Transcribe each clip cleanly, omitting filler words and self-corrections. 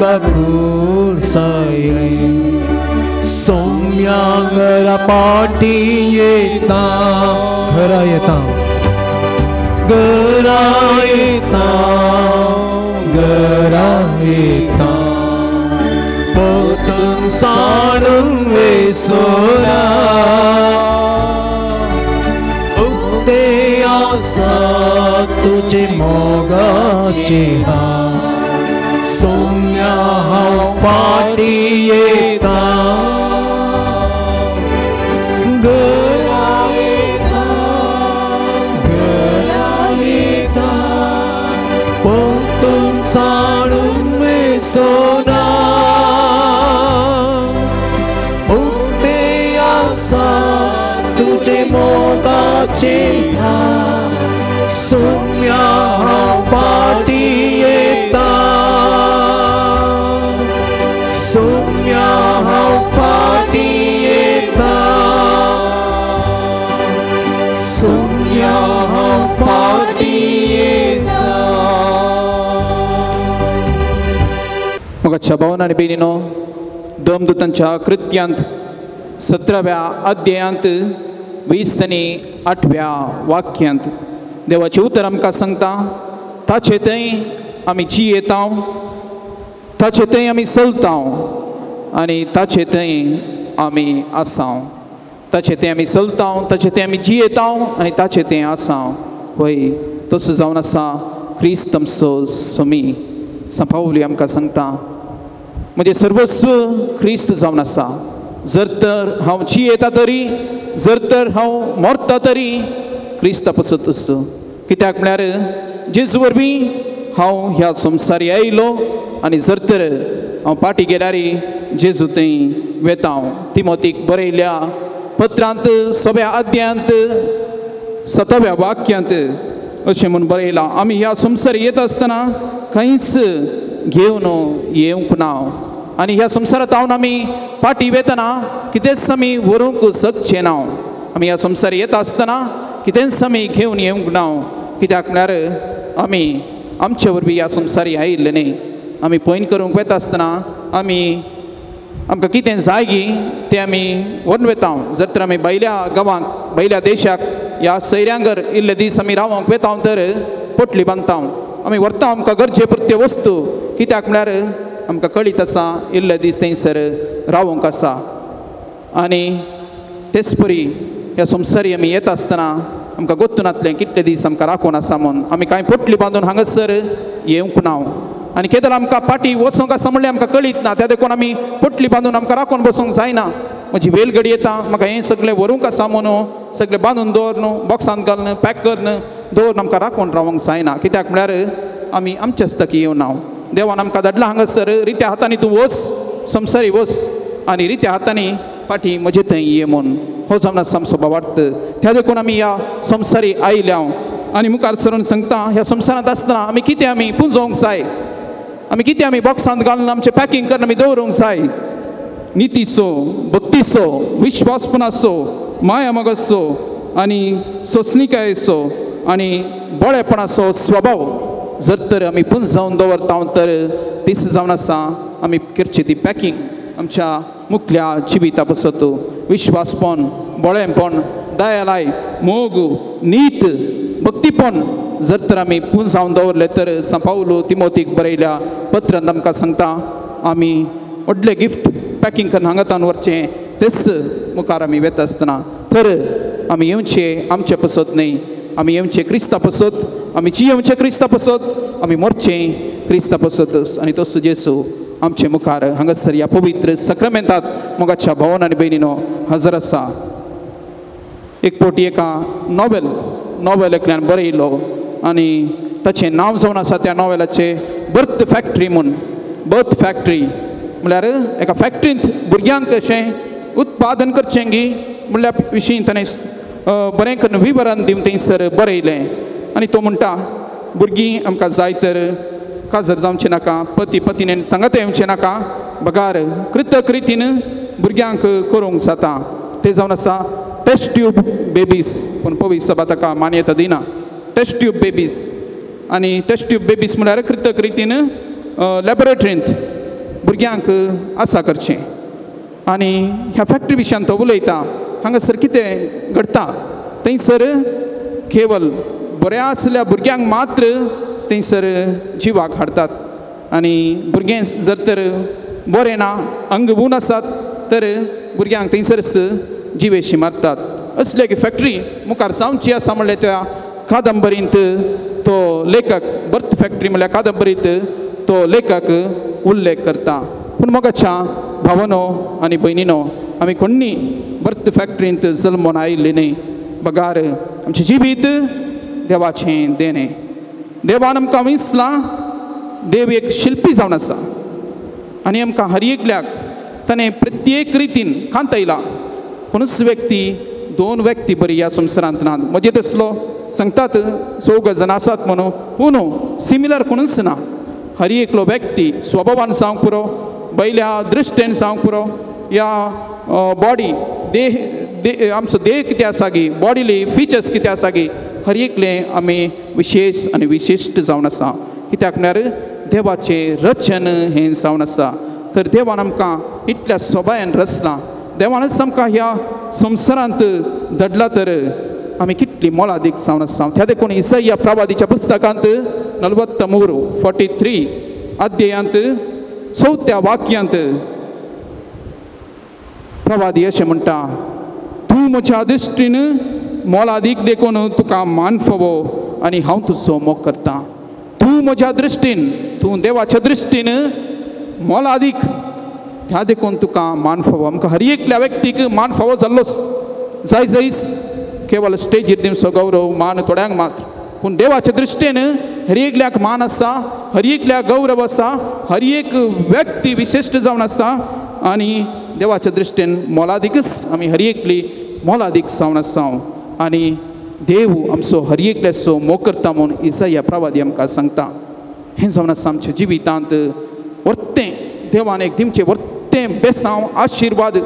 तुका कुर्सायलें सोम्या घरा पाटी येता घरा येता घरा येता घरा येता पोतून साणून वेसोरा उक्ते आसा तुझे मोगाचे हात सोम्या हांव पाटी येता घरा येता घरा येता पोतून साणून वेसोना उक्ते आसा तुझे मोगाचे हात सोम्या हांव पाटी येता सोम्या हांव पाटी येता सोम्या हांव पाटी येता. मोगाच्या भावान आनी भयणीनो, दमदूतांच्या कृत्यांत 17व्या अध्यायांत 20 आनी 8व्या वाक्यांत देवाचें उतर आमकां सांगता, ताचे थंय आमी जियेता, ताचे थंय आमी चलता आनी ताचे थंय आमी आसा. ताचे थंय आमी चलता, ताचे थंय आमी जियेता आनी ताचे थंय आसा. वय तसो जावन आसा क्रिस्त आमचो स्वामी. सांपावली आमकां सांगता, म्हजें सर्वस्व क्रिस्त जावन आसा. जर तर हांव जियेता तरी, जर तर हांव मरता तरी क्रिस्ता पसतूच. कित्याक म्हळ्यार जेजू वरवीं हांव ह्या संवसारी आयलो आनी जर तर हांव पाटी गेल्यार जेजू थंय वेता. हांव तिमोतीक बरयल्या पत्रांत 6व्या अध्यायांत 7व्या वाक्यांत अशें म्हूण बरयलां, आमी ह्या संवसारी येता आसतना कांयच घेवन येवंक ना आनी ह्या संवसारांत हांव आमी पाटी वेतना कितेंच आमी व्हरूंक शकचे ना. आमी ह्या संवसार येता आसतना कितेंच आमी घेवन येवंक ना. कित्याक म्हळ्यार आमी आमचे वरवीं ह्या संवसारी आयिल्ले न्ही. आमी पयन करूंक वेता आसतना आमी आमकां कितें जाय गी तें आमी व्हरून वेता. जर तर आमी भायल्या गांवांक, भायल्या देशाक ह्या सैऱ्यांगर इल्ले दीस आमी रावंक वेता तर पोटली बांदता आमी व्हरता आमकां गरजे पुरत्यो वस्तू. कित्याक म्हळ्यार आमकां कळीत आसा इल्ले दीस थंयसर रावंक आसा. आनी तेच परी ह्या संवसारी आमी येता आसतना आमकां गोत्तू नातलें कितले दीस आमकां राखून आसा म्हूण आमी कांय पोटली बांदून हांगासर येवंक ना. आनी केदळ आमकां पाटी वचोंक आसा म्हणल्यार आमकां कळीत ना, त्या देखून आमी पोटली बांदून आमकां राखून बसूंक जायना. म्हजी वेलगडी येता, म्हाका हें सगळें व्हरूंक आसा म्हणून सगळें बांदून दवरून बॉक्सांत घालून पॅक करून दवरून आमकां राखून रावंक जायना. कित्याक म्हळ्यार आमी आमच्याच तकी येवना. देवान आमकां धाडला हांगासर रित्या हातांनी तूं वच, संवसारी वच आनी रित्या हातांनी पाटी म्हजे थंय ये म्हूण. हो जावन आसा आमचो भावार्थ. त्या देखून आमी ह्या संवसारी आयल्या आनी मुखार सरून सांगता, ह्या संवसारांत आसतना आमी कितें आमी पुंजोवंक जाय, आमी कितें आमी बॉक्सांत घालून आमचें पॅकींग करून आमी दवरूंक जाय. नितीचो, भक्तीचो, विश्वासपणाचो, माया मोगाचो आनी सोंसणिकायेचो आनी बळेपणाचो स्वभाव जर तर आमी पुंजावन दवरता तर तीच जावन आसा आमी करची ती पॅकींग आमच्या मुखल्या जिविता पसत. विश्वासपण, बळेपण, दयालाय, मोग, नीत, भक्तीपण जर तर आमी पुंजावन दवरले तर सांपावलो तिमोतीक बरयल्या पत्रांत आमकां सांगता आमी व्हडलें गिफ्ट पॅकींग करून हांगातान व्हरचें तेच मुखार आमी वेता आसतना. तर आमी येवचे आमचे पसत न्हय, आमी येवचे क्रिस्ता पसत, आमी जियेवचे क्रिस्ता पसत, आमी मरचें क्रिस्ता पसतच. आनी तसो जेजू आमचे मुखार हांगासर ह्या पवित्र सक्रामेंतात मोगाच्या भावन आनी भयणीनो हजर आसा. एक फावटी एका नॉवेल एकल्यान बरयलो आनी ताचें नांव जावन आसा त्या नॉवेलाचें बर्थ फॅक्टरी म्हूण. बर्थ फॅक्टरी म्हळ्यार एका फॅक्टरींत भुरग्यांक अशें उत्पादन करचें गी म्हणल्या विशीं ताणें बरें करून विवरण दिवन थंयसर बरयलें. आनी तो म्हणटा, भुरगीं आमकां जाय तर काजर जावचें नाका, पती पतीनेन सांगात येवचें नाका, बगार कृतकृतीन भुरग्यांक करूंक जाता. तें जावन आसा टेस्ट ट्यूब बेबीज. पूण पवित्र सभा ताका मान्यता दिना. टेस्ट ट्यूब बेबीज आनी टेस्ट ट्यूब बेबीज म्हळ्यार कृतकृतीन लॅबोरेटरींत भुरग्यांक आसा करचें. आनी ह्या फॅक्टरी विशयान तो उलयता. हांगासर कितें घडटा थंयसर केवल बऱ्या आसल्या भुरग्यांक मात्र थंयसर जिवाक हाडटात आनी भुरगें जर तर बरें ना अंग उण आसात तर भुरग्यांक थंयसरच जिवेशी मारतात. असली एक फॅक्टरी मुखार जावची आसा म्हणल्यार त्या कादंबरींत तो लेखक बर्थ फॅक्टरी म्हणल्यार कादंबरींत तो लेखक उल्लेख करता. पूण मोगाच्या भावनो आनी भयणीनो आमी कोण्णी बर्थ फॅक्टरींत जल्मून आयिल्ली न्हय, बगार आमचें जिवीत देवाचें देणें. देवान आमकां विसलां. देव एक शिल्पी जावन आसा आनी आमकां हर एकल्याक ताणें प्रत्येक रितीन कांतयला. कोणूच व्यक्ती दोन व्यक्ती बरी ह्या संवसारांत ना. म्हजे तसलो सांगतात चौग जाण आसात म्हणून, पूण सिमिलर कोणूच ना. हर एकलो व्यक्ती स्वभावान जावंक पुरो, बैल्या दृश्टेन जावंक पुरो, या बॉडी देह आमचो देह कितें आसा गी, बॉडीली फिचर्स कितें आसा गी, हर एकलें आमी विशेश आनी विशिश्ट जावन आसा. कित्याक म्हळ्यार देवाचें रचन हें जावन आसा. तर देवान आमकां इतल्या सोबायान रचलां, देवानच आमकां ह्या संवसारांत धाडला तर आमी कितली मोलादीक जावन आसा. त्या देखून इसाया प्रवादीच्या पुस्तकांत 43 43 अध्यायांत 4 वाक्यांत प्रवादी अशें म्हणटा, तूं म्हज्या दृश्टीन मोलादीक देखून तुका मान फावो आनी हांव तुजो मोग करता. तूं म्हज्या दृश्टीन, तूं देवाच्या दृश्टीन मोलादीक, त्या देखून तुका मान फावो. आमकां हर एकल्या व्यक्तीक मान फावो जाल्लोच जाय जायच, केवल स्टेजीर दिवचो गौरव मान थोड्यांक मात्र, पूण देवाच्या दृश्टीन हर एकल्याक मान आसा, हर एकल्याक गौरव आसा, हर एक व्यक्ती विशिश्ट जावन आसा आनी देवाच्या दृश्टीन मोलादीकच आमी हर एकली मोलादीक जावन आसा. आनी देव आमचो हर एकल्याचो मोग करता म्हूण इसाया प्रवादी आमकां सांगता. हें जावन आसा आमच्या जिवितांत वर्तें देवान एक दिवचें वर्तें बेसांव आशिर्वाद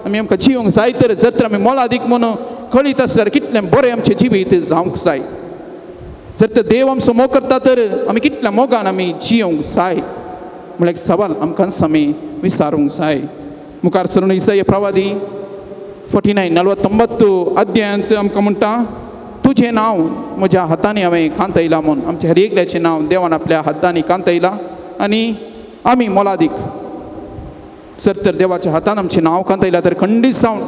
आमी आमकां जिवंक जाय तर जर तर आमी मोलादीक म्हणून कळीत आसल्यार कितलें बरें आमचें जिवीत जावंक जाय. जर तर देव आमचो मोग करता तर आमी कितल्या मोगान आमी जिवंक जाय म्हळ्यार एक सवाल आमकांच आमी विचारूंक जाय. मुखार सरून इसाया प्रवादी 49 49 अध्यायांत आमकां म्हणटा, तुजें नांव म्हज्या हातांनी हांवें कांतयलां म्हूण. आमच्या हर एकल्याचें नांव देवान आपल्या हातांनी कांतयलां आनी आमी मोलादीक. जर तर देवाच्या हातान आमचें नांव कांतयलां तर खंडीत जावन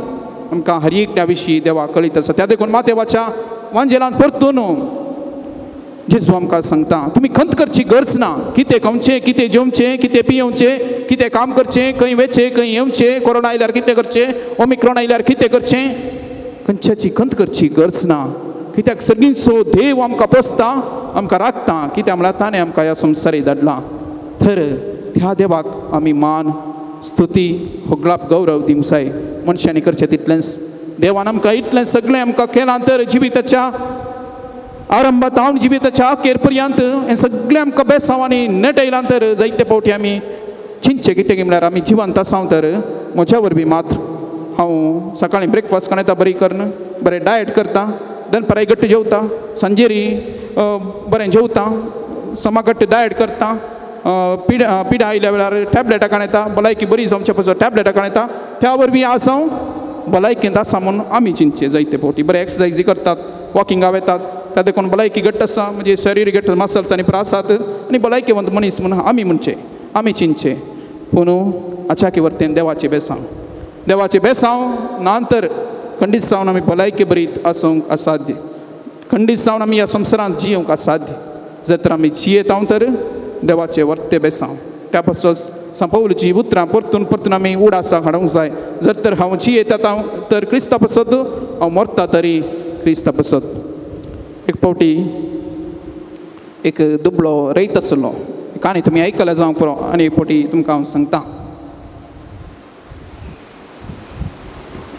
आमकां हर एकल्या विशीं देवा कळीत आसा. त्या देखून मातेवाच्या वांजेलान परतून जेजू आमकां सांगता, तुमी खंत करची गरज ना. कितें खावचें, कितें जेवचें, कितें पियेवचें, कितें काम करचें, खंय वचचें, खंय येवचें, कोरोना आयल्यार कितें करचें, ओमिक्रॉन आयल्यार कितें करचें, खंयच्याची खंत करची गरज ना. कित्याक सगळींचो देव आमकां पोसता, आमकां राखता. कित्याक म्हळ्यार ताणें आमकां ह्या संवसारी धाडला. तर त्या देवाक आमी मान स्तुती होगळाप गौरव दिवंक जाय. मनशांनी करचें तितलेंच. देवान आमकां इतलें सगळें आमकां केलां तर जिविताच्या आरंभात हांव जिविताच्या अखेर पर्यंत हें सगळें आमकां बेसांव आनी नेटयलां तर जायते फावटी आमी चिंतचें कितें म्हळ्यार आमी जिवंत आसाव तर म्हज्या वरवीं मात्र हांव सकाळीं ब्रेकफास्ट करता बरी करून बरें डायट करता, दनपाराय घट्ट जेवता, सांजेरी बरें जेवता, समा घट्ट डायट करता, पिडा पिडा आयल्या वेळार टॅबलेटां काडटा, भलायकी बरी जावचे पसून टॅबलेटां काडटा, त्या वरवीं आज हांव भलायकेंत आसा म्हूण आमी चिंतचें. जायते फावटी बरें एक्सरसायजी करतात, वॉकिंगा वेतात, त्या देखून भलायकी घट्ट आसा, म्हणजे शरीर घट्ट मसल्स आनी प्रासात आनी भलायकेवंत मनीस म्हूण आमी म्हणचें, आमी चिंतचें. पूण अचाकी वर्तेन देवाचें बेसांव, देवाचें बेसांव ना तर खंडीत जावन आमी भलायके बरीत आसूंक असाध्य, खंडीत जावन आमी ह्या संवसारांत जियोंक असाध्य. जर तर आमी जियेता तर देवाचें वर्ते बेसांव. त्या पासून संपवलीची उतरां परतून परतून आमी उडासाक हाडूंक जाय. जर तर हांव जियेता तर क्रिस्ता पासत, हांव मरता तरी क्रिस्ता पासत. एक फावटी एक दुबळो रयत आसलो, काणी तुमी आयकल्या जावंक पुरो, आनी एक फावटी तुमकां हांव सांगता.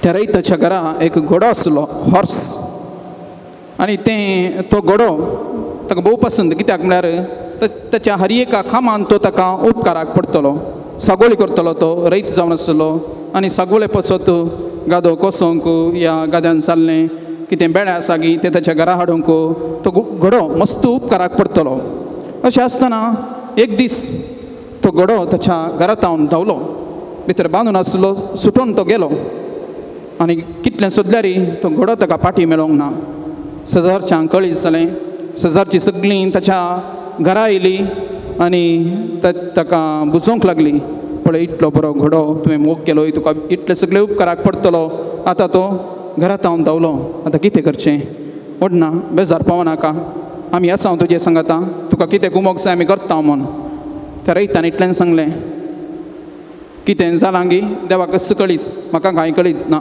त्या रयताच्या घरा एक घोडो आसलो, हॉर्स, आनी तें तो घोडो ताका भोव पसंत. कित्याक म्हळ्यार ताच्या हर एका कामान तो ताका उपकाराक पडटलो, सागोळी करतलो. तो रयत जावन आसलो आनी सागोळे पसत गादो कोसोंक या गाद्यान जाल्लें कितें बेळे आसा गी तें ताच्या घरा हाडूंक तो घोडो मस्त उपकाराक पडटलो. अशें आसतना एक दीस तो तो घोडो ताच्या घरांत धांवलो, भितर बांदून आसलो सुटून तो गेलो आनी कितलें सोदल्यार तो घोडो ताका पाटी मेळोंक ना. शेजारच्यांक कळीत जालें, शेजारची सगळीं ताच्या घरा आयली आनी ताका बुजोवंक लागली, पळय इतलो बरो घोडो तुवें मोग केलो, तुका इतले सगळे उपकाराक पडटलो, आतां तो घरांत हांव धांवलो, आतां कितें करचें, ओडना बेजार पावनाका, आमी आसा तुजे सांगाता, तुका कितें गुमोक जाय आमी करता म्हूण. त्या रयतान इतल्यान सांगलें, कितें जालां गी देवाक कस कळीत, म्हाका कांय कळीच ना,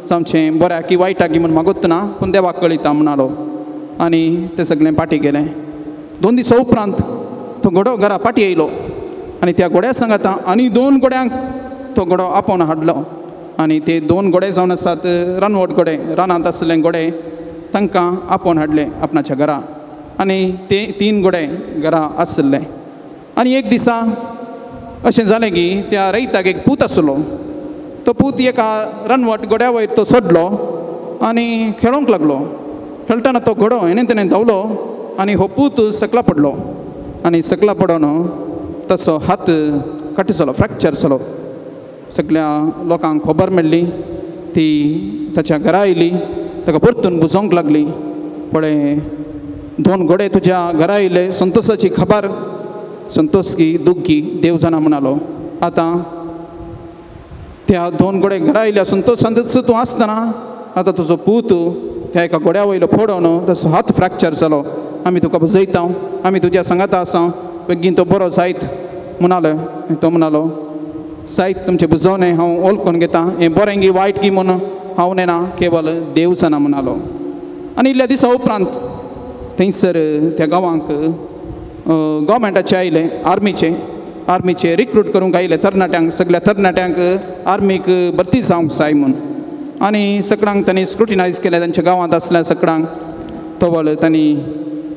जावचें बऱ्या की वायटा की म्हूण मागोत ना, पूण देवाक कळिता म्हणालो. आनी ते सगळें पाटी गेलें. 2 दिसां उपरांत तो घोडो घरा पाटी येयलो आनी त्या घोड्या सांगाता आनी 2 घोड्यांक तो घोडो आपोवन हाडलो आनी ते 2 घोडे जावन आसात रानवट घोडे, रानांत आसले घोडे, तांकां आपोवन हाडले आपणाच्या घरा आनी ते 3 घोडे घरा आसले. आनी एक दिसा अशें जालें की त्या रयताक एक पूत आसलो, तो पूत एका रानवट घोड्या वयर तो चडलो आनी खेळोंक लागलो. खेळटना तो घोडो हेणें तेणें धांवलो आनी हो पूत सकला पडलो आनी सकला पडोन ताचो हात कट जालो, फ्रॅक्चर जालो. सगळ्या लोकांक खबर मेळ्ळी, ती ताच्या घरा आयली, ताका परतून बुजोवंक लागली, पळय 2 घोडे तुज्या घरा आयले, संतोषाची खबर, संतोष की दुख की देव जाणा म्हणालो. आतां त्या 2 घोडे घरा आयल्या संतोषांतच तूं आसतना आतां तुजो पूत त्या एका घोड्या वयलो पडोन ताचो हात फ्रॅक्चर जालो, आमी तुका बुजयता, आमी तुज्या सांगाता आसा, बेगीन तो बरो जायत म्हणालो. तो म्हणालो, जायत तुमचें बुजोवणें हांव वळखून घेता, हें बरें गी वायट गी म्हूण हांव नेणा, केवल देव जाणा म्हणालो. आनी इल्ल्या दिसा उपरांत थंयसर त्या गांवांक गव्हर्मेंटाचे आयले, आर्मीचे रिक्रूट करूंक आयले तरणाट्यांक, सगळ्या तरणाट्यांक आर्मीक भरती जावंक जाय म्हूण. आनी सगळ्यांक तांणी स्क्रुटिनायज केलें, तांच्या गांवांत आसल्या सगळ्यांक. तवळ तांणी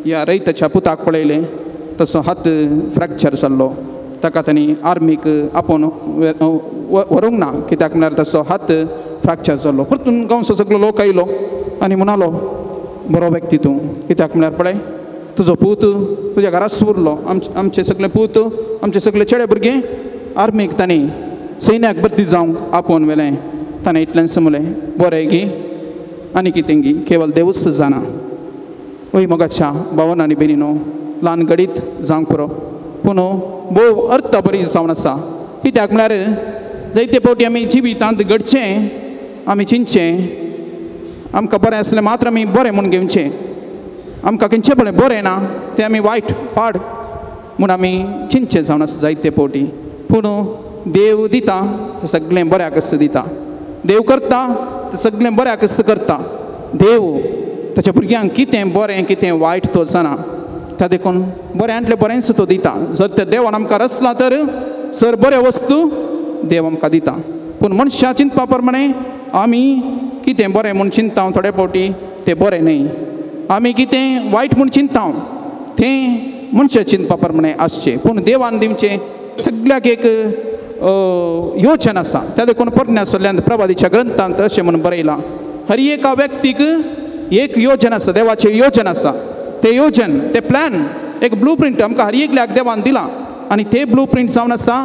ह्या रयताच्या पुताक पळयलें, तसो हात फ्रॅक्चर जाल्लो, ताका तांणी आर्मीक आपोवन व्हरूंक ना, कित्याक म्हळ्यार तसो हात फ्रॅक्चर जाल्लो. परतून गांवचो सगळो लोक आयलो आनी म्हणालो, बरो व्यक्ती तूं, कित्याक म्हळ्यार पळय तुजो पूत तुज्या घराच उरलो, आमचे सगळे पूत, आमचे सगळे चेडे भुरगे आर्मीक तांणी सैन्याक भरती जावंक आपोवन व्हेलें. ताणें इतल्यान समजलें, बरें गी आनी कितें गी केवल देवूच जाणा. ओय मोगाच्या भावन आनी भयणीनो, ल्हान घडीत जावंक पुरो, पूण भोव अर्थ बरी जावन आसा. कित्याक म्हळ्यार जायते फावटी आमी जिवितांत घडचें आमी चिंतचें, आमकां बरें आसलें मात्र आमी बरें म्हूण घेवचें, आमकां खंयचें पळय बरें ना तें आमी वायट पाड म्हूण आमी चिंतचें जावन आसा जायते फावटी. पूण देव दिता तें सगळें बऱ्याक दिता, देव करता तें सगळें बऱ्याक करता. देव ताच्या भुरग्यांक कितें बरें कितें वायट तो जाणा, त्या देखून बऱ्यांतलें बरेंच तो दिता. जर त्या देवान आमकां रचलां तर सर बऱ्यो वस्तू देव आमकां दिता. पूण मनशां चिंतपा प्रमाणे आमी कितें बरें म्हूण चिंतता थोडे फावटी तें बरें न्हय, आमी कितें वायट म्हूण चिंतता तें मनशां चिंतपा प्रमाणे आसचें. पूण देवान दिवचें सगळ्याक एक योजन आसा. त्या देखून पोरण्या सल्ल्यांत प्रवादीच्या ग्रंथांत अशें म्हूण बरयलां, हर एका व्यक्तीक एक योजन आसा, देवाचें योजन आसा. तें योजन, तें प्लॅन, एक ब्लू प्रिंट आमकां हर एकल्याक देवान दिलां आनी ते ब्लू प्रिंट जावन आसा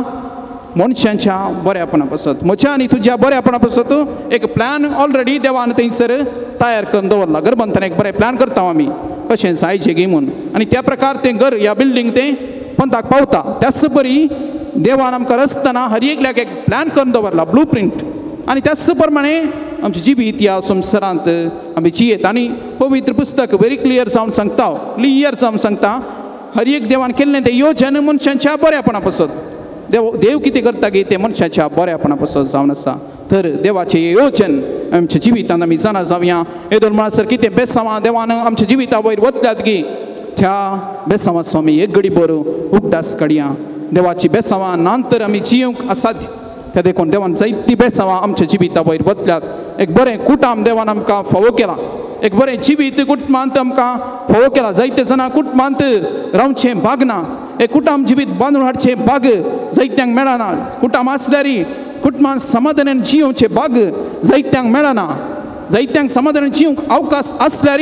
मनशांच्या बऱ्यापणा पासत, म्हज्या आनी तुज्या बऱ्यापणा पासत एक प्लॅन ऑलरेडी देवान थंयसर तयार करून दवरला. गर्भंतान एक बरें प्लॅन करता आमी कशें जायचें गी म्हूण, आनी त्या प्रकार तें घर या बिल्डींग तें पंथाक पावता. त्याच परी देवान आमकां रचतना हर एकल्याक एक प्लॅन करून दवरला, ब्लू प्रिंट, आनी त्याच प्रमाणे आमची जिवीत ह्या संवसारांत आमी जियेत. आनी पवित्र पुस्तक व्हेरी क्लियर जावन सांगता, क्लियर जावन सांगता हर एक देवान केल्लें तें योजन मनशांच्या बऱ्यापणा पासत. देव कितें करता की तें मनशाच्या बऱ्यापणा पासत जावन आसा. तर देवाचें योजन आमच्या जिवितांत आमी जाणा जावया. येदोळ म्हणसर कितें बेसांवां देवान आमच्या जिविता वयर वतल्यात की त्या बेसांवाचो आमी एक घडी बरो उगडास काडया. देवाची बेसांवां ना तर आमी जियोंक असाध्य. त्या देखून देवान जायती बेसांवां आमच्या जिविता वयर वतल्यात. एक बरें कुटाम देवान आमकां फावो केलां, एक बरें जिवीत कुटुंबांत आमकां फावो केलां. जायते जाणां कुटुंबांत रावचें भागना, एक कुटाम जिवीत बांदून हाडचें भाग जायत्यांक मेळना. कुटाम आसल्यार कुटुंबान समाधानान जियोवचें भाग जायत्यांक मेळना. जायत्यांक समाधानान जिवंक अवकाश आसल्यार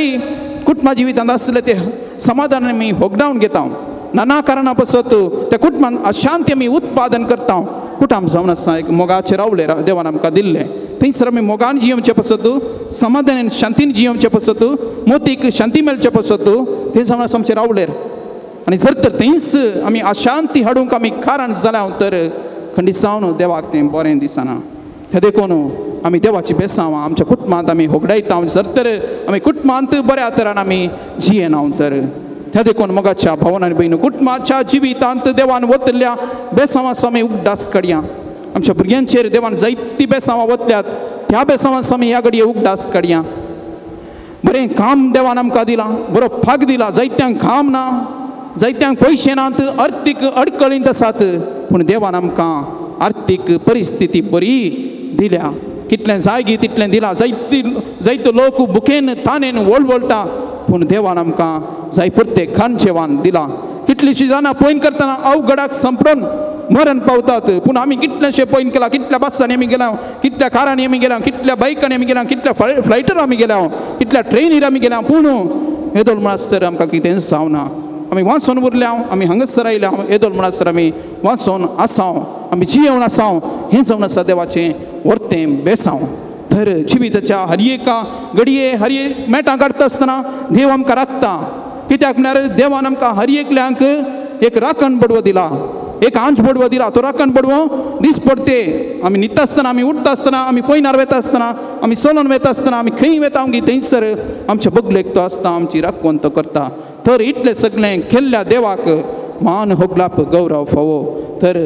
कुटुंबा जिवितांत आसलें तें समाधान आमी होगडावन घेता. नाना कारणां पासत त्या कुटुंबान अशांती आमी उत्पादन करता. कुटुंब जावन आसा एक मोगाचें रावलें देवान आमकां दिल्लें, थंयसर आमी मोगान जियोवचें पासत, समाधानान शांतीन जियोवचें पासत, मोतीक शांती मेळचें पासत थंय जावन आसा आमचें रावलें. आनी जर तर थंयच आमी अशांती हाडूंक आमी कारण जाल्या तर खंडीत जावन देवाक तें बरें दिसना. तें देखून आमी देवाची बेसांव आमच्या कुटुंबांत आमी होगडायता जर तर आमी कुटुंबांत बऱ्या तरान आमी जियेना तर. त्या देखून मोगाच्या भावन आनी भयणीं, कुटुंबाच्या जिवितांत देवान वतल्या बेसांवाचो आमी उगडास काडया. आमच्या भुरग्यांचेर देवान जायती बेसांवां वतल्यात, त्या बेसांवाचो आमी ह्या घडये उगडास काडया. बरें काम देवान आमकां दिलां, बरो फाग दिला, जायत्यांक काम ना, जायत्यांक पयशे नात, अर्थीक अडकळींत आसात, पूण देवान आमकां आर्थीक परिस्थिती बरी दिल्या. कितलें जाय गी तितलें दिलां. जायती जायतो लोक भुकेन तानेन वळवळटा, पूण देवान आमकां जाय प्रत्येक खाण जेवण दिलां. कितलींशीं जाणां पयन करतना अवघडाक संपडून मरण पावतात, पूण आमी कितलेशें पयन केलां, कितल्या बसांनी आमी गेल्या, कितल्या कारांनी आमी गेल्या, कितल्या बायकांनी आमी गेल्या, कितल्या फ्लायटीर आमी गेल्या, कितल्या ट्रेनीर आमी गेल्या, पूण येदोळ म्हणसर आमकां कितेंच जावना. आमी वाचून उरल्या, आमी हांगासर आयल्या, येदोळ म्हणसर आमी वाचून आसाव, आमी जियेवन आसाव. हें जावन आसा देवाचें वर्तें बेसांव. तर जिविताच्या हर एका घडये हर एक मेटां काडटा आसतना देव आमकां राखता. कित्याक म्हळ्यार देवान आमकां हर एकल्यांक एक राखण बडवो दिला, एक आंच बडवो दिला. तो राखण बडवो दीस पडते आमी न्हिदता आसतना, आमी उठता आसतना, आमी पयनार वेता आसतना, आमी चलोन वेता आसतना, आमी खंय वेता आमगे थंयसर आमच्या बगलेक तो आसता, आमची राखवण तो करता. तर इतलें सगळें केल्ल्या देवाक मान होगलाप गौरव फावो. तर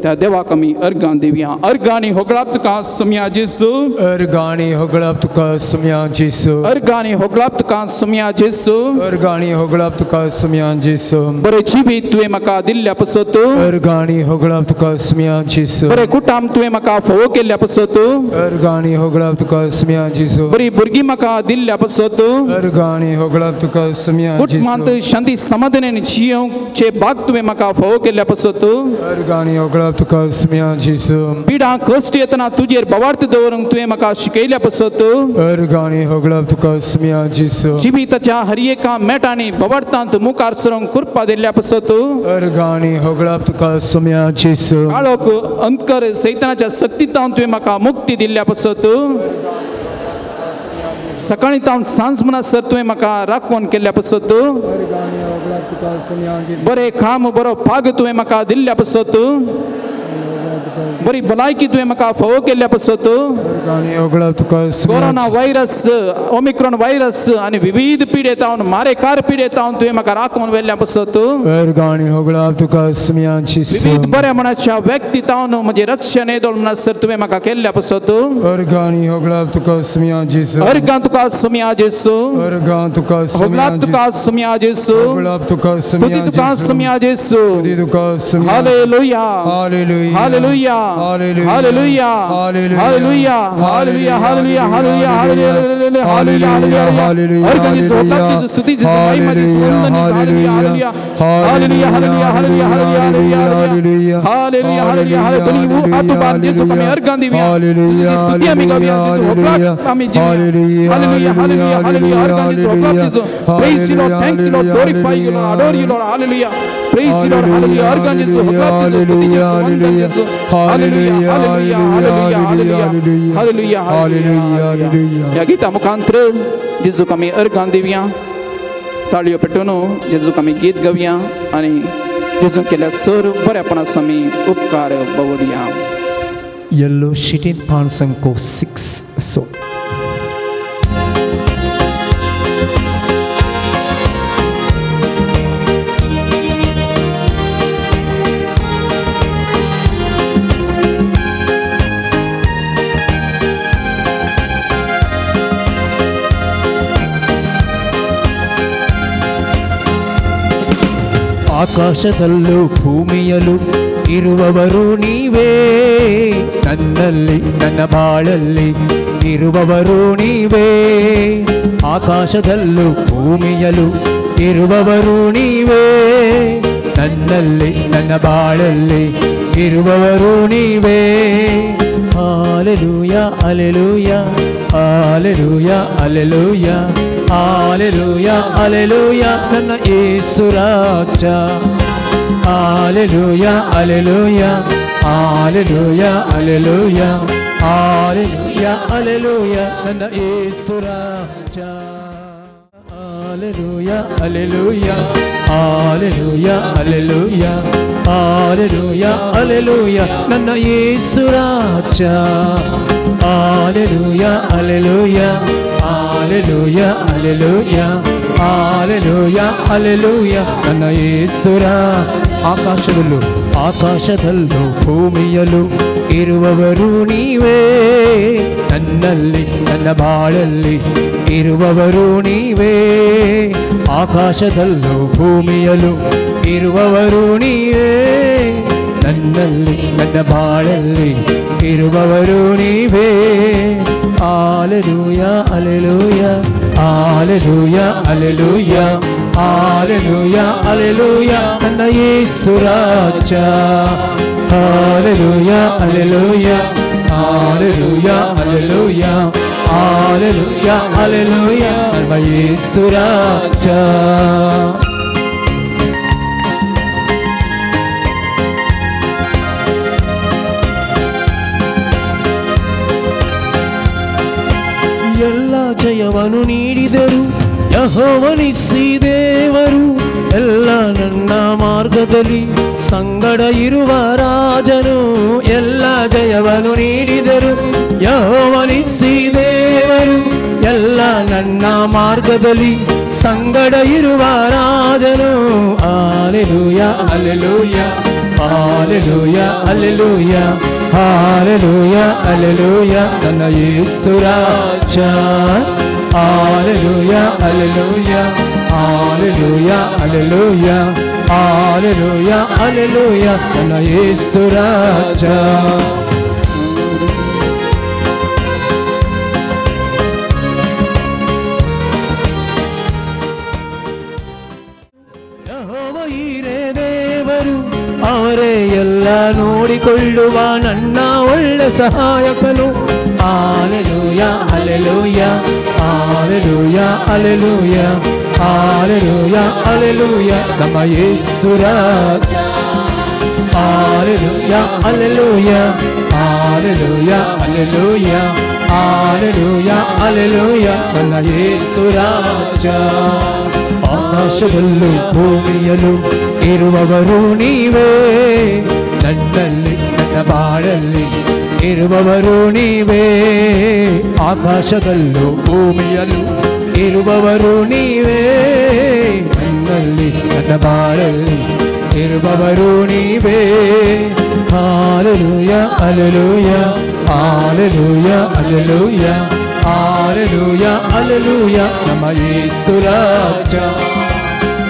त्या देवाक आमी अर्गां दिवया. अर्गांनी होगळाप तुका सुम्या जेसू, अर्गांनी होगळाप तुका सुम्या जेसू, अर्गांनी होगळाप तुका सुम्या जेसू, अर्गांनी होगळाप तुका सुम्या जेसू. बरें जिवीत तुवें म्हाका दिल्ल्या पासत, अर्गांनी होगळाप तुका सुम्या जेसू. बरें कुटाम तुवें म्हाका फोवो केल्ल्या पासत, अर्गांनी होगळाप तुका सुम्या जेसू. बरी भुरगीं म्हाका दिल्ल्या पासत, अर्गांनी होगळाप तुका सुम्या जेसू. कुटुंबांत शांती समाधानान जियोवचे भाग तुवें म्हाका फोवो केल्ल्या पासत, अर्गांनी होगळाप तुका सुम्या जेसू. पिडा कश्ट येतना तुजेर बवार्थ दवरूंक तुवें म्हाका शिकयल्या पासत, अर्गांनी होगळाप तुका सुम्या जेसू. जिविताच्या हर एका मेटांनी बवार्थांत मुखार सरूंक कृपा दिल्ल्या पासत, अर्गांनी होगळाप तुका सुम्या जेसू. काळोख अंतकर सैतानाच्या सक्तींत तुवें म्हाका मुक्ती दिल्ल्या पासत, सकाळीं तावन सांज म्हणसर तुवें म्हाका राखवण केल्ल्या पासत, बरें काम बरो पाग तुवें म्हाका दिल्ल्या पासत, बरी भलायकी तुवें म्हाका फोवो केल्ल्या पासत, कोरोना व्हायरस ओमिक्रॉन व्हायरस आनी विविध पिडेत हांव मारेकार पिडेत हांव तुवें म्हाका राखून व्हेल्ल्या पासत, विविध बऱ्या मनाच्या व्यक्ती तावन म्हजें रक्षण येदोळ म्हणसर तुवें म्हाका केल्ल्या पासत, अर्गां तुका सुम्या जेसू, होगळाप तुका सुम्या जेसू, स्तुती तुका सुम्या जेसू. Hallelujah, hallelujah, hallelujah, hallelujah, hallelujah, hallelujah, hallelujah, hallelujah, hallelujah. अर्गां जेसू, होगळाप जेसू, स्तुती जेसू, महिमा जेसू, वंदन जेसू. Hallelujah, hallelujah, hallelujah, hallelujah, hallelujah, hallelujah, hallelujah, hallelujah, hallelujah. आतुबार जेसू आमी अर्गां दिवया, स्तुती आमी गावया, जेसू होगळाप आमी दिवया. Hallelujah, hallelujah, hallelujah. अर्गां जेसू, होगळाप जेसू. Praise you Lord, thank you Lord, glorify you Lord, adore you Lord. Hallelujah, praise you Lord, hallelujah. अर्गां जेसू, होगळाप जेसू, स्तुती जेसू, वंदन जेसू. Hallelujah, hallelujah, hallelujah, hallelujah, hallelujah, hallelujah. ह्या गीता मुखांत्र जेजूक आमी अर्गां दिवया, ताळयो पेटोवन जेजूक आमी गीत गावया आनी जेजून केल्या सर बऱ्यापणाचो आमी उपकार बावडया. येल्लो शिटीन पांच 6 सो. ಆಕಾಶದಲ್ಲೂ ಭೂಮಿಯಲ್ಲೂ ಇರುವವರು ನೀವೇ, ನನ್ನಲ್ಲಿ ನನ್ನ ಬಾಳಲ್ಲಿ ಇರುವವರು ನೀವೇ. ಆಕಾಶದಲ್ಲೂ ಭೂಮಿಯಲ್ಲೂ ಇರುವವರು ನೀವೇ, ನನ್ನಲ್ಲಿ ನನ್ನ ಬಾಳಲ್ಲಿ ಇರುವವರು ನೀವೇ. Hallelujah, hallelujah, hallelujah, hallelujah, hallelujah, hallelujah, ನನ್ನ ಯೇಸು ರಾಜ. Hallelujah hallelujah hallelujah hallelujah hallelujah hallelujah ನನ್ನ ಯೇಸು ರಾಜ. Hallelujah hallelujah hallelujah hallelujah hallelujah hallelujah ನನ್ನ ಯೇಸು ರಾಜ. Hallelujah hallelujah hallelujah hallelujah hallelujah hallelujah ನನ್ನ ಯೇಸು ರಾಜ. ಆಕಾಶದಲ್ಲೂ ಆಕಾಶದಲ್ಲೂ ಭೂಮಿಯಲ್ಲೂ ಇರುವವರು ನೀವೇ, ನನ್ನಲ್ಲಿ ನನ್ನ ಬಾಳಲ್ಲಿ ಇರುವವರು ನೀವೇ. ಆಕಾಶದಲ್ಲೂ ಭೂಮಿಯಲ್ಲೂ ಇರುವವರು ನೀವೇ, ನನ್ನಲ್ಲಿ ನನ್ನ ಬಾಳಲ್ಲಿ ಇರುವವರು ನೀವೇ. Hallelujah hallelujah hallelujah hallelujah hallelujah hallelujah ನನ್ನ ಯೇಸು ರಾಜ. Hallelujah hallelujah hallelujah hallelujah hallelujah hallelujah ನಮ್ಮ ಯೇಸು ರಾಜ. ಎಲ್ಲ ಜಯವನ್ನು ನೀಡಿದರು ಯೆಹೋವನಿಸಿ ದೇವರು, ಎಲ್ಲ ನನ್ನ ಮಾರ್ಗದಲ್ಲಿ ಸಂಗಡ ಇರುವ ರಾಜನು. ಎಲ್ಲ ಜಯವನ್ನು ನೀಡಿದರು ಯೆಹೋವನಿಸಿ ದೇವರು, ಎಲ್ಲ ನನ್ನ ಮಾರ್ಗದಲ್ಲಿ ಸಂಗಡ ಇರುವ ರಾಜನು. Hallelujah hallelujah hallelujah hallelujah hallelujah hallelujah ನನ್ನ ಯೇಸು ರಾಜ. Hallelujah hallelujah hallelujah hallelujah hallelujah hallelujah ನನ್ನ ಯೇಸು ರಾಜ. ಅವರೇ ಎಲ್ಲ ನೋಡಿಕೊಳ್ಳುವ ನನ್ನ ಒಳ್ಳೆ ಸಹಾಯಕನು. Hallelujah hallelujah hallelujah hallelujah hallelujah hallelujah ನಮ್ಮ ಯೇಸು ರಾಜ. Hallelujah hallelujah hallelujah hallelujah hallelujah hallelujah ನನ್ನ ಯೇಸು ರಾಜ. ಆಕಾಶದಲ್ಲೂ ಭೂಮಿಯಲ್ಲೂ ಇರುವವರು ನೀವೇ, ನನ್ನಲ್ಲಿ ನನ್ನ ಬಾಳಲ್ಲಿ ಇರುವವರು ನೀವೇ. ಆಕಾಶದಲ್ಲೂ ಭೂಮಿಯಲ್ಲೂ ಇರುವವರು ನೀವೇ, ನನ್ನಲ್ಲಿ ನನ್ನ ಬಾಳಲ್ಲಿ ಇರುವವರು ನೀವೇ. Hallelujah hallelujah hallelujah hallelujah hallelujah hallelujah ನಮ್ಮ ಯೇಸು ರಾಜ.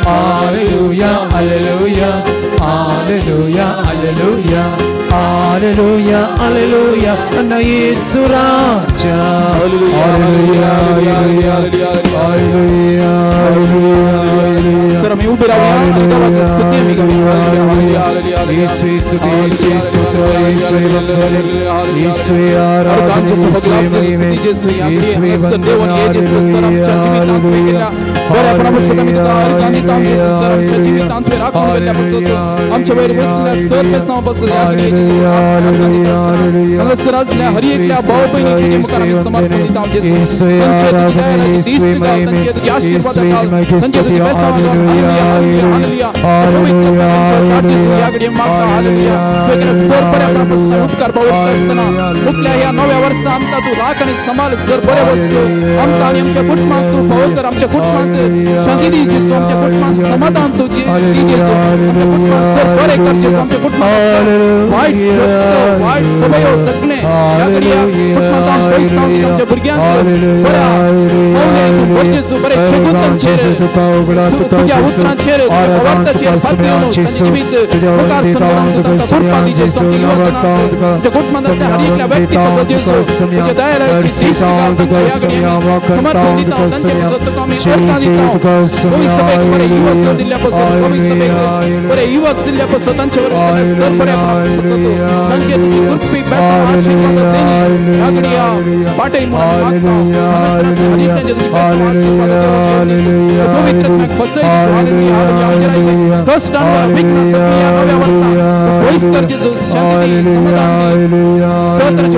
Hallelujah hallelujah hallelujah hallelujah hallelujah hallelujah ನನ್ನ ಯೇಸು ರಾಜ. Hallelujah hallelujah hallelujah. Sir, आम्ही उभे राहूया आणि देवाची स्तुती आम्ही गाऊया. ಯೇಸುವೇ ಸ್ತುತಿ, ಯೇಸುವೇ ಸ್ತೋತ್ರ, ಯೇಸುವೇ ವಂದನೆ, ಯೇಸುವೇ ಆರಾಧನೆ, ಯೇಸುವೇ ಮಹಿಮೆ, ಯೇಸುವೇ ವಂದನೆ. ಹಾಲೆಲೂಯಾ ह्या नव्या वर्सा आमकां तूं राख आनी सांबाळ सर बरें वस्तू आमकां आनी आमच्या कुटुंबाक तूं फावो कर. आमच्या कुटुंबांत शांती दी जेजू, आमच्या कुटुंबांत समाधान तूं दी जेजू, आमच्या कुटुंबांत सर बरें कर जेजू. आमच्या कुटुंबांत वायट वायट सवयो सगळें ह्या घडये कुटुंबांत आमकां पयस जावन आमच्या भुरग्यांक बऱ्या पावले तूं भर जेजू, बरें शगुतांचेर तुज्या उतरांचेर तुज्या पवार्थाचेर पातयेवन तांचे जिवीत मुखार सरून तांकां कृपा दी जेजू. आमच्या युवजनांक आमच्या कुटुंबांतल्या हर एकल्या व्यक्ती पासत जेजू तुज्या दयाळाची दिश्ट घाल तांकां ह्या घडये समर्पण दिता तांचे पासत तुका आमी अर्थ दिता. कवी सभेक बरे युवक दिल्ल्या पासत, कवी सभेक बरे युवक दिल्ल्या पासत तांचे वरवीं सर बऱ्या पासत तांचे तुजी कृपी बेसां आशीर्वाद देनी पाटय म्हणून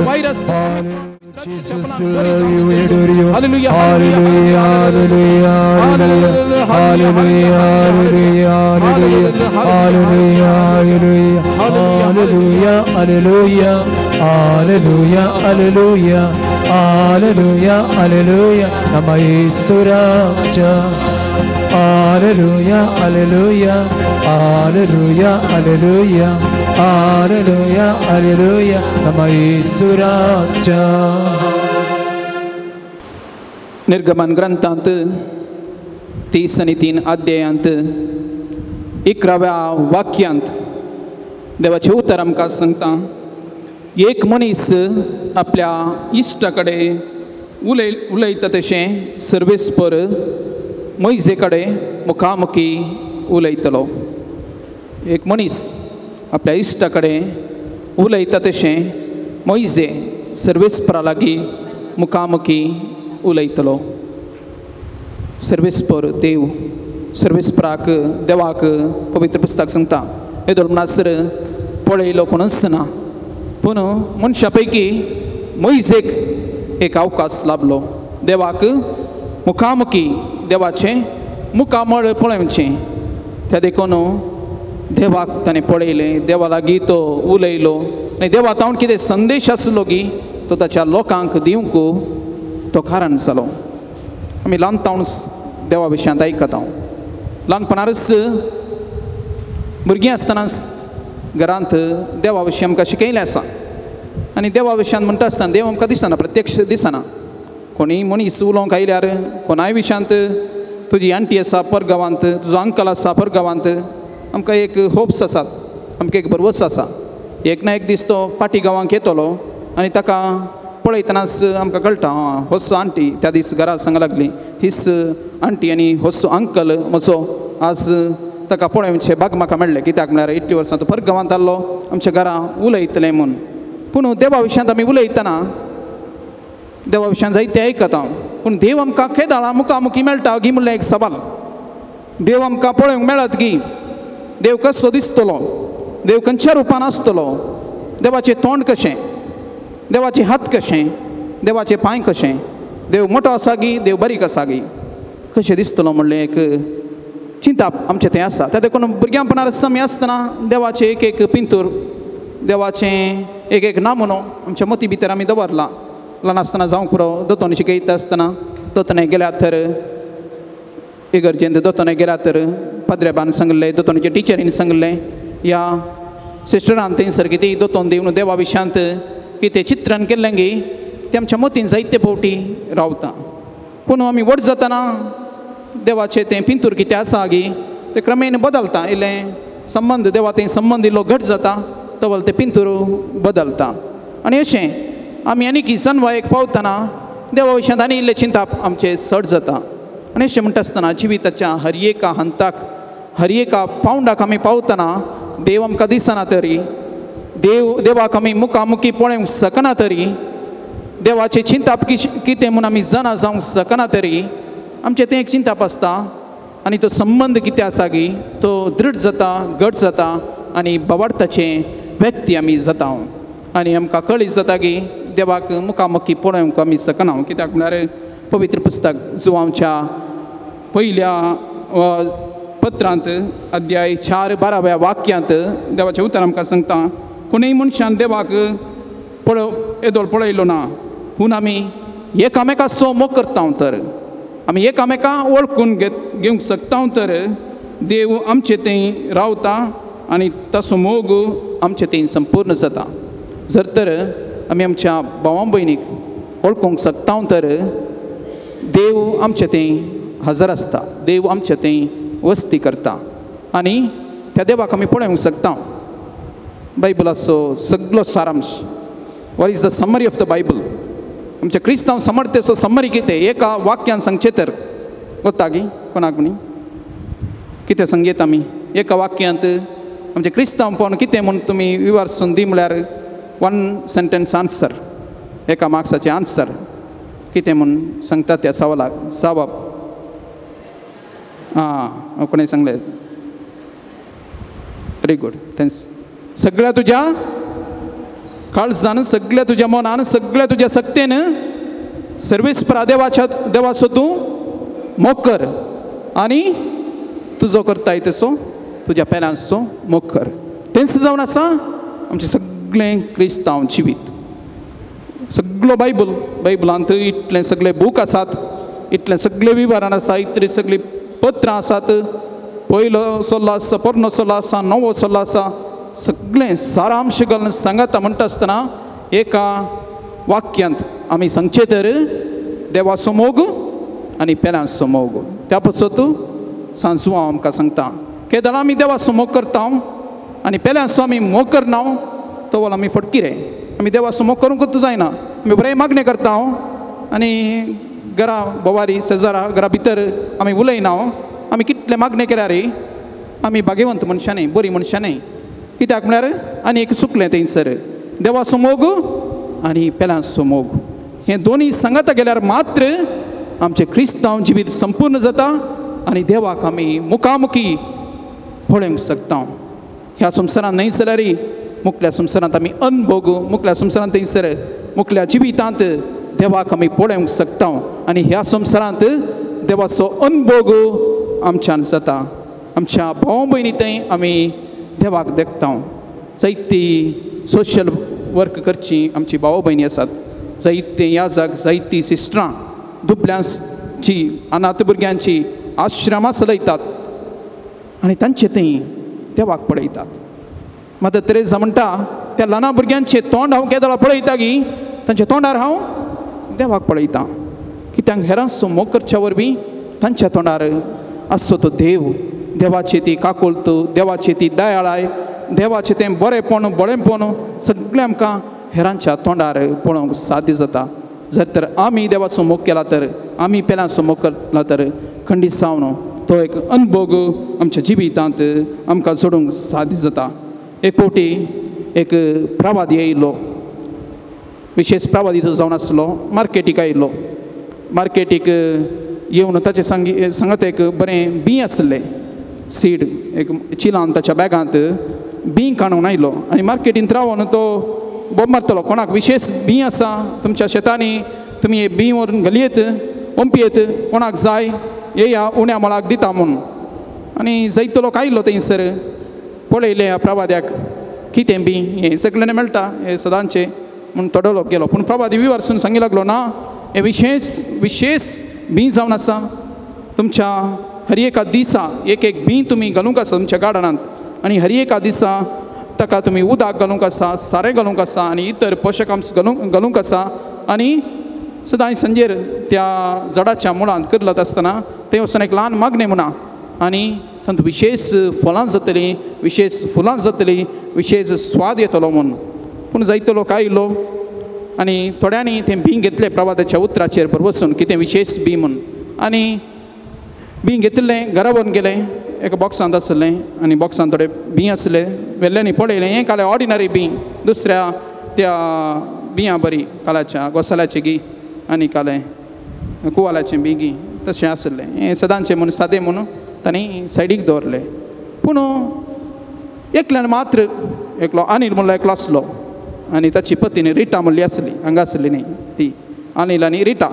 virus. Jesus, we adore you. Hallelujah, hallelujah, hallelujah, hallelujah, hallelujah, hallelujah, hallelujah, hallelujah, hallelujah, hallelujah, hallelujah, Nama Yesu Raja. Hallelujah, hallelujah, hallelujah, hallelujah, hallelujah, hallelujah, Nama Yesu Raja. निर्गमन ग्रंथांत 33 अध्यायांत 11व्या वाक्यांत देवाचें उतर आमकां सांगता, एक मनीस आपल्या इश्टा कडेन उलयता तशें सर्वेस्पर मोयजे कडेन मुखामुखी उलयतलो. एक मनीस आपल्या इश्टा कडेन उलयता तशें मोयजे सर्वेस्परा लागीं मुखामुखी उलयतलो. सर्वेस्पर देव सर्वेस्पराक देवाक पवित्र पुस्तक सांगता, येदोळ म्हणसर पळयलो कोणूच ना, पूण मनशा पैकी मोयजेक एक अवकाश लाभलो देवाक मुखामुखी देवाचें मुखामळ पळोवचें. त्या देखून देवाक ताणें पळयलें, देवा लागीं तो उलयलो आनी देवा तावन कितें संदेश आसलो की तो ताच्या लोकांक दिवंक तो कारण जालो. आमी ल्हान तावन देवा विशयांत आयकता. ल्हानपणारच भुरगीं आसतनाच घरांत देवा विशीं आमकां शिकयलें आसा आनी देवा विशयांत म्हणटा आसतना देव आमकां दिसना, प्रत्यक्ष दिसना. कोणीय मनीस उलोवंक आयल्यार कोणाय विशयांत तुजी आंटी आसा परगांवांत, तुजो अंकल आसा परगांवांत, आमकां एक होप्स आसात, आमकां एक भरवंसो आसा, एक ना एक दीस तो पाटी गांवांक येतलो आनी ताका पळयतनाच आमकां कळटा, आं होसो आंटी त्या दीस घरा सांग लागली, हीच आंटी आनी होसो अंकल म्हजो आज ताका पळोवचें भाग म्हाका मेळ्ळें, कित्याक म्हळ्यार इतलीं वर्सां तो परगांवांत आसलो आमच्या घरा उलयतलें म्हूण. पूण देवा विशयांत आमी उलयतना देवा विशयांत जायते आयकता, पूण देव आमकां केदाळा मुखामुखी मेळटा गी म्हणलें एक सवाल. देव आमकां पळोवंक मेळत गी? देव कसो दिसतलो? देव खंयच्या रुपान आसतलो? देवाचें तोंड कशें? देवाचे हात कशें? देवाचे पांय कशें? देव मोटो आसा गी? देव बारीक आसा गी? कशें दिसतलो म्हणलें एक चिंताप आमचें तें आसा. त्या देखून भुरग्यांपणार आमी आसतना देवाचें एक एक पिंतूर, देवाचें एक एक नामनो आमच्या मती भितर आमी दवरलां. ल्हान आसतना जावंक पुरो दोतोन शिकयता आसतना दोतोने गेल्या तर इगर्जेंत दोतोने गेल्या तर पाद्रेबान सांगलें, दोतोनाच्या टिचरीन सांगलें, ह्या सिस्टरान थंयसर कितें दोतोन दिवन देवा विशयांत कितें चित्रण केल्लें गी तें आमच्या मतीन जायते फावटी रावता. पूण आमी व्हड जातना देवाचें तें पिंतूर कितें आसा गी तें क्रमेन बदलता, इल्लें संबंद देवा तें संबंद इल्लो घट जाता तवल तें पिंतूर बदलता. आनी अशें आमी आनी की जनवायेक पावतना देवा विशयांत आनी इल्लें चिंताप आमचें चड जाता. आनी अशें म्हणटा आसतना जिविताच्या हर एका हंताक, हर एका पावंडाक आमी पावतना देव आमकां दिसना तरी, देव देवाक आमी मुखामुखी पळोवंक शकना तरी, देवाचें चिंताप कितें म्हूण आमी जाणा जावंक शकना तरी आमचें तें एक चिंताप आसता आनी तो संबंद कितें आसा गी तो दृढ जाता, घट जाता आनी बवार्थाचें व्यक्ती आमी जाता. आनी आमकां कळीत जाता की देवाक मुखामुखी पळोवंक आमी शकना, कित्याक म्हळ्यार पवित्र पुस्तक जुवांच्या पयल्या पत्रांत अध्याय 4 12व्या वाक्यांत देवाचें उतर आमकां सांगता, कोणूय मनशान देवाक येदोळ पळयलो ना, पूण आमी एकामेकाचो मोग करता तर, आमी एकामेका वळखून घेवंक शकता तर देव आमचे थंय रावता आनी ताचो मोग आमचे थंय संपूर्ण जाता. जर तर आमी आमच्या भावां भयणीक वळखूंक शकता तर देव आमचे थंय हजर आसता, देव आमचे थंय वस्ती करता आनी त्या देवाक आमी पळोवंक शकता. बायबलाचो सगळो सारांश, what is the summary of the Bible, आमच्या क्रिस्तांव समर्थेचो समरी कितें एका वाक्यान सांगचें तर वता गी कोणाक न्ही कितें सांगयत आमी एका वाक्यांत आमचें क्रिस्तांवपण कितें म्हूण तुमी विवर्सून दी म्हळ्यार वन सेंटेन्स आन्सर. एका मार्क्साचें आन्सर कितें म्हूण सांगता त्या सवालाक जवाब. आं, कोणें सांगलें? Very good, thanks. सगळ्या तुज्या काळजान, सगळ्या तुज्या मनान, सगळ्या तुज्या सक्तेन सर्वेस्परा देवाच्या देवाचो तूं मोग कर आनी तुजो करताय तसो तुज्या पेल्यांचो मोग कर. तेंच जावन आसा आमचें सगळें क्रिस्तांव जिवीत. सगळो बायबल, बायबलांत इतलें सगळे बूक आसात, इतलें सगळें विवरण आसा, इतलीं सगळीं पत्रां आसात. पयलो सल्लो आसा, पोरणो सल्लो आसा, नवो सल्लो आसा, सगळें सारांश घालून सांगता. म्हणटा आसतना एका वाक्यांत आमी सांगचें तर देवाचो मोग आनी पेल्यांचो मोग. त्या पासत सांजू हांव आमकां सांगता, केदळा आमी देवाचो मोग करता आनी पेल्यांचो आमी मोग करना तो आमी फटकिरे. आमी देवाचो मोग करूंकच जायना. आमी बरें मागणें करता आनी घरा बोवारी शेजारा घरा भितर आमी उलयना. आमी कितले मागणें केल्यार आमी भाग्यवंत मनशां न्हय, बरीं मनशां न्हय. कित्याक म्हळ्यार आनी एक चुकलें थंयसर, देवाचो मोग आनी पेल्यांचो मोग हे दोनूय सांगाता गेल्यार मात्र आमचें क्रिस्तांव जिवीत संपूर्ण जाता आनी देवाक आमी मुखामुखी पळोवंक शकता. ह्या संवसारांत न्हय जाल्यार मुखल्या संवसारांत आमी अनभोग, मुखल्या संवसारांत थंयसर मुखल्या जिवितांत देवाक आमी पळोवंक शकता आनी ह्या संवसारांत देवाचो अनभोग आमच्यान जाता. आमच्या भाव भयणी थंय आमी देवाक देखता. जायती सोशल वर्क करची आमची भाव भयणी आसात, जायते याजक, जायती सिस्टरां दुबल्यांची अनाथ भुरग्यांची आश्रमां चलयतात आनी तांचे थंय देवाक पळयतात. मदर तेरेजा म्हणटा, त्या ल्हान भुरग्यांचें तोंड हांव केदळा पळयता गी तांच्या तोंडार हांव देवाक पळयता. कित्याक हेरांचो मोग करच्या वरवीं तांच्या तोंडार आसचो तो देव, देवाची ती काकुळट, देवाची ती दयाळाय, देवाचें तें बरेंपण, बळेंपण सगळें आमकां हेरांच्या तोंडार पळोवंक साध्य जाता. जर तर आमी देवाचो मोग केला तर, आमी पेल्यांचो मोग केला तर खंडीत जावन तो एक अनभोग आमच्या जिवितांत आमकां जोडूंक साध्य जाता. एक फावटी एक प्रवादी येयलो, विशेश प्रवादी तो जावन आसलो, मार्केटीक आयलो. मार्केटीक येवन ताचे सांगात एक बरें बीं आसलें, सीड, एक चिलान ताच्या बॅगांत बीं काडून आयलो आनी मार्केटींत रावन तो बोब मारतलो, कोणाक विशेश बीं आसा तुमच्या शेतांनी, तुमी हे बीं व्हरून घालयेत, ओंपयेत, कोणाक जाय येया उण्या मोलाक दिता म्हूण. आनी जायतो लोक आयलो थंयसर, पळयलें ह्या प्रवाद्याक कितें बीं हें सगळ्यांनी मेळटा हें सदांचें म्हूण थोडो लोक गेलो. पूण प्रवादी विवर्सून सांगी लागलो, ना, हें विशेश विशेश बीं जावन आसा, तुमच्या हर एका दिसा एक एक बीं तुमी घालूंक आसा तुमच्या गार्डनांत आनी हर एका दिसा ताका तुमी उदक घालूंक आसा, सारें घालूंक आसा आनी इतर पोशकांश घालूंक आसा. आनी सदांय सांजेर त्या झाडाच्या मुळांत करलत आसतना थंय वचून एक ल्हान मागणें म्हणा आनी तातूंत विशेश फळां जातलीं, विशेश फुलां जातलीं, विशेश स्वाद येतलो म्हूण. पूण जायतो लोक आयलो आनी थोड्यांनी तें बीं घेतलें प्रवादाच्या उतराचेर भरवसून कितें विशेश बीं म्हूण, आनी बीं घेतिल्लें घरा व्हरून गेलें, एका बॉक्सांत आसलें आनी बॉक्सांत थोडे बीं आसले. वेल्ल्यांनी पळयलें हें कालें ऑर्डिनरी बीं, दुसऱ्या त्या बियां बरी कालाच्या गोसाल्याचें गी आनी कालें कुवालाचें बीं गी तशें आसलें, हें सदांचें म्हूण सादें म्हूण तांणी सायडीक दवरलें. पूण एकल्यान मात्र, एकलो अनिल म्हणलो एकलो आसलो आनी ताची पत्नी रिटा म्हणली आसली, हांगा आसली न्ही ती, अनिल आनी रिटा,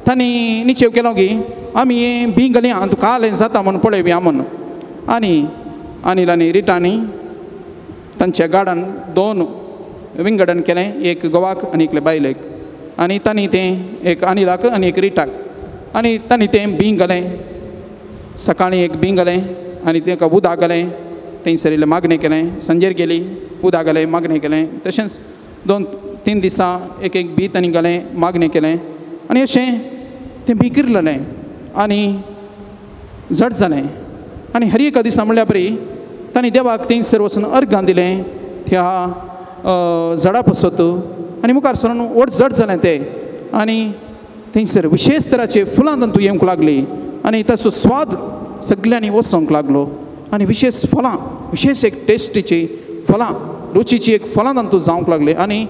तांणी निश्चेव केलो की आमी हें बीं घालया आनी तुका हें जाता म्हूण पळोवया म्हूण. आनी अनिल आनी रिटांनी तांच्या गार्डन दोन विंगडन केलें, एक घोवाक आनी एकले बायलेक, आनी तांणी तें एक अनिलाक आनी एक रिटाक, आनी तांणी तें बीं घालें. सकाळीं एक बीं घालें आनी ताका उदक घालें, थंयसर इल्लें मागणें केलें, सांजेर गेली उदक घालें, मागणें केलें. तशेंच 2-3 दिसां एक एक बीं तांणी घालें, मागणें केलें आनी अशें तें बीं किरलें आनी झड जालें. आनी हर एका दिसा म्हणल्यार बरी तांणी देवाक थंयसर वचून अर्गां दिलें त्या झाडा पसत आनी मुखार सरून व्हड झड जालें तें आनी थंयसर विशेश तराचे फुलां तातूंत येवंक लागलीं आनी ताचो स्वाद सगल्यांनी वचोंक लागलो आनी विशेश फळां, विशेश एक टेस्टीची फळां, रुचीची एक फळां तातूंत जावंक लागली. आनी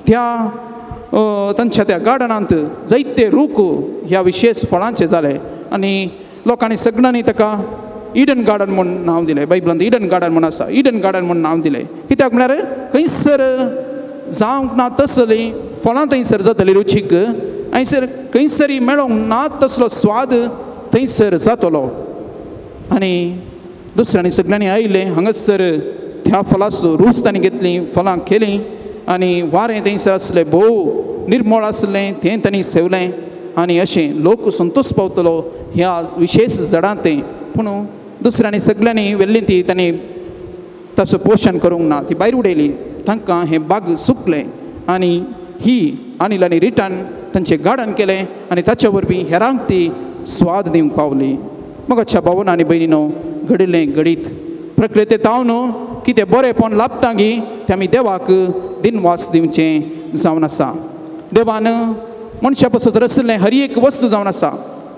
त्या तांच्या त्या गार्डनांत जायते रूख ह्या विशेष फळांचे जाले आनी लोकांनी सगळ्यांनी ताका इडन गार्डन म्हूण नांव दिलें. बायबलांत इडन गार्डन म्हूण आसा, इडन गार्डन म्हूण नांव दिलें कित्याक म्हळ्यार खंयसर जावंक ना तसली फळां थंयसर जातली रुचीक, हयसर खंयसरी मेळोंक ना तसलो स्वाद थंयसर जातलो. आनी दुसऱ्यांनी सगळ्यांनी आयले हांगासर त्या फळाचो रूच तांणी घेतली, फळां केलीं आनी वारें थंयसर आसलें भोव निर्मळ आसलें तें तांणी सेवलें आनी अशें लोक संतोश पावतलो ह्या विशेष झाडां तें. पूण दुसऱ्यांनी सगळ्यांनी व्हेल्ली ती तांणी ताचो पोशण करूंक ना, ती भायर उडयली, तांकां हें बाग सुकलें आनी ही अनिल आनी रिटर्न तांचें गार्डन केलें आनी ताचे वरवीं हेरांक ती स्वाद दिवंक पावली. मगाच्या भावना आनी भयणीनो, घडिल्लें घडीत प्रकृती तावन कितें बरेंपण लाभता गी तें आमी देवाक दिनवास दिवचें जावन आसा. देवान मनशा पसत रचिल्लें हर एक वस्तू जावन आसा,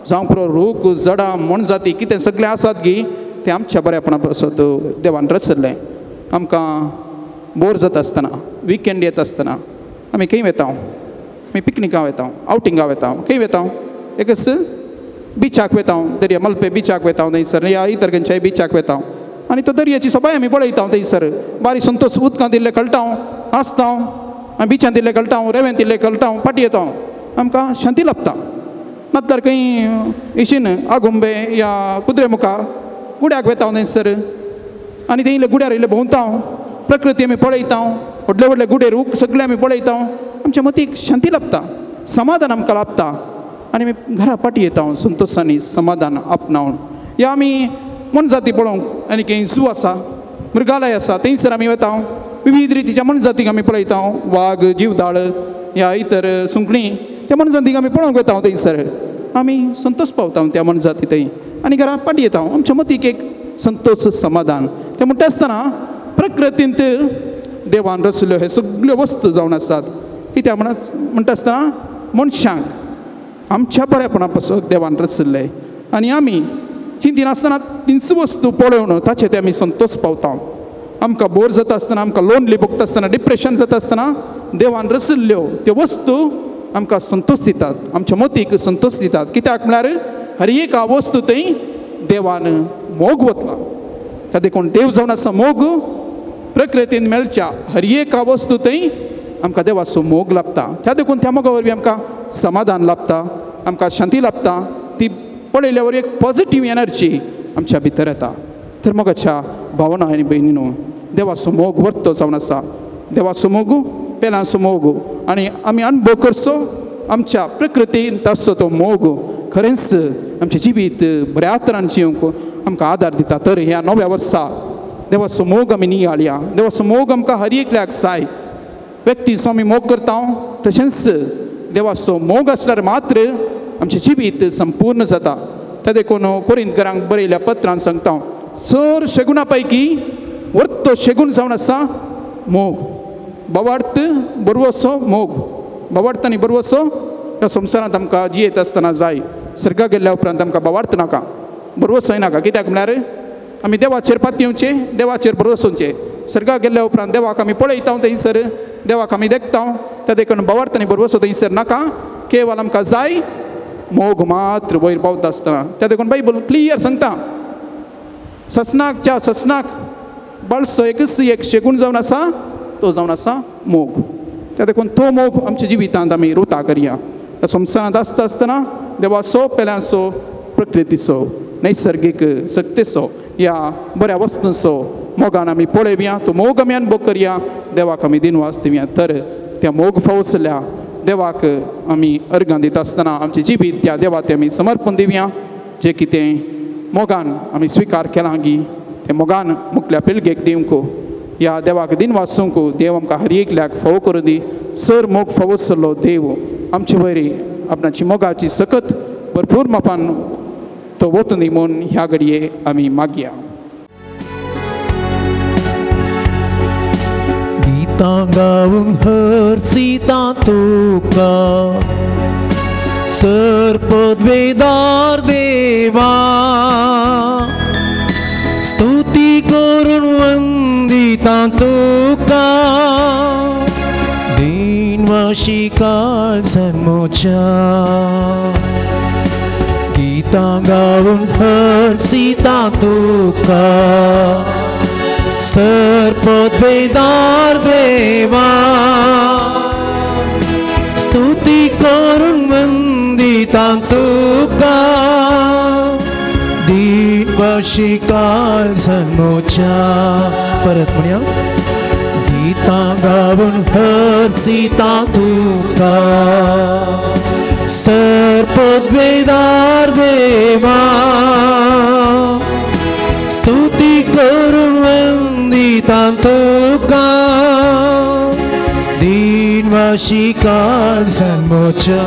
जावं पुरो रूख झाडां मोनजाती कितें सगळें आसात गी तें आमच्या बरेपणा पासत देवान रचिल्लें. आमकां बोर जाता आसतना, विकेंड येता आसतना आमी खंय वता, आमी पिकनिका वता, आवटिंगा वता, खंय वता, एकच बिचाक वता, दर्या मलपे बिचाक वता थंयसर या इतर खंयच्याय बिचाक वता आनी तो दर्याची सोबाय आमी पळयता थंयसर बारीक संतोष उदकांत इल्लें कळटा, नाचता, आनी बिचांत इल्लें कळटा, रेवेंत इल्लें कळटा, फाटी येता, आमकां शांती लाभता. नातर खंय इशीन आगुंबे या कुद्रेमुखा गुड्याक वता थंयसर आनी थंय इल्ले गुड्यार इल्ले भोंवता, प्रकृती आमी पळयता, व्हडले व्हडले गुडे रूख सगळे आमी पळयता, आमच्या मतीक शांती लाभता, समाधान आमकां लाभता आनी आमी घरा फाटी येता संतोशांनी समाधान आपणावन. या आमी मोनजाती पळोवंक आनी खंय झू आसा, मृगालय आसा, थंयसर आमी वता, विविध रितीच्या मोनजातीक आमी पळयता, वाग, जिवदाळ या इतर सुंकणीं, त्या मोनजातीक आमी पळोवंक वता थंयसर आमी संतोष पावता त्या मोनजाती थंय आनी घरा फाटी येता, आमच्या मतीक एक संतोष समाधान. तें म्हणटा आसतना प्रकृतींत देवान रचल्यो हे सगळ्यो वस्तू जावन आसात. कित्याक म्हणटा आसतना मनशांक आमच्या बरेपणा पासत देवान रचिल्लें आनी आमी चिंतिनासतना तीच वस्तू पळोवन ताचे ते आमी संतोष पावता. आमकां बोर जाता आसतना, आमकां लोनली भोगता आसतना, डिप्रेशन जाता आसतना देवान रचिल्ल्यो त्यो वस्तू आमकां संतोष दितात, आमच्या मतीक संतोष दितात. कित्याक म्हळ्यार हर एका वस्तू थंय देवान मोग वतला. त्या देखून देव जावन आसा मोग, प्रकृतीन मेळच्या हर एका वस्तू थंय आमकां देवाचो मोग लाभता. त्या देखून त्या मोगा वरवीं आमकां समाधान लाभता, आमकां शांती लाभता, ती पळयल्या वरवीं एक पॉझिटीव एनर्जी आमच्या भितर येता. तर मोगाच्या भावना आनी भयणीनो, देवाचो मोग वर्तो जावन आसा, देवाचो मोग पेलांचो मोग आनी आमी अनुभव करचो आमच्या प्रकृतीन ताचो तो मोग खरेंच आमचें जिवीत बऱ्या तरान जिवंक आमकां आदार दिता. तर ह्या नव्या वर्सा देवाचो मोग आमी नियाळया, देवाचो मोग आमकां हर एकल्याक जाय. व्यक्तीचो आमी मोग करता तशेंच देवाचो मोग आसल्यार मात्र आमचें जिवीत संपूर्ण जाता. त्या देखून कोरिंतकारांक बरयल्या पत्रान सांगता, सर शेगुणा पैकी वर्तो शेगूण जावन आसा मोग, बावार्थ बरवसो मोग, बावार्थ आनी बरवसो ह्या संवसारांत आमकां जियेत आसतना जाय. सर्गाक गेल्ल्या उपरांत आमकां बावार्थ नाका, बरवसोय नाका. कित्याक म्हळ्यार आमी देवाचेर पातयेवचें, देवाचेर भरवसोवचें. सर्गाक गेल्ल्या उपरांत देवाक आमी पळयता थंयसर, देवाक आमी देखता, त्या देखून बावार्थ आनी भरवसो थंयसर नाका. केवल आमकां जाय मोग मात्र वयर पावता आसतना. त्या देखून बायबल क्लियर सांगता, ससनाकच्या ससनाक बाळसो एकच एक शेगूण जावन आसा, तो जावन आसा मोग. त्या देखून तो मोग आमच्या जिवितांत आमी रुता करया. ह्या संवसारांत आसता आसतना देवाचो, पेल्यांचो, प्रकृतीचो, नैसर्गीक शक्तीचो, ह्या बऱ्या वस्तूंचो मोगान आमी पळोवया, तो मोग आमी अनुभव करया, देवाक आमी दिनवास दिवया. तर त्या मोग फावसल्या देवाक आमी अर्गां दिता आसतना आमचें जिवीत त्या देवा ते आमी समर्पण दिवया. जें कितें मोगान आमी स्विकार केलां गी तें मोगान मुखल्या पिळगेक दिवंक, ह्या देवाक दिनवासूंक देव आमकां हर एकल्याक फावो करूं दी. सर मोग फावो देव आमचे वयरी आपणाची मोगाची सकत भरपूर मापान तो वतूं दी म्हूण ह्या घडये आमी मागया. गीतां गावूंक हरसिता तुका सर पदवेदार देवा, स्तुती करून वंदिता तुका, दिन दीनवाशी काळजान मोच्या गीतां गावन हरसिता तुका सर्पद्वेदार देवा स्तुती करून वंदिता तुका दीनवाशी काळजान मोच्या परत म्हणया गीतां गावन हरसिता तुका सर्पद्वेदार देवा स्तुती करून वंदिता तुका दीनवाशी काळजान मोच्या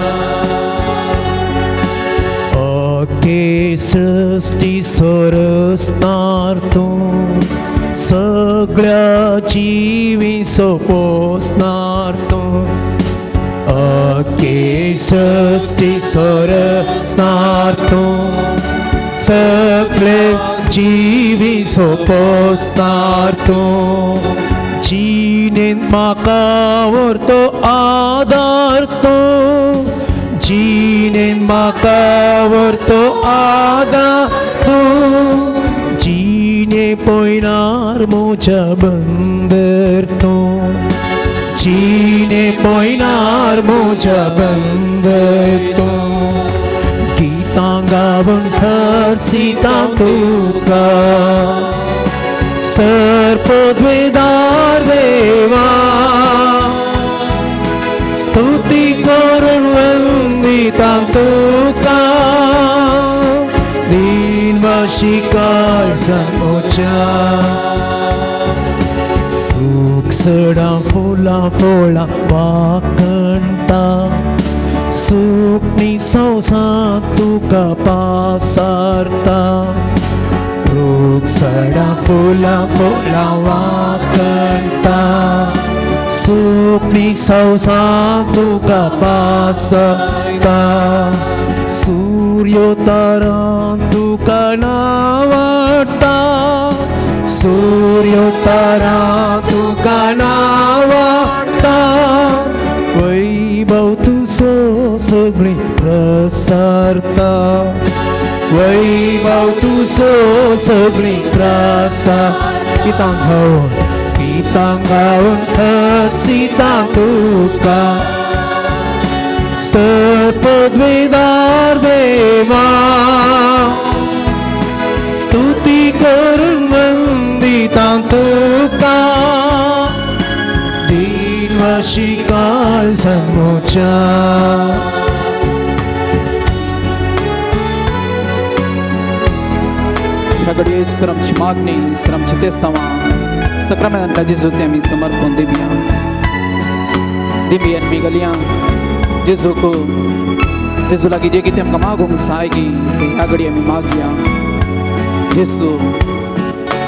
अके सृष्टी सरसनार तूं सगळ्या जिवी सोपोसनार तूं अके सृष्टी सरसनार तूं सगळे जिवी सोपोसनार तूं जिणेंत म्हाका व्हरतो आदार तूं जिणेंत म्हाका व्हरतो आदार तूं जिणे पयनार म्हज्या बंदर तूं जिणे पयनार म्हज्या बंदर तूं गीतां गावन हरसिता तुका सर्पद्वेदार देवा स्तुती करून वंदिता तुका दीनवाशी काळजान मोच्या रुक्षडां फुलां फळां वाखणटा सुकणी संवसार तुका पासारता रुक्षडां फुलां फळां वाखणटा सुकणी संवसार तुका पासारता सूर्य तारां तुका नावाडटा सूर्य तारां तुका नावाडटा वैभव तुजो सगळीं प्रसारता वैभव तुजो सगळीं प्रसार गीतां गावन गीतां गावन हरसिता तुका सर्पद्वेदार देवा स्तुती करून वंदिता तुका दीनवाशी काळजान मोच्या ह्या घडये सर आमची मागणी सर आमचे ते सवा सक्रामेंता जेजू ते आमी समर्पण दिवया दिवया आनी गलया जेजूक जेजू लागीं जें कितें आमकां मागूंक जाय गी तें ह्या घडये आमी मागया जेजू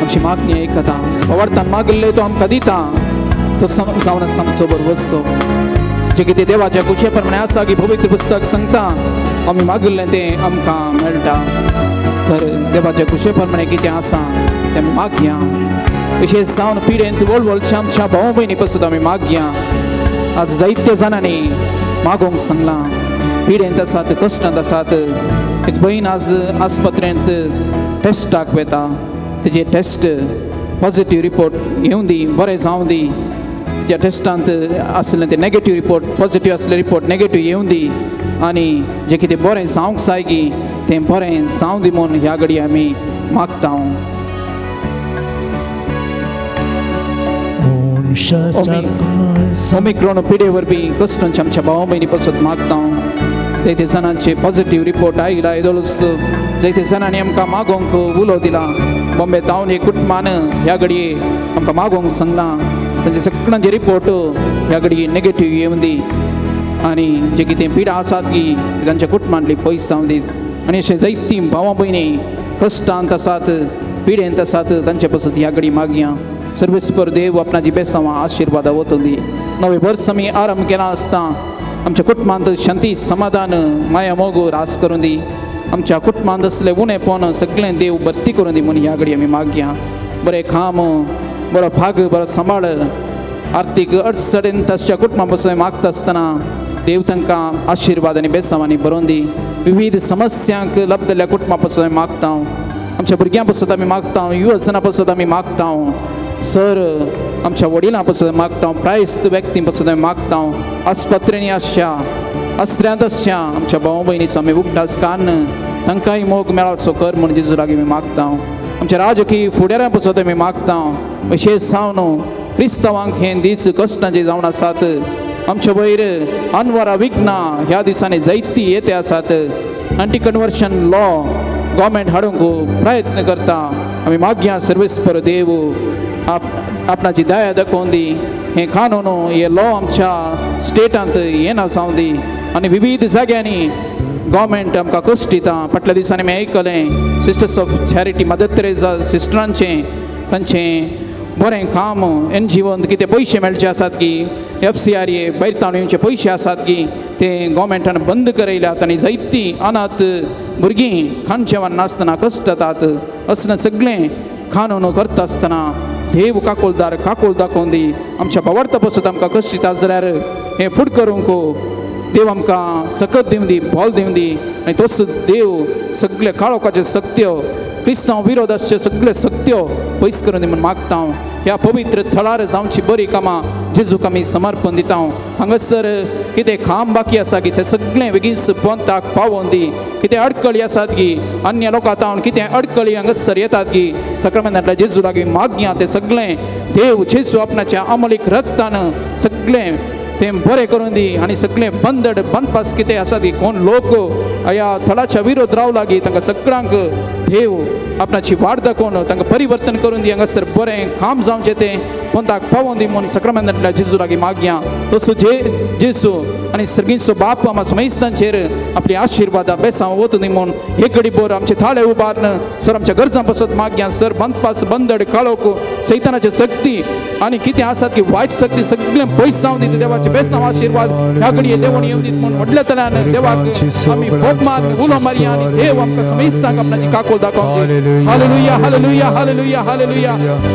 आमची मागणी आयकता आवडतान मागिल्लें तो आमकां दिता तो जावन आसा आमचो बरोबर जें कितें देवाच्या कुशे प्रमाणे आसा की पवित्र पुस्तक सांगता आमी मागिल्लें तें आमकां मेळटा तर देवाच्या कुशे प्रमाणे कितें आसा तें आमी मागया विशेश जावन पिडेंत वळवळच्या आमच्या भाव भयणी पसून आमी मागया आज जायत्या जाणांनी मागोंक सांगलां पिडेंत आसात कश्टांत आसात एक भयण आज आस्पत्रेंत टेस्टाक वता तेजे टेस्ट पॉजिटीव रिपोर्ट येवं दी बरें जावं दी त्या टेस्टांत आसलें तें नेगेटीव रिपोर्ट पॉजिटीव आसलें रिपोर्ट नेगेटीव येवं दी आनी जें कितें बरें जावंक जाय गी तें बरें जावं दी म्हूण ह्या घडये आमी मागता. ओमिक्रॉन पिडे वरवीं कश्टांचे आमच्या भाव भयणी पसत मागता. जायते जाणांचे पॉजिटीव रिपोर्ट आयला येदोळूच जायते जाणांनी आमकां मागोवंक उलो दिला. बॉम्बे तावन एक कुटुंबान ह्या घडये आमकां मागोवंक सांगलां तांचे सगळ्यांचे रिपोर्ट ह्या घडये नेगेटीव येवन दी आनी जे कितें पिडा आसात की तांच्या कुटुंबांतली पयस जावन दी. आनी अशें जायतीं भावां भयणी कश्टांत आसात पिडेंत आसात तांचे पसत ह्या घडये मागया. सर्वेस्पर देव आपणाची बेसांवां आशिर्वादा वतून दी. नवे वर्स आमी आरंभ केला आसता आमच्या कुटुंबांत शांती समाधान माया मोग रास करून दी. आमच्या कुटुंबांत आसले उणेपण सगळें देव भरती करून दी म्हूण ह्या घडये आमी मागया. बरें खाम बरो भाग बरो सांबाळ आर्थीक अडचणीन ताच्या कुटुंबा पासून मागता आसतना देव तांकां आशिर्वाद आनी बेसांवांनी भरोवन दी. विविध समस्यांक लब्धल्या कुटुंबा पासून आमी मागता, आमच्या भुरग्यां पासून आमी मागता, युवजना पासून आमी मागता सर, आमच्या वडिलां पासून मागता, प्रायस्त व्यक्तीं पासून आमी मागता, आस्पत्रेंनी आसच्या आसऱ्यांत आसच्या आमच्या भाव भयणीचो आमी उगडास काडून तांकांय मोग मेळचो कर म्हूण जेजू लागीं आमी मागता. आमच्या राजकीय फुडाऱ्यां पासून आमी मागता, विशेश जावन क्रिस्तांवांक हे दीस कश्टांचे जावन आसात. आमच्या वयर अनवरा विघ्नां ह्या दिसांनी जायती येते आसात. एंटी कन्वर्शन लॉ गव्हर्मेंट हाडूंक प्रयत्न करता. आमी मागया सर्वेस्पर देव आपणाची दया दाखोवन दी. हें कानून हे लॉ आमच्या स्टेटांत येना जावं दी आनी विविध जाग्यांनी गव्हर्मेंट आमकां कश्ट दिता. फाटल्या दिसांनी आमी आयकलें sisters of charity Mother Teresa सिस्टरांचें तांचें बरें काम एन जी ओन कितें पयशे मेळचे आसात की एफ सी आर ए भायर ताणून येवचे पयशे आसात की ते गव्हर्मेंटान बंद करयल्यात आनी जायतीं अनाथ भुरगीं खाण जेवण नासतना कश्टतात. असलें सगळें कानून करता आसतना देव काकोलदार काकोल दाखोवन दी. आमच्या भावार्था पासून आमकां कश्ट दिता जाल्यार हें फुड करूंक देव आमकां सकत दिवं दी, बॉल दिवं दी आनी तोच देव सगळे काळोखाचे सत्य क्रिस्तांव विरोध आसचे सगळे सत्य पयस करून दी म्हूण मागता. ह्या पवित्र थळार जावची बरी कामां जेजूक आमी समर्पण दिता. हांगासर कितें काम बाकी आसा की तें सगळें बेगीन पोंताक पावोवन दी. कितें अडकळी आसात की अन्य लोकां तावन कितें अडकळी हांगासर येतात की सक्रमेंतांतल्या जेजू लागीं मागया तें सगळें देव जेजू आपणाच्या अमलीक रक्तान सगळें तें बरें करून दी आनी सगळें बंदड बंदपास कितें आसा ती कोण लोक ह्या थळाच्या विरोध रावला की तांकां सगळ्यांक देव आपणाची वाट दाखोवन तांकां परिवर्तन करून दी. हांगासर बरें काम जावचें तें पोंताक पावोवन दी म्हूण सक्रमेंतांतल्या जेजू लागीं मागया. तसो जेजू आनी सर्गीचो बाप आमच्या समयस्तांचेर आपली आशिर्वादां बेसांव वतूं दी म्हूण एक घडी भर आमचे थाळे उबारून सर आमच्या गरजां पासत मागया. सर बंदपास बंदड काळोख सैतानाची शक्ती आनी कितें आसात की वायट शक्ती सगळें पयस जावन दी. देवाचे बेसांव आशिर्वाद ह्या घडये देवण येवन दीत म्हूण व्हडल्या तल्यान देवाक आमी भोगमान उलो मारया आनी देव आमकां समयस्तांक आपणाची काकोल दाखोवन दी. Hallelujah hallelujah hallelujah hallelujah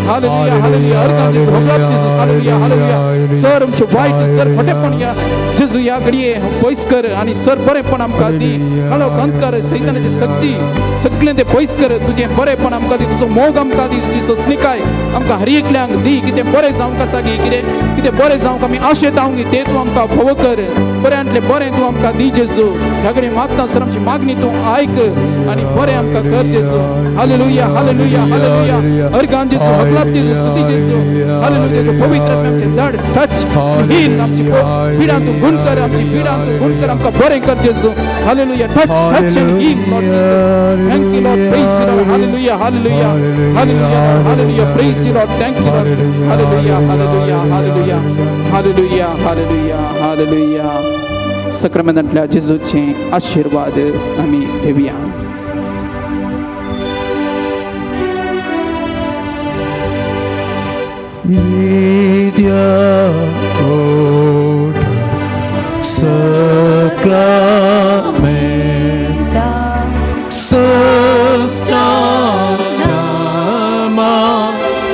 hallelujah hallelujah. अर्गां जेजू होगलाप जेजू हालेलुया हालेलुया. सर आमचें वायट सर खोटेपण ह्या जेजू ह्या घडये पयस कर आनी सर बरेंपण आमकां दी. काळोख अंधकार सैतानाची शक्ती सगळें तें पयस कर. तुजें बरेंपण आमकां दी, तुजो मोग आमकां दी, तुजी सोंसणीकाय आमकां हर एकल्यांक दी. कितें बरें जावंक आसा की कितें कितें बरें जावंक आमी आशेता की तें तूं आमकां फावो कर. बऱ्यांतलें बरें तूं आमकां दी जेजू. ह्या कडेन मागता सर आमची मागणी तूं आयक आनी बरें आमकां कर जेजू. Hallelujah hallelujah hallelujah. अर्गां जेजू होगलाप जेजू स्तुती जेजू हालेलुया. तुजें पवित्र आमचें दड टच हील आमची पिडां तूं गुण कर, आमची पिडां तूं गुण कर, आमकां बरें कर जेजू. Hallelujah. Touch touch and heal Lord Jesus. Thank you Lord. Praise you Lord. Hallelujah hallelujah hallelujah hallelujah. Praise you Lord. Thank you Lord. Hallelujah hallelujah hallelujah hallelujah hallelujah hallelujah. सक्रमेंतांतल्या जेजूचे आशिर्वाद आमी घेवया. Sacramenta Sustama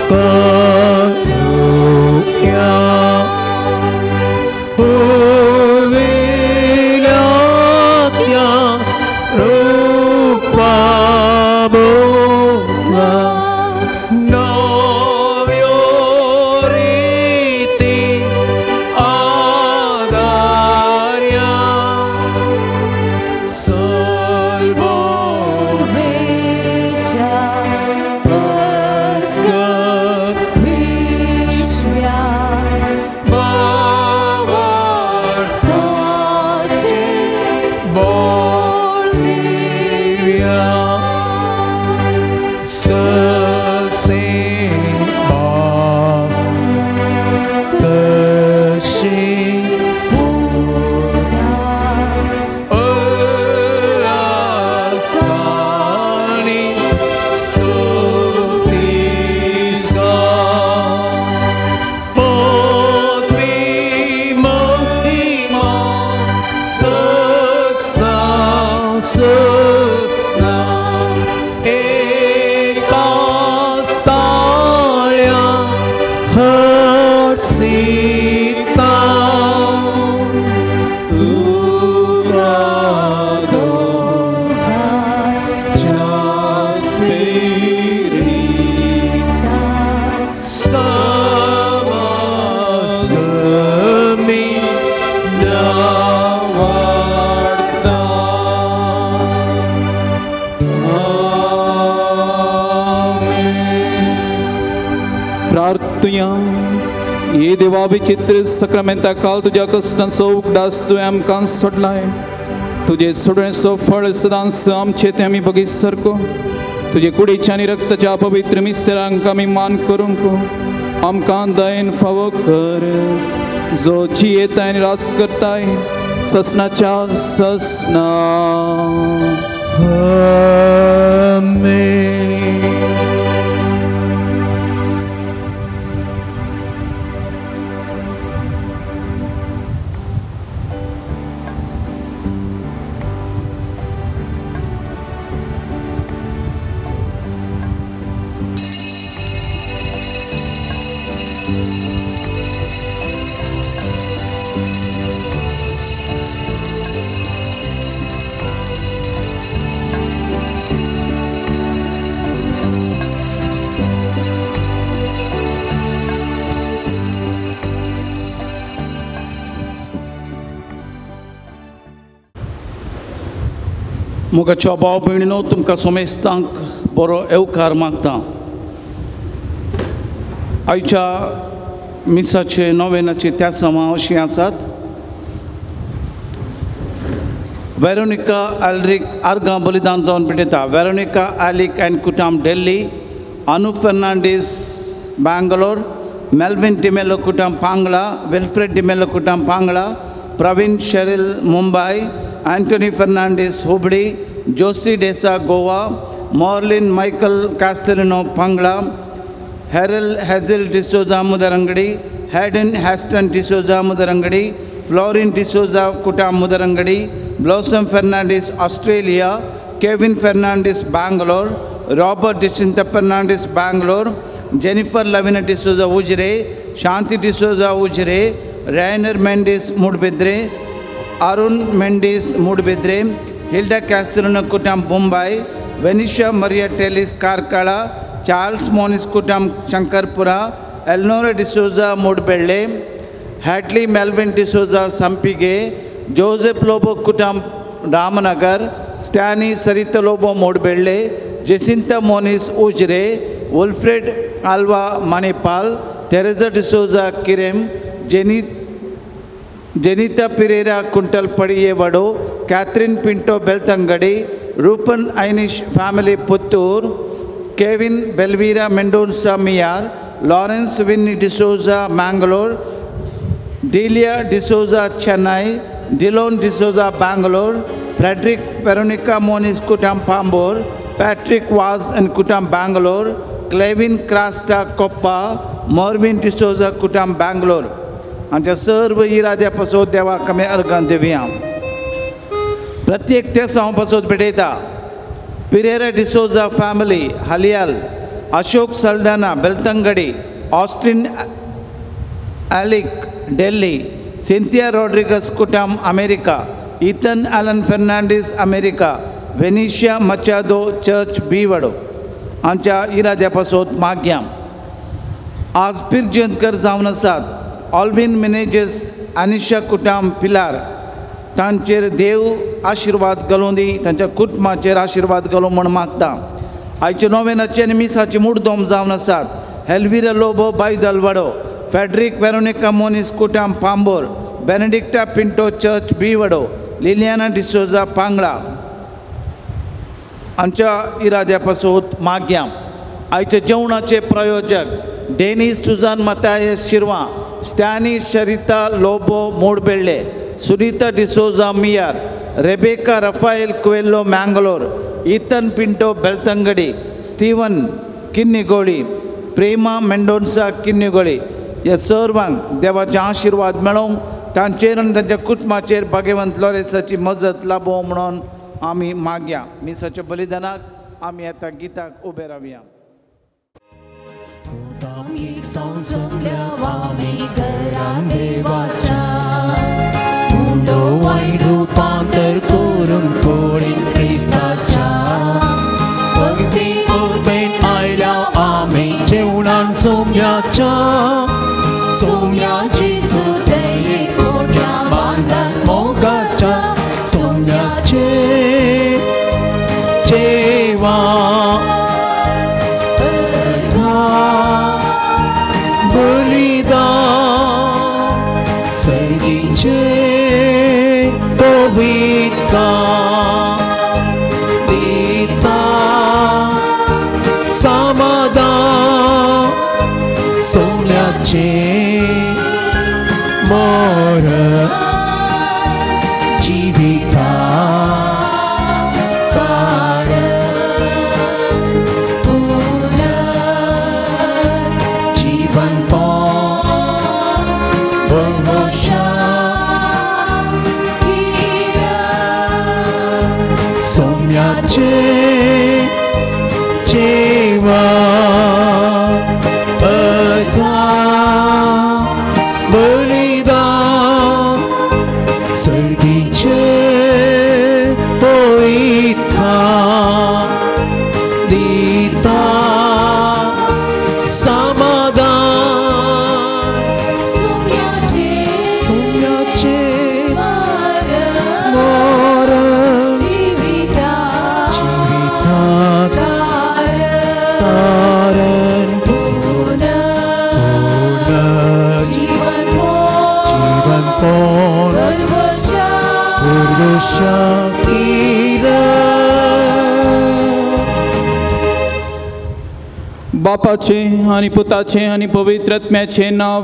Paruya Uvilatya Rupa Bhutva Novyo Riti Adarya. प्रार्थुया. हे देवा विचित्र सक्रामेंता काल तुज्या कश्टांचो उगडास तुवें आमकां सोडलाय. तुजे सोडण्याचो फळ सदांच आमचे ते आमी बगीत सारको तुजे कुडीच्या आनी रक्ताच्या पवित्र मिस्तेरांक आमी मान करूंक आमकां दयेन फावो कर, जो जियेताय आनी राज करताय ससनाच्या ससना. आमेन. मोगाच्या भाव भयणीनो, तुमकां सोमेस्तांक बरो येवकार मागता. आयच्या मिसाचे नोवेनाचे त्या समा अशीं आसात. वेरोनिका आल्रिक आर्गां बलिदान जावन भेटयता. वेरोनिका आलिक एंड कुटाम दिल्ली, अनुप फर्नांडीस बेंगलोर, मेल्विन डिमेलो कुटाम पांगळा, विल्फ्रेड डिमेलो कुटाम Pangla, Praveen Sheril Mumbai, Antony Fernandes Hubli, Joshi D'Sa Goa, Marlin Michael Castelino Pangla, Harold Hazel D'Souza Mudarangadi, Hayden Haston D'Souza Mudarangadi, Florin D'Souza Kutam Mudarangadi, Blossom Fernandes Australia, Kevin Fernandes Bangalore, Robert D'Sinta Fernandes Bangalore, Jennifer Lavina D'Souza Ujire, Shanti D'Souza Ujire, Rainer Mendes Moodbidri, Arun Mendes Moodbidri, Hilda Castelino Kutam Mumbai, Venetia Maria Tellis Karkala, Charles Moniz Kutam Shankarpura, Elnora D'Souza Moodbelle, Hadley Melvin D'Souza Sampige, Joseph Lobo Kutam Ramanagar, Stany Sarita Lobo Moodbelle, Jacinta Moniz Ujire, Wilfred Alva Manipal, Teresa D'Souza Kirem, Jenita Pereira Kuntalpadi Vado, Catherine Pinto Belthangady, Rupan Ainish family Puttur, Kevin Belvira Mendonca Miyar, Lawrence Winnie D'Souza Mangalore, Delia D'Souza Chennai, Dillon D'Souza Bangalore, Frederick Veronica Moniz Kutam Pambur, Patrick Vaz and Kutam Bangalore, Clevin Crasta Koppa, Marvin D'Souza Kutam Bangalore. आमच्या सर्व इराद्या पासत देवाक आमी अर्गां दिवया. प्रत्येक तेसांव पासत भेटयता. Pereira D'Souza family Haliyal, Ashok Saldanha Belthangady, Austin Alick Delhi, Cynthia Rodrigues Kutam America, Ethan Alan Fernandes America, Venetia Machado church Bivado. आमच्या इराद्या पासत मागया. आज पिरजंतकर जावन आसात ऑल्विन मिनेजस अनिशा कुटाम पिलार, तांचेर देव आशिर्वाद घालूं दी, तांच्या कुटुंबाचेर आशिर्वाद घालूं म्हूण मागता. आयचे नोवेनाचे आनी मिसाचे मुडदोम जावन आसात Elvira Lobo Baidalvado, Frederick Veronica Moniz Kutam Pambor, Benedicta Pinto church Bivado, Liliana D'Souza Pangla. आमच्या इराद्या पासून मागया. आयच्या जेवणाचे प्रायोजक Denis Susan Mathias Shirva, Stany Sharita Lobo Moodbelle, Sunita D'Souza Miyar, Rebecca Raphael Coelho Mangalore, Ethan Pinto Belthangady, Steven Kinnigoli, Prema Mendonca Kinnigoli. ह्या सर्वांक देवाचे आशिर्वाद मेळोवंक तांचेर आनी तांच्या कुटुंबाचेर भाग्यवंत लॉरेसाची मजत लाभोवं म्हणून आमी मागया. मिसाच्या बलिदानाक आमी आतां गिताक उबे रावया. रूपांतर करून कुडीन क्रिस्ताच्या भक्ती उर्बेन आयल्या आमी जेवणान सोम्याच्या सोम्याची सुदयेक मोठ्या बांदान मोगाच्या सोम्याचे जेवा इतका दिता समाधान सोम्याचें मरण जिविता जेवा अदा बलिदान सर्गीचे इतका दिता समाधान सोम्याचें मरण जिविता तारण जीवन पोण पुरुषा बापाचे आनी पुताचे आनी पवित्र आत्म्याचे नांव.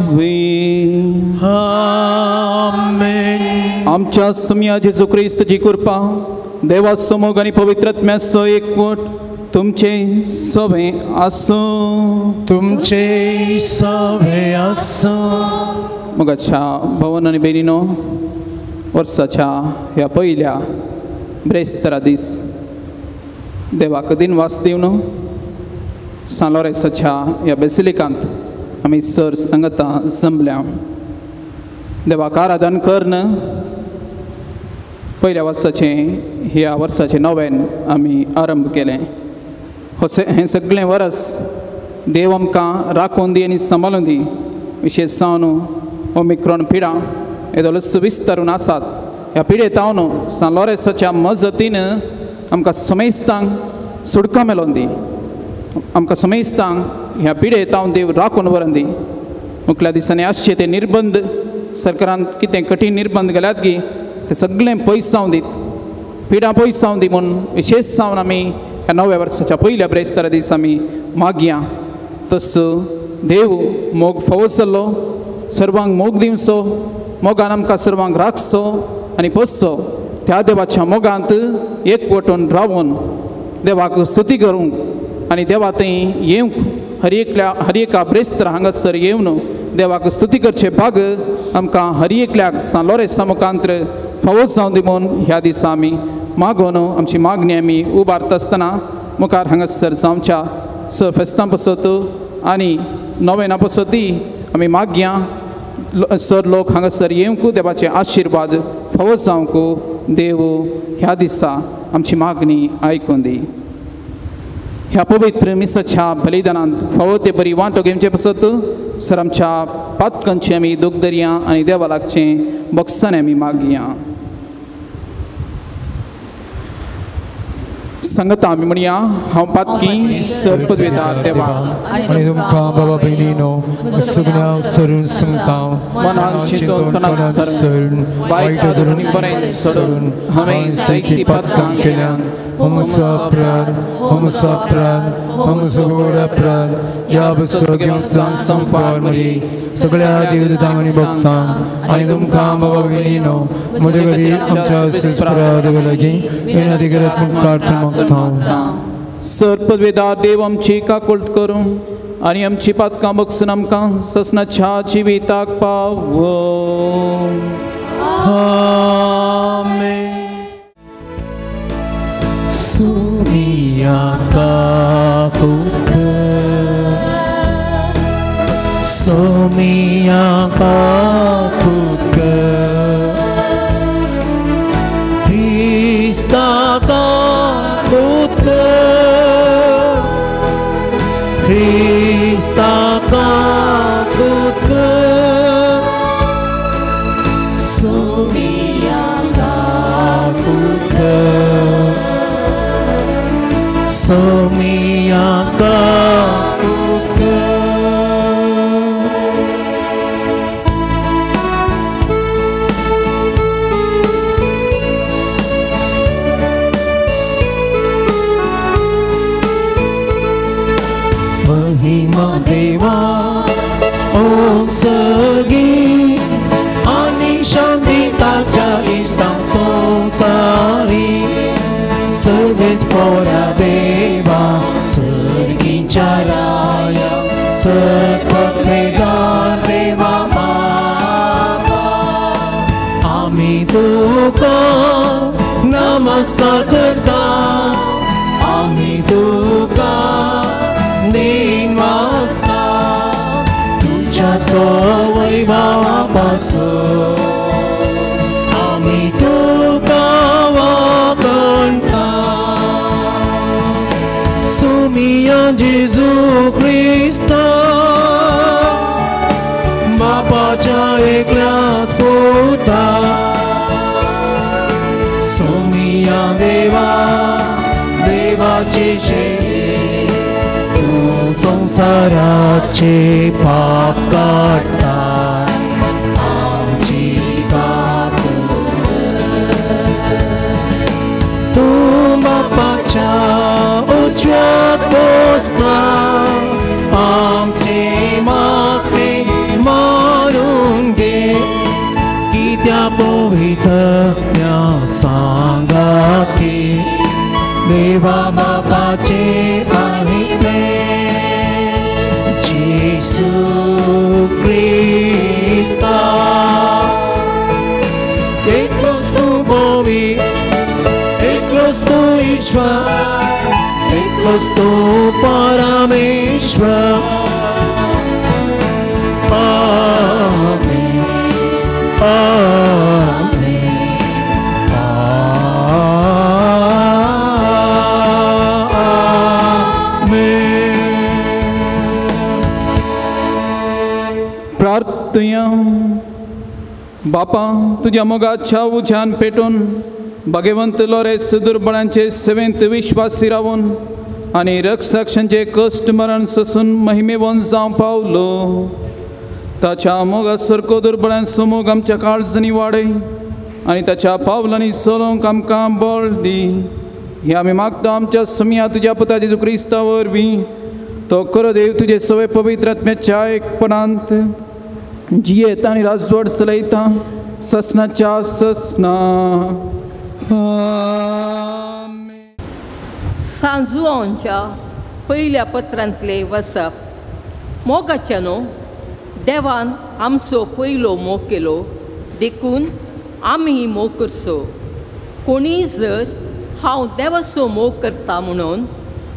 आमेन. आमच्या सुम्या जेजू क्रिस्ताची कृपा, देवाचो मोग आनी पवित्र आत्म्याचो एकवट तुमचे सवे आसूं. तुमचे सवे आसूं. मोगाच्या भवन आनी भयणीनो, वर्साच्या ह्या पयल्या ब्रेस्तारा दीस देवाक दिनवास दिवन सान लॉरेन्साच्या ह्या बेसिलिकांत आमी सर संगता जमल्या. देवाक आराधन करून पयल्या वर्साचें ह्या वर्साचें नवेन आमी आरंभ केलें. हें सगळें वर्स देव आमकां राखून दी आनी सांबाळून दी. विशेश जावन ओमिक्रॉन पिडा येदोळच विस्तारून आसात. ह्या पिडेत हांव सान लॉरेन्साच्या मजतीन आमकां समेस्तांक सुटका मेळोवन दी. आमकां समेस्तांक ह्या पिडेत हांव देव राखून व्हरून दी. मुखल्या दिसांनी आसचे ते निर्बंध सरकारान कितें कठीण निर्बंध घाल्यात की ते सगळें पयस जावन दीत, पिडा पयस जावन दी म्हूण विशेश जावन आमी ह्या नव्या वर्साच्या पयल्या ब्रेस्तारा दीस आमी मागया. तसो देव मोग फावो जाल्लो सर्वांक मोग दिवचो, मोगान आमकां सर्वांक राखचो आनी पोसचो. त्या देवाच्या मोगांत एकवटून रावून देवाक स्तुती करूंक आनी देवा थंय येवंक हर एकल्या हर एका ब्रेस्तारा हांगासर येवन देवाक स्तुती करचे भाग आमकां हर एकल्याक सान लॉरेन्सा मुखांतर फावो जावन दी म्हूण ह्या दिसा आमी मागोवन आमची मागणी आमी उबारता आसतना मुखार हांगासर जावच्या स फेस्तां पसत आनी नोवेना पसती आमी मागया. सर लोक हांगासर येवंक देवाचे आशिर्वाद फावो जावंक देव ह्या दिसा आमची मागणी आयकून दी. ह्या पवित्र मिसाच्या बलिदानांत फावो ते बरी वांटो घेवचे पसत सर आमच्या पातकांची आमी दूख दरया आनी देवा लागचें बक्षांनी आमी मागया. सांगता आमी म्हणया, हांव पातकी सर पदवेदार देवा आनी तुमकां बाबा भयणीनो सगळ्या सरून सांगता, मनान चिंतून तणान सरून वायट धरून बरें सोडून हांवें जायतीं पातकां केल्यान. म्हजो अपराध, म्हजो अपराध, म्हजो व्हड अपराध. ह्या बसो घेवन संपार मरी सगळ्या देवदूतांक आनी भक्तांक आनी तुमकां बाबा भयणीनो म्हजे खातीर आमच्या सुस्परा देवा लागीं विनंती करत म्हूण प्रार्थना मागता. सर पदवेदार देव आमची काकुळट करूं आनी आमची पातकां बक्षून आमकां ससनाच्या जिविताक पावो. आमेन. सुमिया काकुत, सुमिया काकुत, क्रिस्ता काकुत, क्रिस्ता काकुत, सुमिया काकुत, सोमिया काकुत. सगी आनी शांती ताच्या इश्टां संवसारी सर्वेस पोरा देवा सर्गीच्या राया सत्पदवेदार देवा बापा आमी तुका नमस्कार करता आमी तुका दिनवासता तुज्या तो वैभवा पासून आमी तुका वाखणता सुमिया जेजू क्रिस्ता बापाच्या एकल्याच पुता सोमिया देवा देवाची शेती तूं संवसाराचे पाप काडटा आमची कात तूं बापाच्या उजव्याक बसला आमचे मागणे मानून घे कित्या पवित्रत्या सांगाती देवा बापाचे आहिले जेजू क्रिस्ता एकलोच तूं पवित्र एकलोच तूं ईश्वर एकलोच तूं परमेश्वर आमेन आमेन प्रार्थया. बापा तुज्या मोगाच्या उज्यान पेटून भाग्यवंत लोरेस दुर्बळांचे सेवेंत विश्वासी रावून आनी रक्षाक्षांचे कश्ट मरण ससून महिमेवन जावं पावलो ताच्या मोगा सारको दुर्बळांचो मोग आमच्या काळजांनी वाडय आनी ताच्या पावलांनी चलोवंक आमकां बळ दी. हे आमी मागता आमच्या समिया तुज्या पुता जेजू क्रिस्ता वरवीं तो खरो देव तुजे सवय पवित्र आत्म्याच्या एकपणांत जियेत आनी राजवट चलयता ससनाच्या ससना. सांजुआंच्या पयल्या पत्रांतले वसप. मोगाच्या न्हू देवान आमचो पयलो मोग केलो देखून आमी मोग करचो. कोणीय जर हांव देवाचो मोग करता म्हणून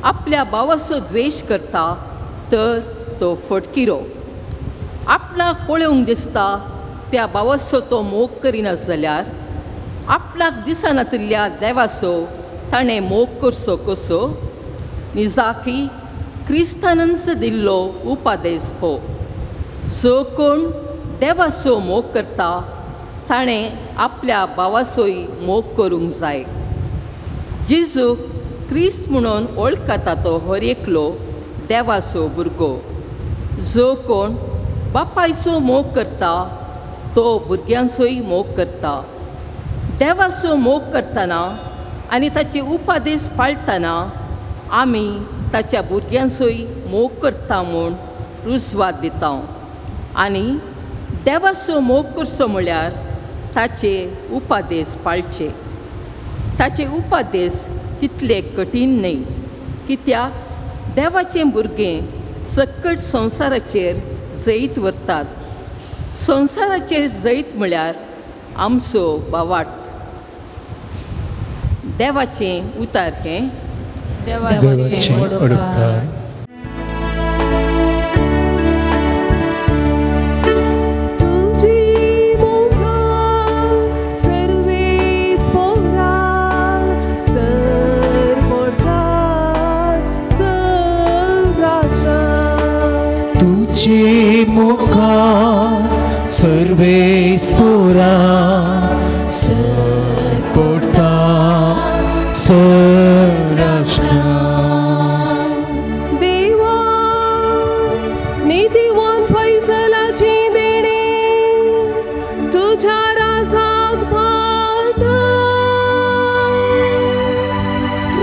आपल्या भावाचो द्वेश करता तर तो फटकिरो. आपणाक पळोवंक दिसता त्या भावाचो तो मोग करिना जाल्यार आपणाक दिसनातिल्ल्या देवाचो ताणें मोग करचो कसो? निजाकी क्रिस्तानच दिल्लो उपादेश हो. जो कोण देवाचो मोग करता ताणें आपल्या भावाचोय मोग करूंक जाय. जेजूक क्रिस्त म्हणून वळखता तो हर एकलो देवाचो भुरगो. जो कोण बापायचो मोग करता तो भुरग्यांचोय मोग करता. देवाचो मोग करतना आनी ताचे उपादेश पाळटना आमी ताच्या भुरग्यांचोय मोग करता म्हूण रुजवात दिता. आनी देवाचो मोग करचो म्हळ्यार ताचे उपादेश पाळचे. ताचे उपादेश तितले कठीण न्हय कित्याक देवाचें भुरगें सकट संवसाराचेर जैत व्हरतात. संवसाराचेर जैत म्हळ्यार आमचो भावार्थ. देवाचें उतार हें देवाचें उपकार. तुझी मुखा सर्वेस पुरा सरपोटा संरक्षणा. देवा नीतिवान फैसलाची देणे तुझ्या राजाक पाठ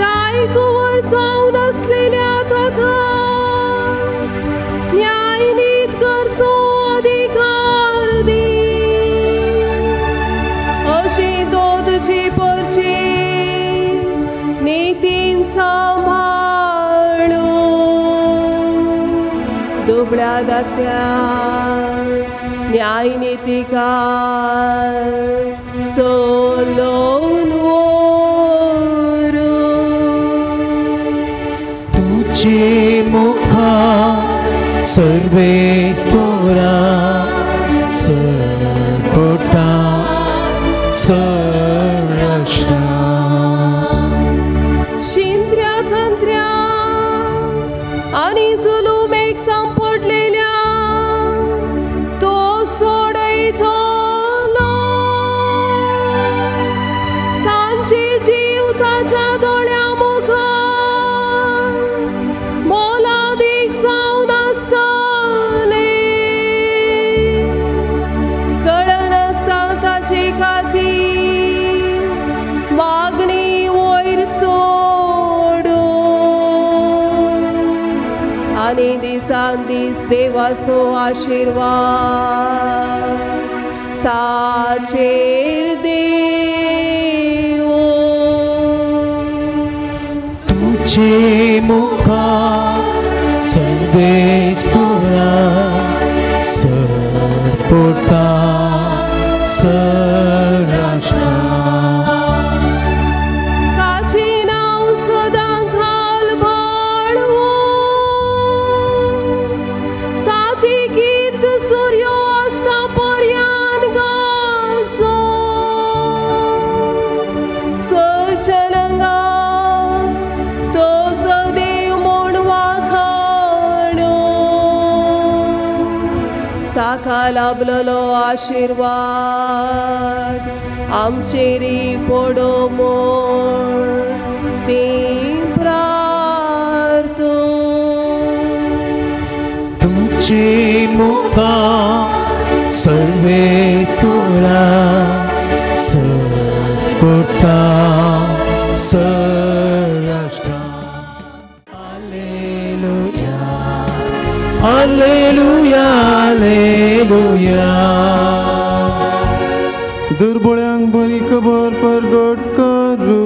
रायकुवर जावन आसलेल्या ताका न्याय नीत करचो अधिकार. तुजी परची नितीन सांबाळू दुबळ्या धाकट्या न्याय नितीकार सोलोवन व्हरू. तुझे मुखा सर्वेस्पोरा सरपोटा सरराष्ट्रा शिंत्र्या तंत्र्या आनी जुलुमेक सांपडलेल्या तो सोडयतलो. तांचे जीव ताच्या दोळ्या मुखार मोलादीक जावन आसतले. कळनासता ताचे खातीर मागणी वयर सोडू आनी दिसान दीस देवाचो आशिर्वाद ताचेर देवो. तुझे मुखा सर्वेस्पोरा सरपोटा सरराष्ट्रा ताचें नांव सदां घाल बाळवो. ताची कीर्त सुर्यो आसता पर्यान गाजो. सचलंगा तो सदैव म्हूण वाखाणो. ताका लाभलेलो आशिर्वाद आमचेरी पडो म्हूण तीं प्रार्थू. तुझे मुखा सर्वेस्पोरा सरपोटा सरराष्ट्रा. Alleluia alleluia alleluia. दुर्बळ्यांक बरी खबर परगट करूं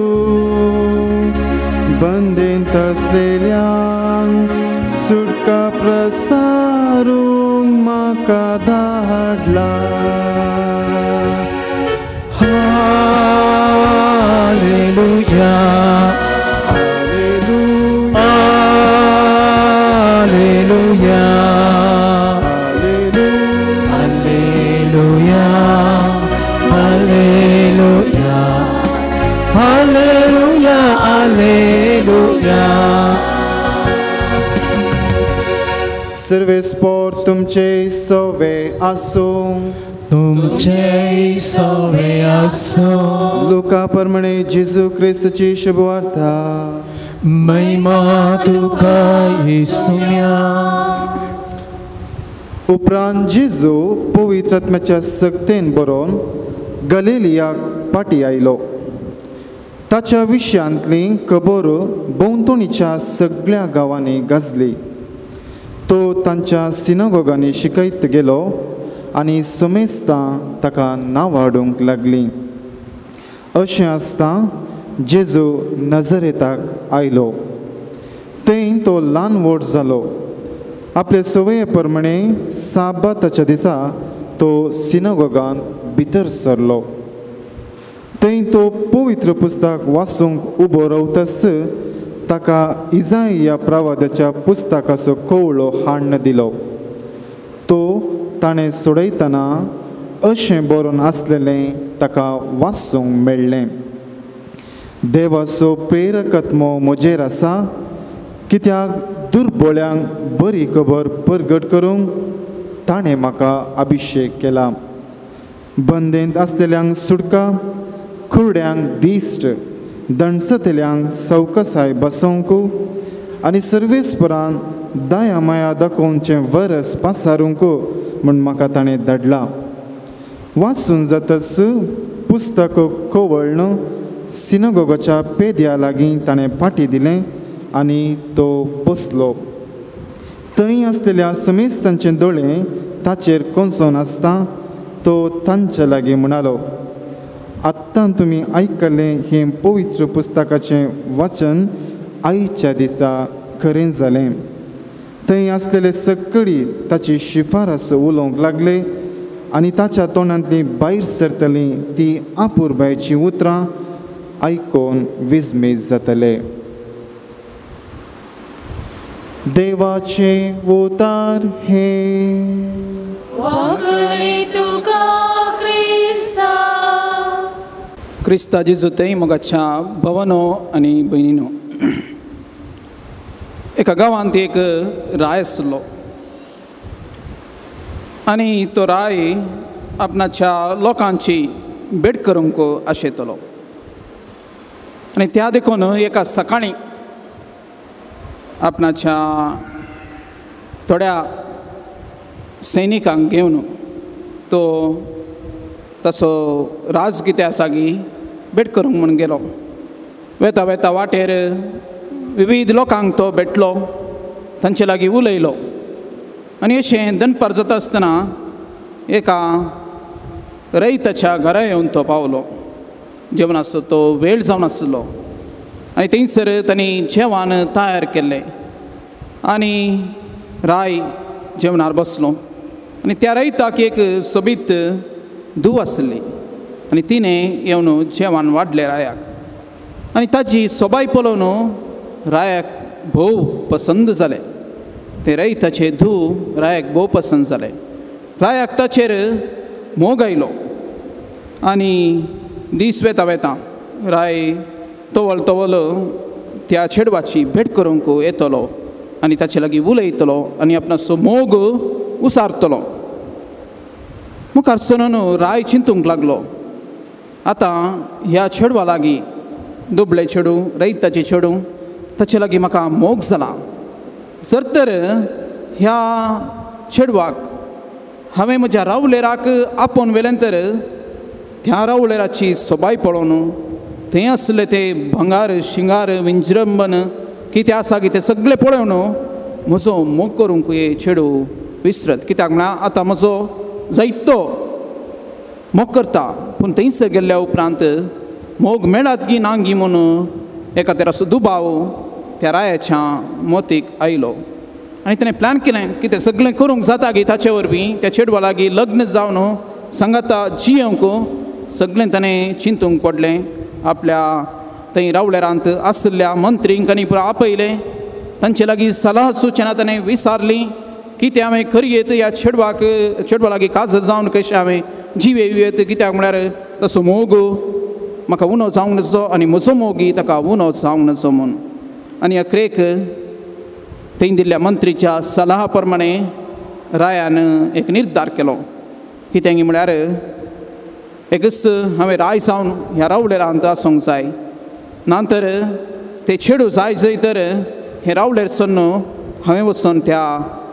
बंदेंत आसलेल्यांक सुटका प्रसारूंक म्हाका धाडला. Alleluia alleluia alleluia alleluia alleluia alleluia alleluia. सर्वेस्पोर तुमचे सवे आसूं. तुमचे सवे आसूं. लुका प्रमाणे जेजू क्रिस्ताची शुभवार्ता. महिमा तुका येसुम्या. उपरांत जेजू पवित्र आत्म्याच्या सक्तेन बरोवन गलिलियाक फाटी आयलो. ताच्या विशयांतली खबर भोंवतणीच्या सगळ्या गांवांनी गाजली. तो तांच्या सिनागोगांनी शिकयत गेलो आनी समेस्तां ताका नांव हाडूंक लागलीं. अशें आसता जेजू नजरेताक आयलो. थंय तो ल्हान व्हड जालो. आपले संवये प्रमाणे साबाताच्या दिसा तो सिनागोगान भितर सरलो. थंय तो पवित्र पुस्तक वाचूंक उबो रावताच ताका इजाइया प्रवादाच्या पुस्तकाचो कवळो हाडून दिलो. तो ताणें सोडयतना अशें बरोवन आसलेलें ताका वाचूंक मेळ्ळें. देवाचो प्रेरकत्मो म्हजेर आसा कित्याक दुर्बोळ्यांक बरी खबर परगट करूंक ताणें म्हाका अभिशेक केला. बंदेंत आसलेल्यांक सुटका, कुरड्यांक दिश्ट, दणसतल्यांक सवकसाय बसोवंक आनी सर्वेस्परान दया माया दाखोवचें वरस पासारूंक म्हूण म्हाका ताणें धाडला. वाचून जातच पुस्तक कवळ्ण सिनागोगाच्या पेद्या लागीं ताणें पाटी दिलें आनी तो बसलो. थंय आसलेल्या समेस्तांचे दोळे ताचेर कोंसोन आसता तो तांचे लागीं म्हणालो, आत्तां तुमी आयकलें हें पवित्र पुस्तकाचें वाचन आयच्या दिसा खरें जालें. थंय आसलेले सगळी ताची शिफारस उलोवंक लागले आनी ताच्या तोंडांतली भायर सरतली ती आपुरबायेचीं उतरां आयकून विस्मीत जातले. देवाचे उतार हे क्रिस्ता जेजू थंय मोगाच्या भवनो आनी भयणीनो, एका गांवांत एक राय आसलो आनी तो राय आपणाच्या लोकांची भेट करूंक आशेतलो आनी त्या देखून एका सकाळीं आपणाच्या थोड्या सैनिकांक घेवन तो तसो राज कितें आसा गी भेट करूंक म्हूण गेलो. वेता वेता वाटेर विविध लोकांक तो भेटलो, तांचे लागीं उलयलो आनी अशें दनपार जाता आसतना एका रयताच्या घरा येवन तो पावलो. जेवण आसलो तो वेळ जावन आसलो आनी थंयसर तांणी जेवण तयार केल्लें आनी राय जेवणार बसलो आनी त्या रयताक एक सोबीत धूव आसली आनी तिणें येवन जेवण वाडलें रायाक आनी ताजी सोबाय पळोवन रायाक भोव पसंद जालें. ते रयताचे धूव रायाक भोव पसंद जालें. रायाक ताचेर मोग आयलो आनी दीस वेता वेता राय तवल तवल त्या चेडवाची भेट करूंक येतलो आनी ताचे लागीं उलयतलो आनी आपणाचो मोग उसारतलो. मुखार सरून राय चिंतूंक लागलो, आतां ह्या चेडवा लागीं, दुबळे चेडूं, रयताचें चेडूं, ताचे लागीं म्हाका मोग जाला. जर तर ह्या चेडवाक हांवें म्हज्या रावलेराक आपोवन व्हेलें तर त्या रावळेराची सोबाय पळोवन थंय आसलें तें भंगार शिंगार विंजरंबन कितें आसा की तें सगळें पळोवन म्हजो मोग करूंक हे चेडूं विसरत. कित्याक म्हळ्यार आतां म्हजो जायतो मोग करता, पूण थंयसर गेल्ल्या उपरांत मोग मेळत गी ना गी म्हणून एका तेराचो दुबाव त्या रायाच्या मोतीक आयलो आनी ताणें प्लॅन केलें की तें सगळें करूंक जाता गी ताचे वरवीं त्या चेडवा लागीं लग्न जावन सांगाता जियोंक सगळें ताणें चिंतूंक पडलें. आपल्या थंय रावळेरांत आशिल्ल्या मंत्रींक आनी पुरो आपयलें, तांचे लागीं सलाह सुचना ताणें विचारली कितें हांवें करयेत ह्या चेडवाक, चेडवा लागीं काजर जावन कशें हांवें जीव येत, कित्याक म्हळ्यार तसो मोग म्हाका उणो जावंक नजो आनी म्हजो मोगी ताका उणो जावंक नजो म्हूण. आनी अखेरेक थंय दिल्ल्या मंत्रीच्या सलाहा प्रमाणे रायान एक निर्धार केलो कितें म्हळ्यार एकच हांवें राय जावन ह्या रावळेरांत आसूंक जाय, ना तर ते चेडूं जाय जंय तर हें रावळेर सन्न हांवें वचून त्या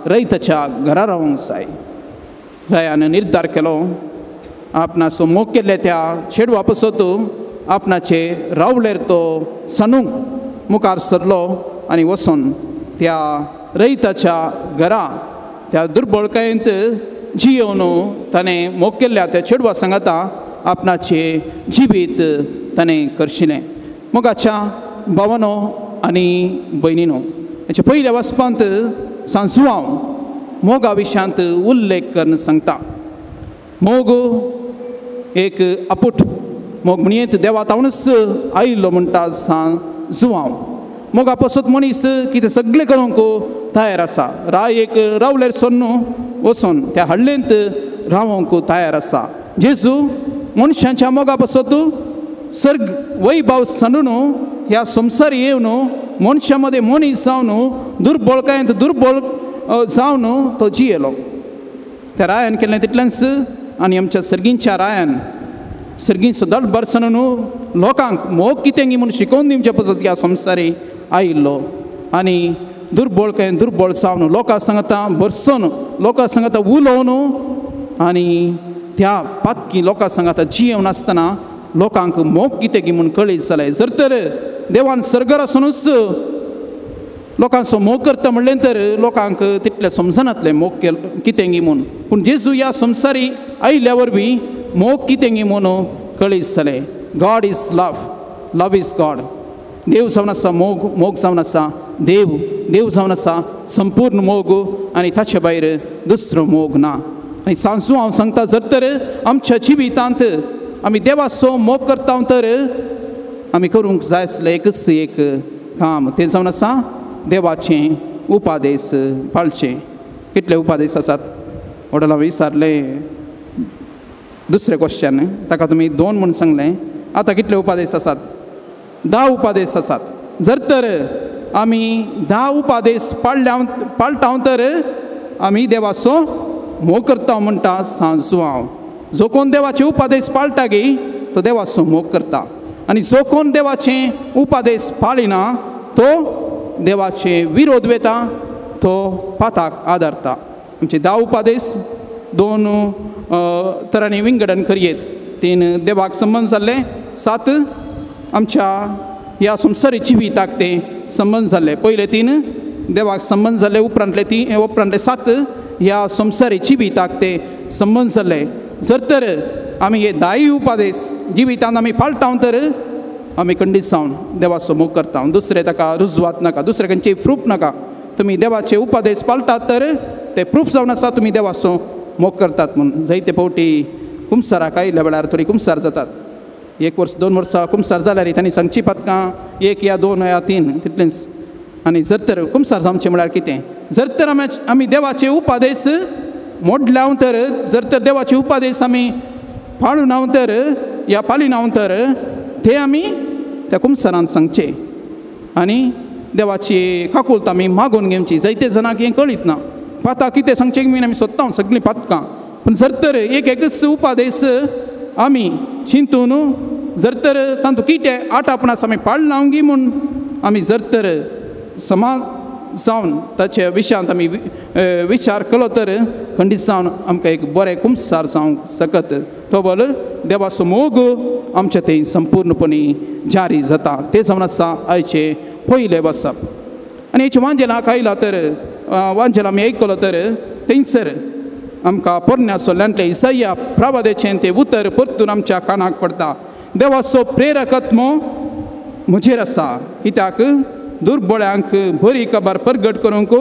रयताच्या घरा रावंक जाय. रायान निर्धार केलो आपणाचो मोग केल्ल्या त्या चेडवा पसत आपणाचे रावळेर तो सनूंक मुखार सरलो आनी वचून त्या रयताच्या घरा त्या दुर्बळकायेंत जियोवन ताणें मोग केल्ल्या त्या चेडवा सांगाता आपणाचे जिवीत ताणें करशिलें. मोगाच्या भावानो आनी भयणीनो, हाच्या पयल्या वाचपांत सांजवांव मोगा विशयांत उल्लेख करून सांगता. मोग एक आपूट मोग म्हणयेत देवा तावनच आयिल्लो म्हणटा सांजवांव. मोगा पसत मनीस कितें सगळें करूंक तयार आसा. राय एक रावलेर सोन्नू वचून त्या हळ्ळेंत रावंक तयार आसा. जेजू मनशांच्या मोगा पसत सर्ग वैभव सांडून ह्या संवसार येवन मनशां मदें मनीस जावन दुर्बळकायेंत दुर्बळ जावन तो जियेलो. त्या रायान केल्लें तितलेंच आनी आमच्या सर्गींच्या रायान सर्गींचो दडभर सांडून लोकांक मोग कितें म्हूण शिकोवन दिवचे पसत ह्या संवसारी आयिल्लो आनी दुर्बळ काय दुर्बळ जावन लोकां सांगता भरसून लोकां सांगता उलोवन आनी त्या पातकी लोकां सांगता जियेवन आसतना लोकांक मोग कितें की म्हूण कळीत जालें. जर तर देवान सर्गार आसुनूच लोकांचो मोग करता म्हणलें तर लोकांक तितलें समजनातलें मोग कितें गी म्हूण. पूण जेजू ह्या संवसारी आयिल्ल्या वरवीं मोग कितें गी म्हूण कळीत जालें. God is love, love is God. देव जावन आसा मोग, मोग जावन आसा देव, देव जावन आसा संपूर्ण मोग आनी ताचे भायर दुसरो मोग ना. आनी सांजू हांव सांगता, जर तर आमच्या जिवितांत आमी देवाचो मोग करता तर आमी करूंक जाय आसलें एकच एक काम, तें जावन आसा देवाचें उपादेश पाळचें. कितले उपादेश आसात वडला विचारलें दुसरें क्वेश्चन, ताका तुमी 2 म्हूण सांगलें. आतां कितले उपादेश आसात? 10 उपादेश आसात. जर तर आमी 10 उपादेश पाळटा तर आमी देवाचो मोग करता म्हणटा सांजू हांव. जो कोण देवाचे उपादेश पाळटा गी तो देवाचो मोग करता, आनी जो कोण देवाचे उपादेश पाळिना तो देवाचे विरोध वेता, तो पाताक आदारता. आमचे 10 उपादेश 2 तरांनी विंगडन करयेत. 3 देवाक संबंद जाल्ले, 7 आमच्या ह्या संवसारी जिविताक ते संबंद जाल्ले. पयले 3 देवाक संबंद जाल्ले, उपरांतले 3 उपरांतले 7 ह्या संवसारी जिविताक ते संबंद जाल्ले. जर तर आमी हे 10 उपादेश जिवितांत आमी पाळटा तर आमी खंडीत जावन देवाचो मोग करता. दुसरें ताका रुजवात नाका, दुसरें खंयचें प्रूफ नाका. तुमी देवाचे उपादेश पाळटात तर ते प्रूफ जावन आसा तुमी देवाचो मोग करतात म्हूण. जायते फावटी कुमसाराक आयिल्ल्या वेळार थोडी कुमसार जातात. 1 वर्स 2 वर्सां कुमसार जाल्यार तांणी सांगची पातकां 1 या 2 या 3 तितलेंच. आनी जर तर कुमसार जावचें म्हळ्यार कितें, जर तर आमी देवाचे उपादेश मोडल्या तर, जर तर देवाचे उपादेश आमी पाळून तर या पाळिना तर ते आमी त्या कुमसारान सांगचे आनी देवाची काकुळत आमी मागून घेवची. जायते जाणांक हें कळीत ना, पातां कितें सांगचें बीन आमी सोदता सगळीं पातकां. पूण जर तर एक एकच उपादेश आमी चिंतून जर तर तांतूं कितें आठ आपणास आमी पाळना गी म्हूण आमी जर तर समाज जावन ताच्या विशयांत आमी विचार केलो तर खंडीत जावन आमकां एक बरें कुमसार जावंक शकत. तो बल देवाचो मोग आमच्या थंय संपूर्णपणी जारी जाता. तें जावन आसा आयचें पयलें बसप. आनी हेचें वांजेलाक आयला तर वांजेल आमी आयकलो तर थंयसर आमकां पोरण्या सोल्यांतलें इसाया प्रवादेचें तें उतर परतून आमच्या कानाक पडटा. देवाचो प्रेरक आत्मो म्हजेर आसा, कित्याक दुर्बळ्यांक बरी खबर परगट करूंक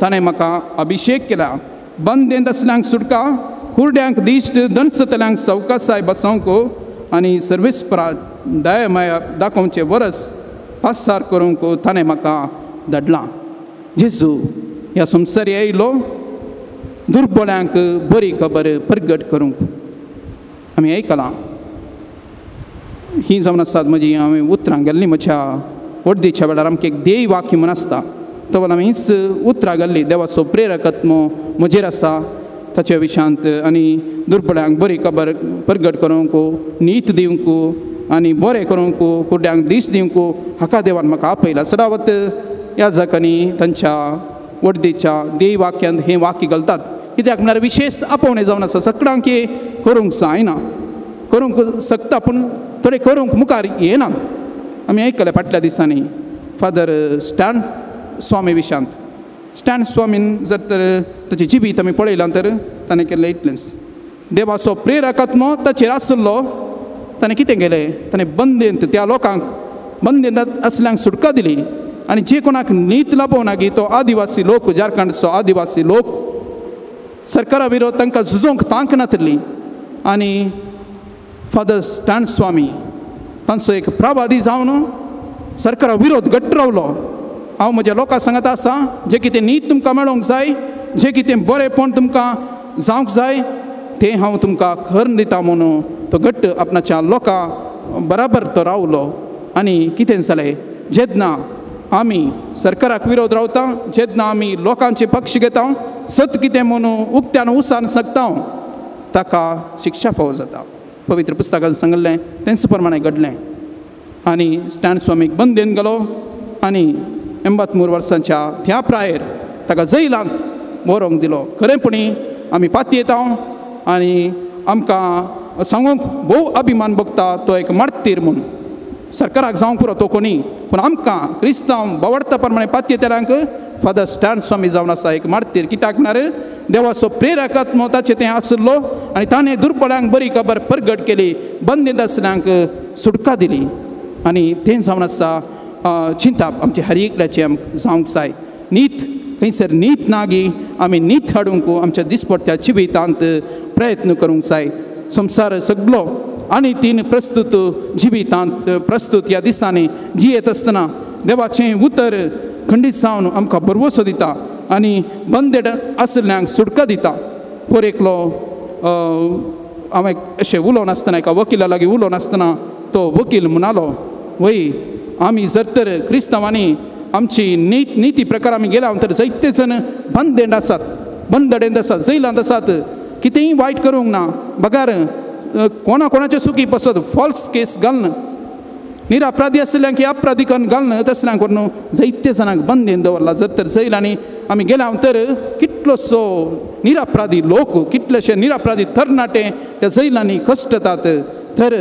ताणें म्हाका अभिशेक केला. बंदेंत आसल्यांक सुटका, कुरड्यांक दिश्ट, दणसतल्यांक सवकासाय बसोवंक आनी सर्वेस्परा दया माया दाखोवचें वरस पासार करूंक ताणें म्हाका धाडलां. जेजू ह्या संवसारी आयलो दुर्बळ्यांक बरी खबर परगट करूंक. आमी आयकलां ही जावन आसात म्हजी हांवें उतरां गेल्लीं म्हज्या वर्दीच्या वेळार आमकां एक देय वाक्य म्हूण आसता, तो आमी हीच उतरां घाल्ली. देवाचो प्रेरक आत्मो म्हजेर आसा ताच्या विशयांत आनी दुर्बळ्यांक बरी खबर परगट करूंक, नीत दिवंक आनी बरें करूंक, कुड्ड्यांक दीस दिवंक हाका देवान म्हाका आपयला. सदावत ह्या जाकांनी तांच्या वर्दीच्या देय वाक्यांत हें वाक्य घालतात, कित्याक म्हळ्यार विशेश आपोवणें जावन आसा. सगळ्यांक हें करूंक जायना, करूंक शकता पूण थोडे करूंक मुखार येनात. आमी आयकलें फाटल्या दिसांनी फादर स्टॅन स्वामी विशांत. स्टॅन स्वामीन जर तर ताचें जिवीत आमी पळयलां तर ताणें केल्लें इतलेंच. देवाचो प्रेरक आत्मो ताचेर आसलो, ताणें कितें केलें, ताणें बंदेंत त्या लोकांक बंदेंत आसल्यांक सुटका दिली आनी जे कोणाक नीत लाभोवना गी तो आदिवासी लोक, झारखंडचो आदिवासी लोक सरकारा विरोध तांकां झुजोवंक तांक नातिल्ली. आनी फादर स्टॅन स्वामी तांचो एक प्रवादी जावन सरकारा विरोध घट्ट रावलो. हांव म्हज्या लोकां सांगत आसा, जें कितें नीत तुमकां मेळोंक जाय, जें कितें बरेंपण तुमकां जावंक जाय तें हांव तुमकां करून दिता म्हणून तो घट्ट आपणाच्या लोकां बराबर तो रावलो. आनी कितें जालें, जेन्ना आमी सरकाराक विरोध रावता, जेन्ना आमी लोकांचे पक्ष घेता, सत कितें म्हणून उक्त्यान उसान शकता, ताका शिक्षा फावो जाता. पवित्र पुस्तकान सांगिल्लें तेंच प्रमाणें घडलें. आनी स्टॅन स्वामीक बंदेन गेलो आनी 83 वर्सांच्या त्या प्रायेर ताका जैलांत बरोवंक दिलो. खरेंपणी आमी पातयेता आनी आमकां सांगूंक भोव अभिमान भोगता तो एक मार्तीर म्हूण. सरकाराक जावंक पुरो तो कोणी, पूण आमकां क्रिस्तांव बावडता प्रमाणे पातयेतल्यांक फादर स्टॅन स्वामी जावन आसा एक मार्तीर. कित्याक म्हळ्यार देवाचो प्रेरक आत्मो ताचें तें आशिल्लो आनी ताणें दुर्बळांक बरी खबर परगट केली, बंदीत आसल्यांक सुटका दिली. आनी तें जावन आसा चिंताप आमचे हर एकल्याचें आमकां जावंक जाय. नीत खंयसर नीत नागी आमी नीत हाडूंक आमच्या दिसपट्ट्या जिवितांत प्रयत्न करूंक जाय. संवसार सगलो आनी तीन प्रस्तुत जिवितांत प्रस्तुत ह्या दिसांनी जियेत आसतना देवाचें उतर खंडीत जावन आमकां भरवसो दिता आनी बंदेड आशिल्ल्यांक सुटका दिता. पोर एकलो हांवें अशें उलोवन आसतना एका वकिला लागीं उलोवन आसतना तो वकील म्हणालो, वय आमी जर तर क्रिस्तांवांनी आमची निती प्रकार आमी गेल्या तर जायते जण बंदेंड आसात, बंदडेंत आसात, जैलांत आसात, कितेंय वायट करूंक ना, बगार कोणा कोणाचे सुकी पसत फॉल्स केस घालून निरापराधी आशिल्ल्यांक अपराधी करून घालून तसल्यांक करून जायते जाणांक बंदेन दवरला. जर तर जैलांनी आमी गेल्या तर कितलोसो निरापराधी लोक, कितलेशे निरापराधी तरणाटे त्या जैलांनी कश्टतात. तर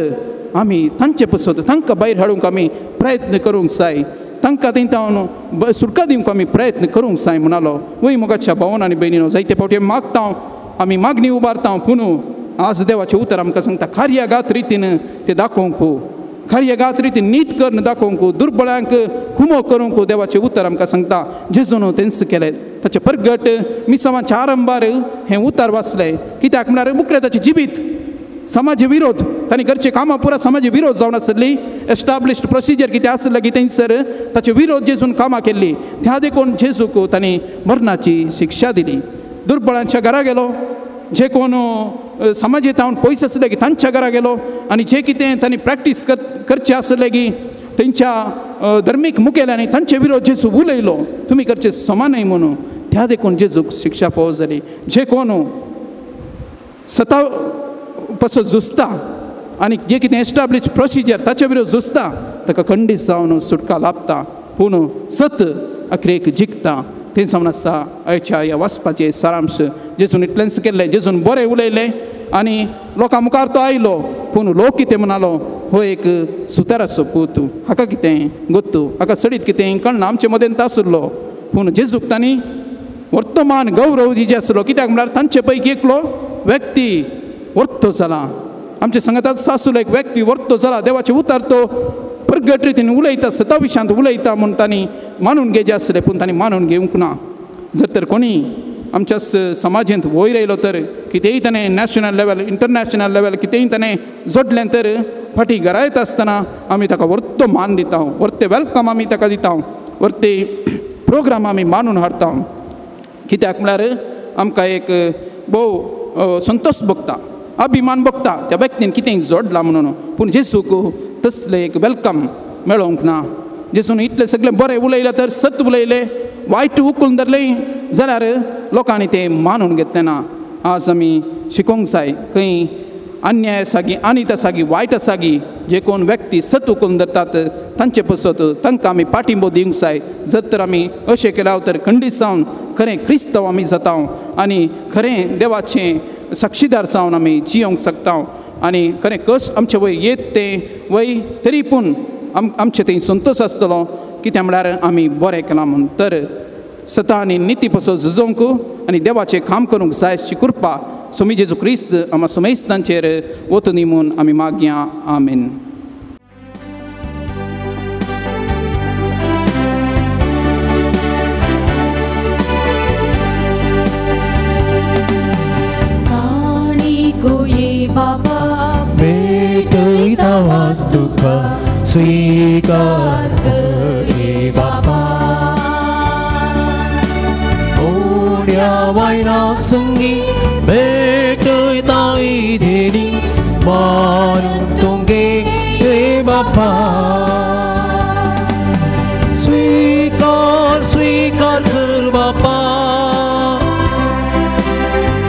आमी तांचे पसत तांकां भायर हाडूंक आमी प्रयत्न करूंक जाय, तांकां थंय सुटका दिवंक आमी प्रयत्न करूंक जाय म्हणालो. वय मोगाच्या भावन आनी भयणीनो, जायते फावटी आमी मागता, आमी मागणी उबारता, पूण आज देवाचें उतर आमकां सांगता कार्यागात रितीन ते दाखोवंक, कार्यागात रितीन नीत करून दाखोवंक, दुर्बळांक खुमो करूंक देवाचें उतर आमकां सांगता. जेजून तेंच केलें. ताचें परगट मिसावांच्या आरंभार हें उतर वाचलें. कित्याक म्हळ्यार मुकलें ताचें जिवीत समाज विरोध, तांणी घरचे कामां पुरा समाज विरोध जावन आसली, एस्टाब्लिश्ड प्रोसिजर कितें आसलें की थंयसर ताचे विरोध जेजून कामां केल्ली. त्या देखून जेजूक तांणी मरणाची शिक्षा दिली. दुर्बळांच्या घरा गेलो, जे कोण समाजेंत हांव पयस आसले की तांच्या घरा गेलो आनी जे कितें तांणी प्रॅक्टीस करचें आसलें की तेंच्या धर्मीक मुखेल्यांनी तांचे विरोध जेजू उलयलो, तुमी करचें समा न्हय म्हणून. त्या देखून जेजूक शिक्षा फावो जाली. जे कोण सता पसत झुजता आनी जे कितें एस्टाब्लिश प्रोसिजर ताचे विरोध झुजता ताका खंडीत जावन सुटका लाभता, पूण सत अखेरेक जिखता. तें जावन आसा आयच्या ह्या वाचपाचें सारांश. जेजून इतलेंच केल्लें, जेजून बरें उलयलें आनी लोकां मुखार तो आयलो, पूण लोक कितें म्हणालो, हो एक सुताराचो पूत, हाका कितें गोत्तू, हाका सडीत कितें कळना, आमचे मदेन आशिल्लो. पूण जेजूक तांणी वर्तमान गौरव दिजे आसलो. कित्याक म्हळ्यार तांचे पैकी एकलो व्यक्ती वर्तो जाला, आमचे सांगाताच सासूलो एक व्यक्ती वर्तो जाला, देवाचें उतर तो परगट रितीन उलयता, सताविशांत उलयता म्हूण तांणी मानून घेवचें आसलें, पूण तांणी मानून घेवंक ना. जर तर कोणी आमच्या समाजेंत वयर आयलो तर कितेंय ताणें नॅशनल लेवल, इंटरनॅशनल लेवल कितेंय ताणें जोडलें तर फाटीं घरा येता आसतना आमी ताका वर्तो मान दिता, वर्ते welcome आमी ताका दिता, वर्ते प्रोग्राम आमी मानून हाडटा. कित्याक म्हळ्यार आमकां एक भोव संतोश भोगता, अभिमान भोगता त्या व्यक्तीन कितेंय जोडलां म्हणून. पूण जेजूक तसलें एक welcome मेळोवंक ना. जेजून इतलें सगळें बरें उलयलें तर सत उलयलें, वायट उखलून धरलें जाल्यार लोकांनी तें मानून घेतलें ना. आज आमी शिकोवंक जाय खंय अन्याय आसा गी अनीत आसा गी वायट आसा गी, जे कोण व्यक्ती सत उखलून धरतात तांचे पसत तांकां आमी पाठिंबो दिवंक जाय. जर तर आमी अशें केल्यार तर खंडीत जावन खरें क्रिस्तांव आमी जाता आनी खरें देवाचें साक्षीदार जावन आमी जियोंक शकता आनी खरें कश्ट आमचे वयर येत तें वय तरी पूण आमचें थंय संतोश आसतलो. कित्याक म्हळ्यार आमी बरें केलां म्हूण. तर सता आनी निती पसत झुजोवंक आनी देवाचें काम करूंक जाय अशी कृपा स्वामी जेजू क्रिस्त आमा समेस्तांचेर वतनी म्हूण आमी मागया. आमेन. तुका स्वीकार करे बापा, ओड्या वायना संगी भेटयता इधेनी मानून तुमगे रे बापा. स्वीकार स्वीकार कर बापा,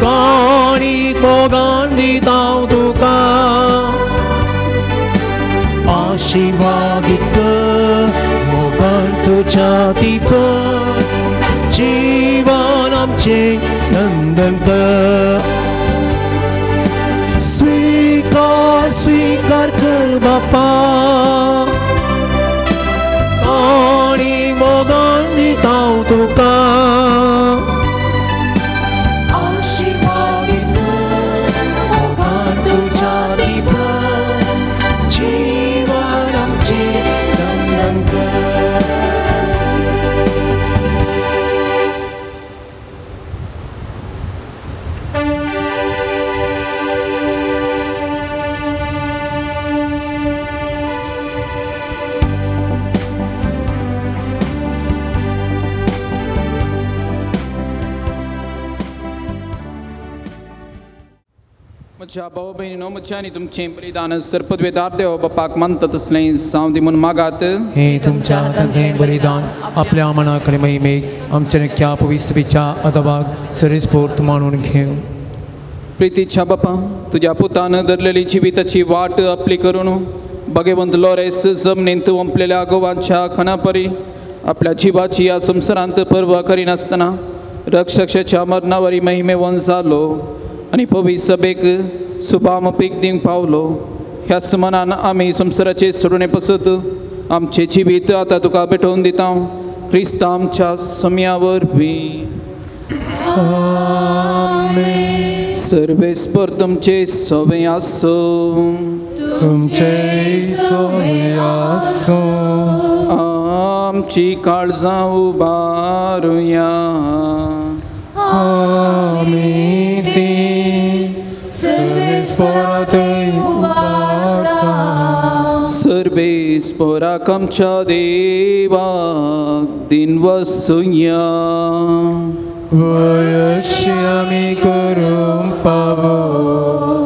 काणीक मोगान दिता तुका, आशीर्वादीक मोगान तुज्या दीप, जीवन आमचें नंदन कर. स्वीकार स्वीकार कर बापा. म्हज्या भाव भयणीनो, म्हजें आनी तुमचें बलिदान सरपदवेदार देव बापाक मानता तसलें जावं दी म्हूण मागात. हे तुमच्या हातांतलें बलिदान आपल्या मनाक आनी महिमेक आमच्या नित्या पवित्रतेच्या अदबाक सरेस्फूर्त मानून घेवं. प्रितीच्या बापा, तुज्या पुतान धरलेली जिविताची वाट आपली करून भगवंत लोरेस जमनींत वंपलेल्या गोवांच्या खणापरी आपल्या जिवाची ह्या संवसारांत पर्वा करिनासतना रक्षक्षाच्या मरणावरी महिमेवन जालो आनी पवी सभेक सुभाम पीक दिवंक पावलो. ह्याच मनान आमी संवसाराचे सोडणे पसत आमचें जिवीत आतां तुका भेटोवन दिता, क्रिस्त आमच्या सम्या वरवीं. सर्वेस्पर तुमचे सवे आसूं. तुमचे सवे आसूं. आमची काळजां उबारुया. आमी ती सर्वेस्परा थंय उबारता. सर्वेस्पराक आमच्या देवाक दिन वसुया. वयशी आमी करूंक फावो.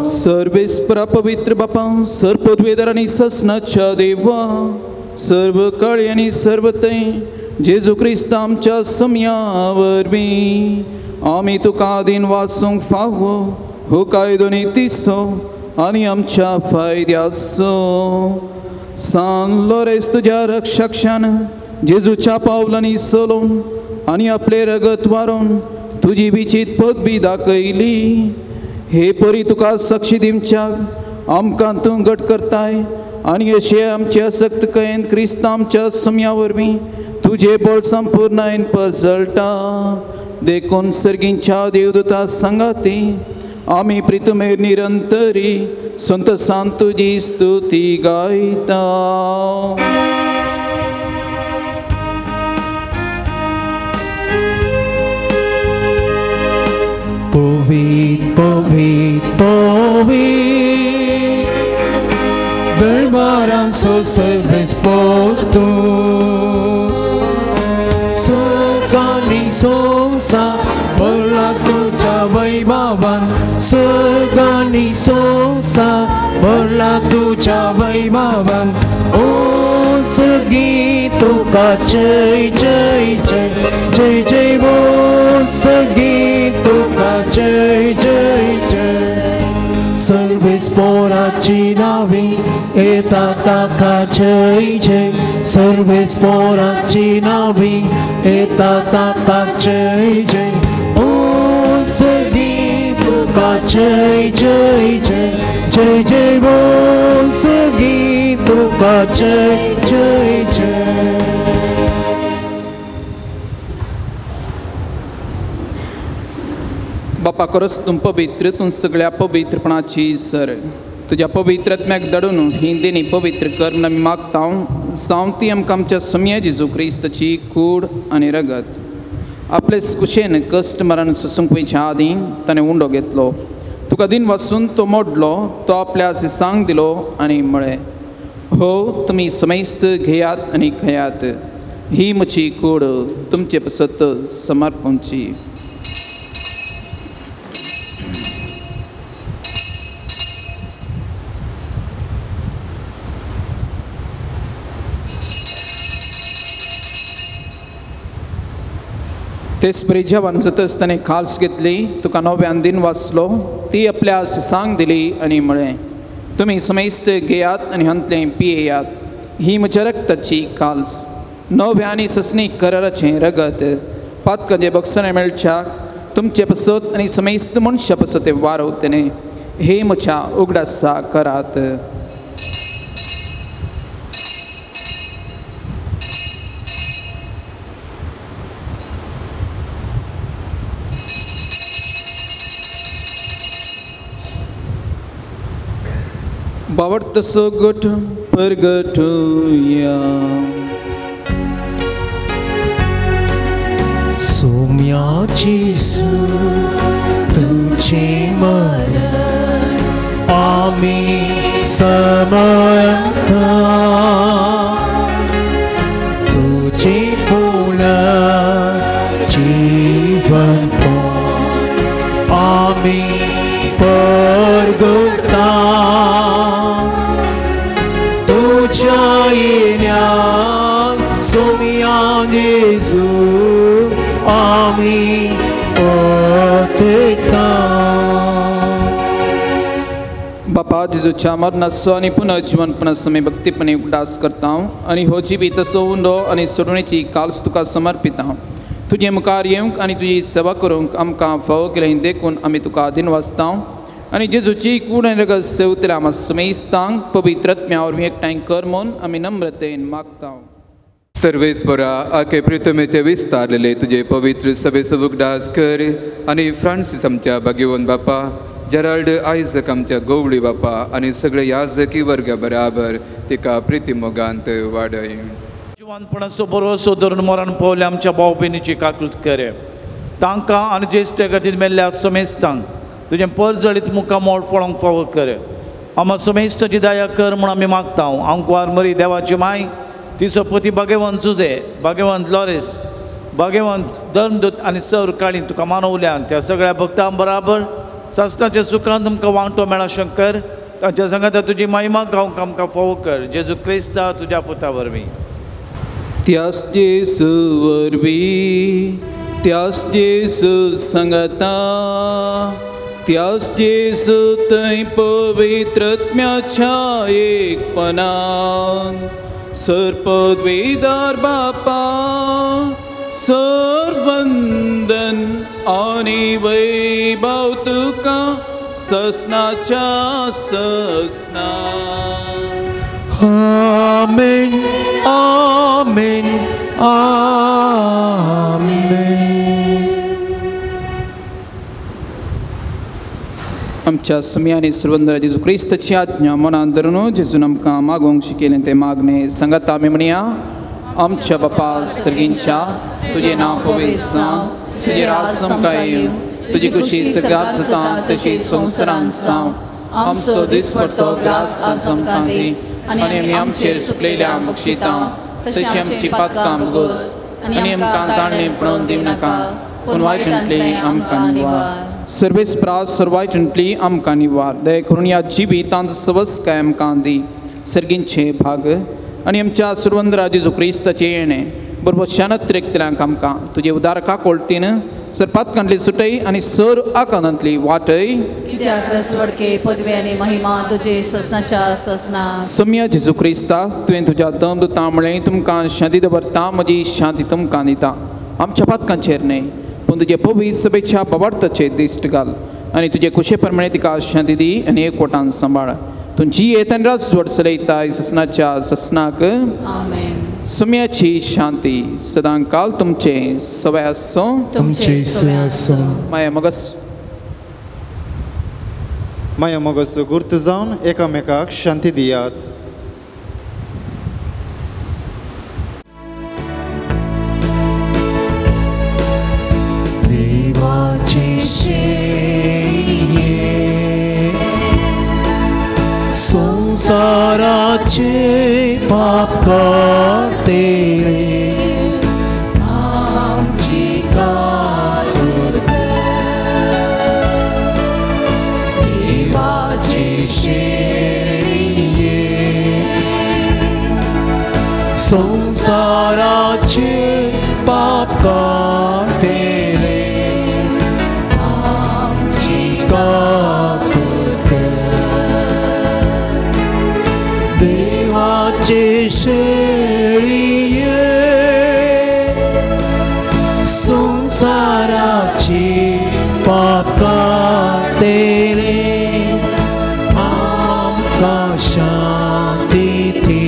सर्वेस्परा पवित्र बापा, सर्पद्वेदर आनी ससनाच्या देवा, सर्व काळी आनी सर्व थंय जेजू क्रिस्त आमच्या सम्या वरवीं आमी तुका दिन वाचूंक फावो हो कायदो नितीचो आनी आमच्या फायद्याचो. सान लोरेस तुज्या रक्षक्षान जेजूच्या पावलांनी चलोवन आनी आपलें रगत वारोवन तुजी विचीत पदवी दाखयली. हे परी तुका साक्षी दिवच्याक आमकां तूं घट करताय आनी अशें आमचे आसक्तकायेन क्रिस्त आमच्या सम्या वरवीं तुजें बळ संपूर्णायेन परजळटा. देखून सर्गींच्या देवदूता सांगाती आमी प्रितुमेर निरंतरी संतसान तुजी स्तुती गायता. पवीत पवीत पवीत दरबारांचो सर्वेस्पर तूं, सगळ्यांनी संवसार भरला तुज्या वैभवान, सगळ्यांनी संवसार भरला तुज्या वैभवान. ओ सगळीं तुका जय जय जय जय जय, ओ सगळीं तुका जय जय जय. सर्वेस्पराची नावी येता ताका जय जय, सर्वेस्पराची नावी येता ताका जय जय. ओ सगळीं तुका जय जय जय जय जय, ओ सगळीं तुका जय जय जय. बापा खरोच तूं पवित्र, तूं सगळ्या पवित्रपणाची सर. तुज्या पवित्रत्म्याक धाडून ही देणी पवित्र कर म्हूण आमी मागता. जावं ती आमकां आमच्या सम्या जेजू क्रिस्ताची कूड आनी रगत. आपलेच कुशेन कश्ट मरण सोसूंक वयच्या आदीं ताणें उंडो घेतलो, तुका दिन वाचून तो मोडलो, तो आपल्या सांग दिलो आनी म्हळें, हो तुमी समेस्त घेयात आनी खेयात, ही म्हजी कूड तुमचे पसत समर्पणची. तेच परी जेवण जातच ताणें खाल्स घेतली, तुका नव्यान दिन वाचलो, ती आपल्या सांग दिली आनी म्हळें, तुमी समेस्त घेयात आनी हांतलें पियेयात, ही म्हज्या रक्ताची काल्स, नव्या आनी ससनी कराराचें रगत, पातकांचें बक्षणें मेळच्याक तुमचे पसत आनी समेस्त मनशा पसत वारवतलें, हे म्हज्या उगडासा करात. बावडतसो गोठ परगटुया. सोम्याची तुझे मरण आम्ही समजता, तुझे पुनर्जीवन आम्ही परगटुया. जेजूच्या येण्याक सोम्या जेजू आमी ओतेता. बापा जेजूच्या मरणाचो आनी पुनर्जिवनपणाचो आमी भक्तीपणे उगडास करता आनी हो जिवीत असो उंडो आनी सोडवणेची काल्स तुका समर्पिता. तुजे मुखार येवंक आनी तुजी सेवा करूंक आमकां फावो केलें देखून आमी तुका आदीन वाचता आनी जेजूची कूड आनी रगत सेवतल्या आमा सुमेस्तांक पवित्र आत्म्या वरवीं एकठांय कर म्हूण आमी नम्रतेन मागता. सर्वेस्परा आखे प्रितमेचे विस्तारलेले तुजे पवित्र सभेचो उगडास कर आनी फ्रांसीस आमच्या भाग्यवंत बापा, जेराल्ड आयजक आमच्या गोवळी बापा आनी सगळे याजकी वर्गा बराबर तिका प्रिती मोगांत वाडय. जिवानपणाचो बरोसो धरून मरण पावले आमच्या भाव भयणीची काकूत करे. तांकां आनी ज्येश्ठ गतीन मेल्ल्या समेस्तांक तुजें परजळीत मुखामोळ फळोंक फावो करे. आमा समेस्ताची दया कर म्हूण आमी मागता. आंकवार मरी देवाची माय, तिचो पती भाग्यवंत जुजे, भाग्यवंत लॉरेस, भाग्यवंत धर्मदूत आनी सर काळी तुका मानवल्यान त्या सगळ्या भक्तां बराबर सासणाच्या सुखान तुमकां वांटो मेळा शंकर. तांच्या सांगाता तुजी महिमा गावंक आमकां फावो कर. जेजू क्रिस्ता तुज्या पुता वरवीं. त्यास जेजू वरवीं, त्यास जेजू सांगाता, त्यास जेजू थंय पवित्र आत्म्याच्या एकपणान सर्पद्वेदार बापा सर्वंदन आनी वैभव तुका ससनाच्या ससना. आमेन आमेन आमेन. आमच्या सुम्या आनी सुरवंदरा जेजू क्रिस्ताची आज्ञा मनान धरून जेजून आमकां मागूंक शिकयलें तें मागणें सांगाता आमी म्हणया. आमच्या बापा सर्गींच्या, तुजें नांव पवित्र जावं, तुजें राज आमकां येवं, तुजी खुशी सगळ्यात जाता तशी संवसारांत जावं. आमचो दिसपडतो ग्रास आज आमकां दी आनी आमी आमचेर सुकलेल्या बक्षिता तशी आमची पातकां भोगोस आनी आमकां ताणें पळोवन दिवं नाका पूण वायटांतली आमकां निवार. सर्वेस प्रास सर्वायटांतली आमकां निवार. दया करून ह्या जिवितांत सवस्काय आमकां दी. सर्गींचे भाग आनी आमच्या सुरवंदरा जेजू क्रिस्ताचें येणें बरोबर शानत रेखतल्यांक आमकां तुजे उदार काकोळतीन सरपातकांतली सुटय आनी सर आकांतांतली वाटय. कित्याक रसवडके पदवी आनी महिमा तुजे ससनाच्या ससना. सम्या जेजू क्रिस्ता, तुवें तुज्या दमदुतां म्हळें तुमकां शांती दवरता, म्हजी शांती तुमकां दिता. आमच्या पातकांचेर न्हय पूण तुजे पवित्र सभेच्या बाबार्थाचेर दिश्ट घाल आनी तुजे कुशे प्रमाणे तिका शांती दी आनी एकवटान सांबाळ. तुमची येत आनी राजवट चलयता ससनाच्या ससनाक. आमेन. सुम्याची शांती सदां काल तुमचे सवय आसूं. तुमचे सवय आसूं. माया मगस माया मगस गुर्त जावन एकामेकाक शांती दियात. देवाची शेळये संसाराचे पाप काडतेले आमची काकूत कर. देवाची शेळये संसाराचे पाप काडतेले आमची काकूत कर. देवाचे शेळये संसाराची पाप काडतेले आमकां शांती दी.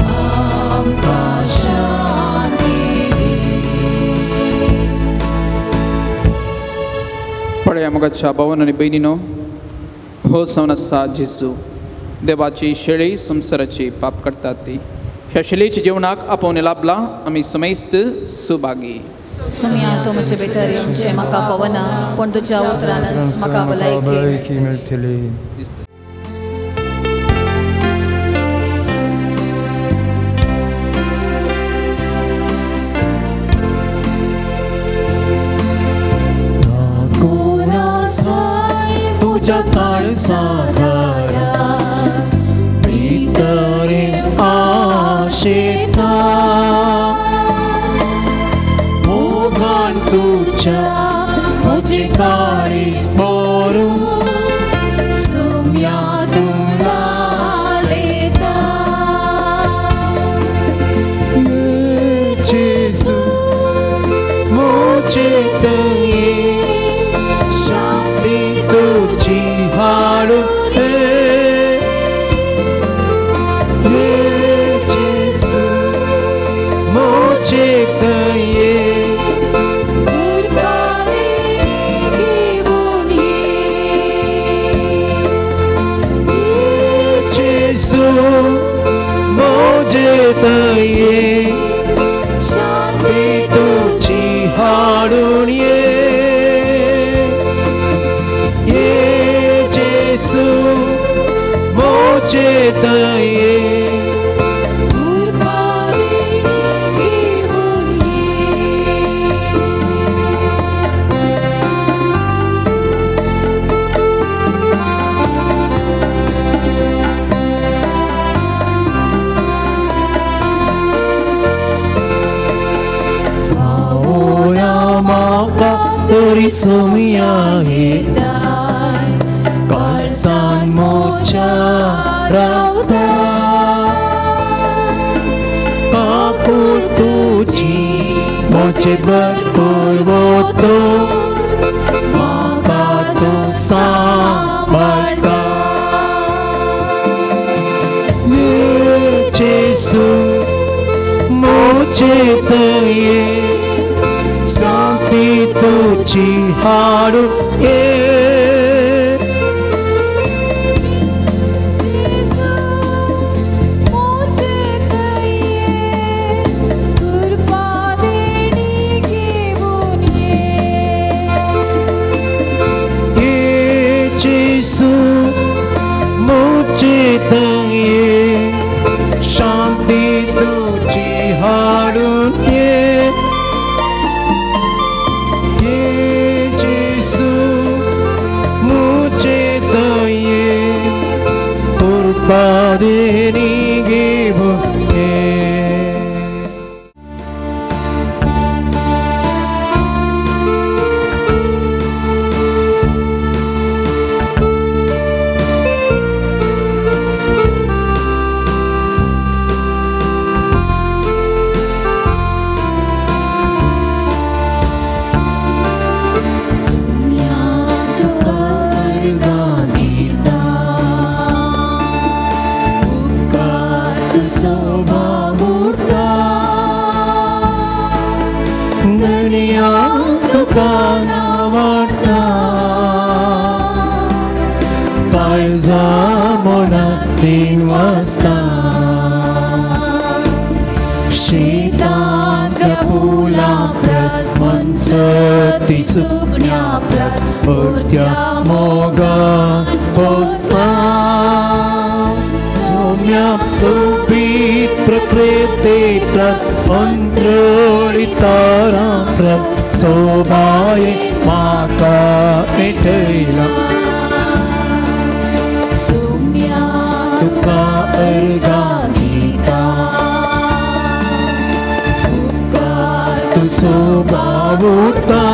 आमकां शांती दी. पळया मोगाच्या भावन आनी भयणीनो, हो जावन आसा जेजू देवाची शेळी संवसाराची पाप करतात ती. ह्या शेळीच्या जेवणाक आपोवन लाभला आमी समेस्त सुभागी. सुम्या तूं म्हजे भितर येवचें म्हाका पवना पूण तुज्या उतरानच म्हाका भलायकी मेळटली. तुज्या काळजा दारार मोचेतये शांती तुजी हाडून ये जेजू मोचेतये मोजेतये शांती तुजी हाडून ये ये जेजू मोजेतये तरी सोमिया येताय काळसान मोच्या रावता काकूट तुजी मोचे भरपूर वतो म्हाका तूं सांबाळटा ये जेजू मोचेतये शांती तुजी हाडून ये जेजू मोचेतये कृपा देणी घेवन ये ये जेजू मोचेतये शांती तुजी हाडून ये कृपा घेवन ये. सोबाये म्हाका पेटयला तुका अर्गां दिता तुजो बावुरता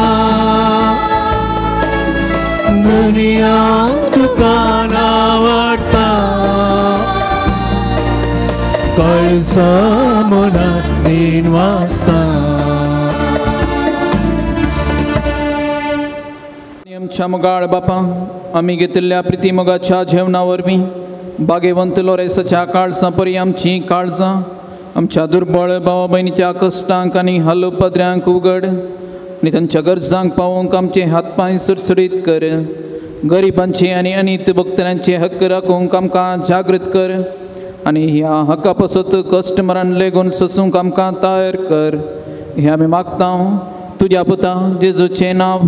दुनिया तुका नावडटा कळसा मनात दिन वाचता. आमच्या मोगाळ बापा आमी घेतिल्ल्या प्रिती मोगाच्या जेवणा वरवीं बागेवंत लोरेसाच्या काळजां परी आमचीं काळजां आमच्या दुर्बळ भावा भयणीच्या कश्टांक आनी हाल पदऱ्यांक उगड आनी तांच्या गरजांक पावोवंक आमचे हात पांय सुरसुरीत कर. गरिबांचे आनी अनीत भक्तरांचे हक्क राखूंक आमकां जागृत कर आनी ह्या हक्का पासत कश्ट मरण लेगून सोसूंक आमकां तयार कर. हें आमी मागता तुज्या पुता जेजूचें नांव.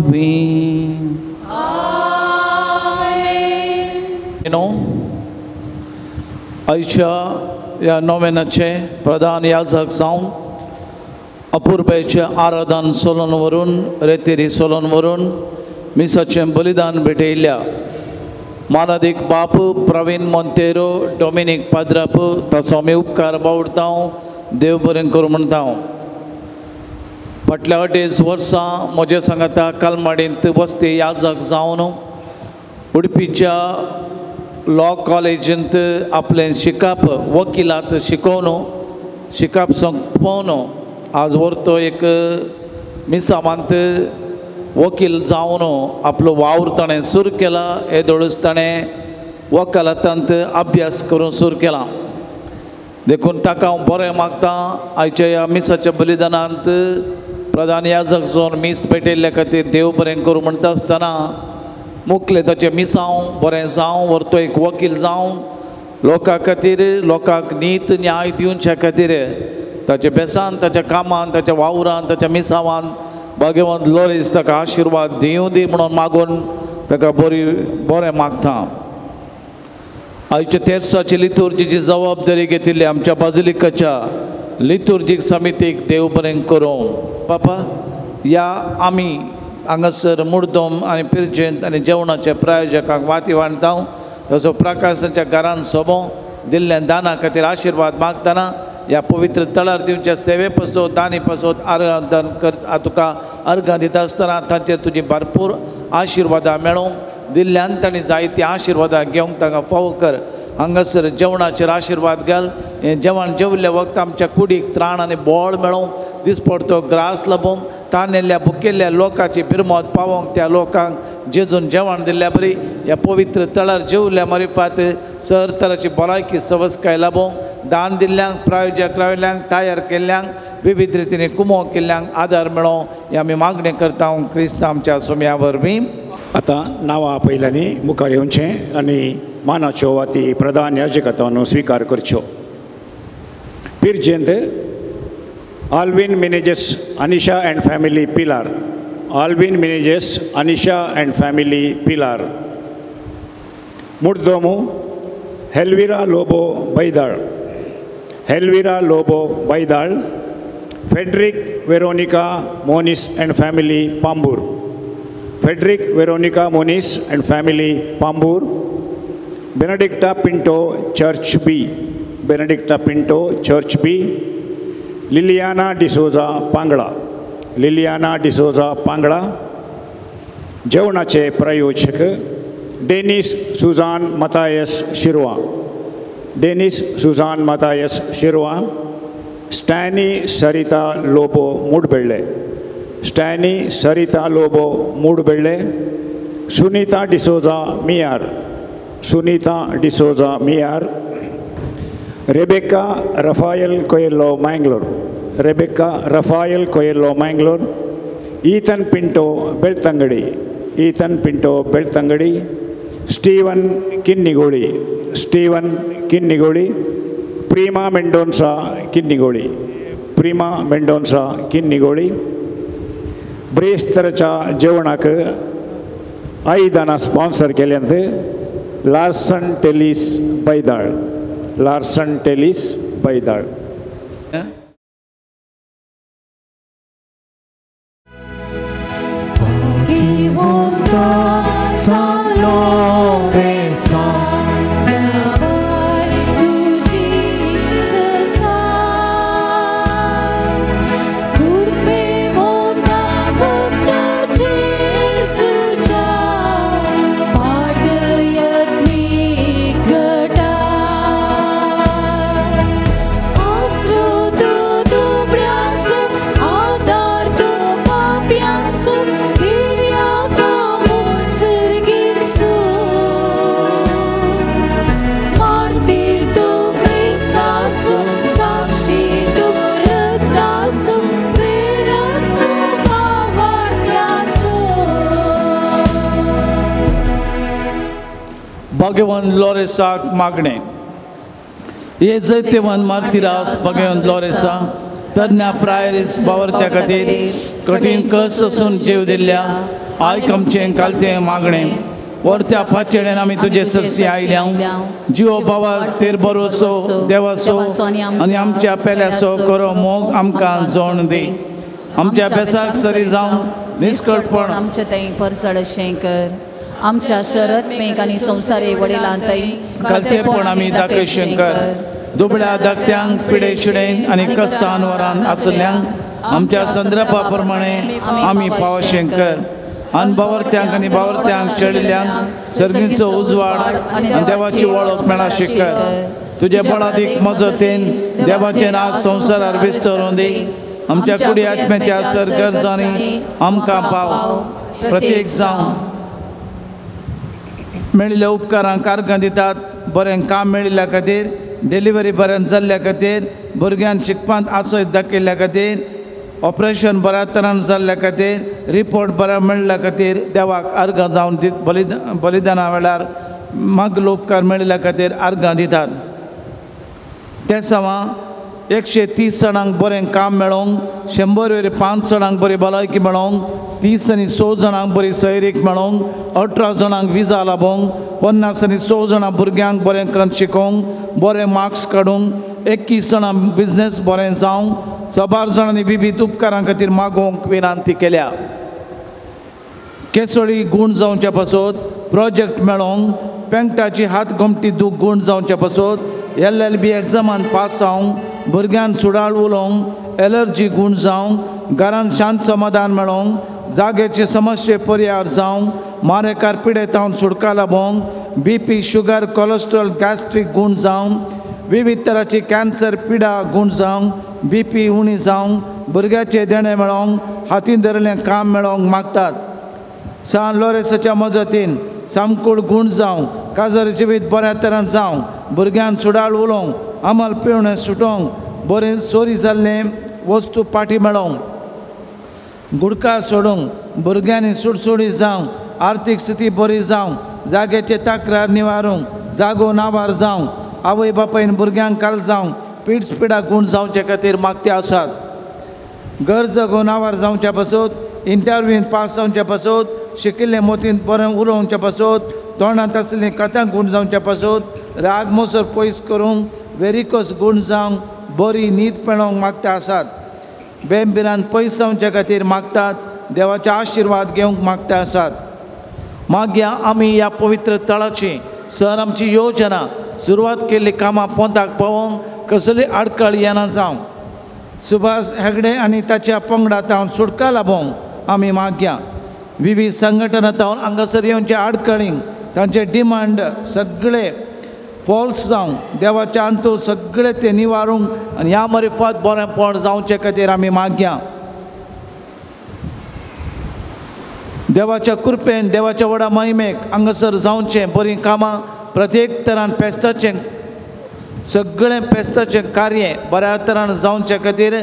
आयच्या ह्या नोवेनाचे प्रधान याजक जावन अपुरबायचें आराधन सोलोन व्हरून रेतेरी सोलोन व्हरून मिसाचें बलिदान भेटयल्ल्या मानादीक बाप प्रवीण मोंतेरो डॉमिनीक पाद्राप ताचो आमी उपकार बावडता देव बरें करूं म्हणटा. फाटल्या 2.5 वर्सां म्हजे सांगाता कलमाडींत वस्ती याजक जावन उडपीच्या लॉ कॉलेजींत आपलें शिकप वकिलात शिकोवन शिकप सोंपोवन आज व्हरतो एक मिसावांत वकील जावन आपलो वावर ताणें सुरू केला. येदोळूच ताणें वकालतांत अभ्यास करून सुरू केला. देखून ताका हांव बरें मागता. आयच्या ह्या मिसाच्या बलिदानांत प्रधान याजक जावन मीस पेटयल्ल्या खातीर देव बरें करूं म्हणटा आसतना मुखले ताचें मिसांव बरें जावं, व्हरतो एक वकील जावं, लोकां खातीर लोकांक नीत न्याय दिवच्या खातीर ताच्या बेसान, ताच्या कामान, ताच्या वावरान, ताच्या मिसावान भाग्यवंत लोरेस ताका आशिर्वाद दिवं दी म्हणून मागून ताका बरी बरें मागता. आयच्या तेर्साची लितुर्जीची जबाबदारी घेतिल्ली आमच्या बाजुलिकाच्या लितुर्जीक समितीक देव बरें करूं. बापा ह्या आमी हांगासर मुर्दम आनी पिर्जेंत आनी जेवणाच्या प्रायोजकांक वाती वांटता. तसो प्रकाशाच्या घरान सोबो दिल्ल्या दाना खातीर आशिर्वाद मागतना ह्या पवित्र तळार दिवच्या सेवे पासत दानी पासत अर्घां दान कर तुका अर्घां दिता आसतना तांचेर तुजी भरपूर आशिर्वादां मेळूंक दिल्ल्यान तांणी जायतीं आशिर्वादां घेवंक तांकां फावो कर. हांगासर जेवणाचेर आशिर्वाद घाल. हें जेवण जेवल्ल्या वक्त आमच्या कुडीक त्राण आनी बळ मेळोवंक, दिसपडतो ग्रास लाबोवंक, तानेल्ल्या भुकेल्ल्या लोकांची बिरमत पावोवंक त्या लोकांक जेजून जेवण दिल्ल्या बरी ह्या पवित्र तळार जेवल्या मारिफात सर तराची भलायकी सवसकाय लाबोवंक, दान दिल्ल्यांक, प्रायोजक राविल्ल्यांक, तयार केल्ल्यांक, विविध रितीने कुमो केल्ल्यांक आदार मेळोवंक ही आमी मागणी करता क्रिस्त आमच्या सोम्या वरवीं. आतां नांवां पयल्यांनी मुखार येवचें आनी मानाच्यो वाती प्रधान याजकत्वान स्विकार करच्यो. पिर्जेंत Alvin Menezes Anisha and family Pilar, Alvin Menezes Anisha and family Pilar. Murdomu Helvira Lobo Baidal, Helvira Lobo Baidal. Frederick Veronica Moniz and family Pambur, Frederick Veronica Moniz and family Pambur. Benedicta Pinto church B, Benedicta Pinto church B. Liliana D'Souza Pangla, Liliana D'Souza Pangla. जेवणाचे प्रायोजक Denis Susan Mathias Shirva, Denis Susan Mathias Shirva. Stany Sarita Lobo Mudbelle, Stany Sarita Lobo Mudbelle. Sunita D'Souza Miyar, Sunita D'Souza Miyar. Rebecca Raphael Coelho Mangalore, Rebecca Raphael Coelho Mangalore. Ethan Pinto Belthangady, Ethan Pinto Belthangady. Steven Kinnigoli, Steven Kinnigoli. Prema Mendonca Kinnigoli, Prema Mendonca Kinnigoli. ब्रेस्तरच्या जेवणाक आयदनां sponsor केल्यांत Larsen Tellis Baidal, Larsen Tellis Baidal. भाग्यवंत लॉरेसाक मागणें. हे जैतेवंत मार्तिरास भाग्यवंत लॉरेसा तरण्या प्रायरीस बावरत्या खातीर कठीण कस आसून जीव दिल्ल्या आयक आमचें कालतें मागणें. वरत्या पाचेड्यान आमी तुजे सरसी आयल्या. जिवो बावर तेर बरोसो देवासो आनी आमच्या पेल्यासो करो मोग आमकां जोण दी. आमच्या बेसाक सरी जावन निस्कळपण आमचे थंय परसळ अशें कर. आमच्या सरत्मेक आनी संवसारे वडिलांतय कालतेपण आमी दाखयशें कर. दुबळ्या धाकट्यांक पिडे शिडेन आनी कस्तान वरान आसल्यांक आमच्या संदर्भा प्रमाणे आमी पावशें कर. आनी बावरत्यांक आनी बावरत्यांक चडिल्ल्यांक सर्गीचो उजवाड आनी देवाची वळख मेळाशें कर. तुजे बळादीक मजतीन देवाचें नांव संवसारार विस्तरून दी आमच्या कुडी आत्म्याच्या सरगरजांनी आमकां पाव. प्रत्येक जावं मेळिल्ल्या उपकारांक आर्गां दितात. बरें काम मेळिल्ल्या खातीर, डिलिव्हरी बरें जाल्ल्या खातीर, भुरग्यांक शिकपांत आसय दाखयल्ल्या खातीर, ऑपरेशन बऱ्या तरान जाल्ल्या खातीर, रिपोर्ट बरो मेळिल्ल्या खातीर देवाक आर्गां जावन बलिदाना वेळार मागलो उपकार मेळिल्ल्या खातीर आर्गां दितात. ते सवां 130 जाणांक बरें काम मेळोंक, 105 जाणांक बरी भलायकी मेळोंक, 36 जाणांक बरी सैरीक मेळोंक, 18 जाणांक विजा लाबोंक, 56 जाणां भुरग्यांक बरें करून शिकोवंक, बरे मार्क्स काडूंक, 21 जाणां बिजनेस बरें जावंक, 100 जाणांनी विविध उपकारां खातीर मागोवंक विनंती केल्या. केसोळी गूण जावच्या पासत, प्रोजेक्ट मेळोंक, पेंटाची हात गोमटी दूख गूण जावच्या पासत, LLB एग्जामान पास जावंक, भुरग्यांक सुडाळ उलोवंक, एलर्जी गूण जावंक, घरान शांत समाधान मेळोंक, जाग्याची समस्ये परिहार जावंक, मारेकार पिडेतावन सुटका लाबोवंक, BP, sugar, cholesterol, gastric गूण जावंक, विविध तराची कॅन्सर पिडा गूण जावंक, BP उणी जावंक, भुरग्याचें देणें मेळोंक, हातीन धरिल्लें काम मेळोवंक मागतात. सान लोरेसाच्या मजतीन सामकूड गूण जावंक, काजर जिवीत बऱ्या तरान जावंक, भुरग्यांक सुडाळ उलोवंक, अमल पिवणें सुटोवंक, बरें चोरी जाल्लें वस्तू पाटी मेळोवंक, गुडका सोडूंक, भुरग्यांनी सुडसुडी जावंक, आर्थीक स्थिती बरी जावंक, जाग्याचे तक्रार निवारूंक, जागो नावार जावंक, आवय बापायन भुरग्यांक काल जावंक, पीड्स पिडा गूण जावचे खातीर मागते आसात. गरज नावार जावच्या पासत, इंटरव्यून पास जावच्या पासत, शिकिल्ले मोतीन बरें उलोवच्या पासत, तोंडांत आसलें कथां गूण जावच्या पासत, राग मोसर पयस करूंक, वेरिकोस गूण जावंक, बरी न्हीद पेणोवंक मागता आसात. बेमबिरान पयस जावच्या खातीर मागतात. देवाचे आशिर्वाद घेवंक मागता आसात. मागया आमी ह्या पवित्र तळाची सर आमची योजना सुरवात केल्ली कामां पोंताक पावोवंक कसली आडखळ येना जावंक, सुभाष हेगडे आनी ताच्या पंगडा तावन सुटका लाबोवंक आमी मागया. विविध संघटना तावन हांगासर येवचे आडखळींक तांचे डिमांड सगळे फॉल्स जावंक, देवाच्या अंतू सगळे ते निवारूंक आनी ह्या मरिफात बरेंपण जावचे खातीर आमी मागया. देवाच्या कृपेन, देवाच्या व्हडा महिमेक हांगासर जावचें बरीं कामां प्रत्येक तरान पेस्ताचें सगळें पेस्ताचें कार्य बऱ्या तरान जावचे खातीर,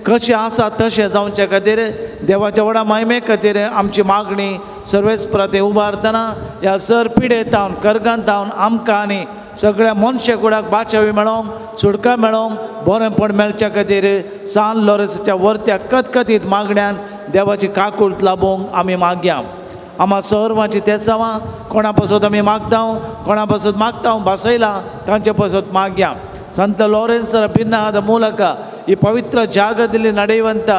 कशें आसा तशें जावचे खातीर देवाच्या व्हडा महिमे खातीर आमची मागणी सर्वेस प्रते उबारतना ह्या सर पिडेतावन कर्गांतावन आमकां आनी सगळ्या मनशे कुडाक बाचावी मेळोवंक, सुटका मेळोवंक, बरेंपण मेळच्या खातीर सान लोरेसाच्या वर्त्या कतकतीत मागण्यान देवाची काकूळट लाबोवंक आमी मागया. आमा सर्वांची तेसावां कोणा पासत आमी मागता, कोणा पासत मागता भासयलां तांचे पासत मागया. ಸಂತ ಲಾರೆನ್ಸರ ಭಿನ್ನಹದ ಮೂಲಕ ಈ ಪವಿತ್ರ ಜಾಗದಲ್ಲಿ ನಡೆಯುವಂಥ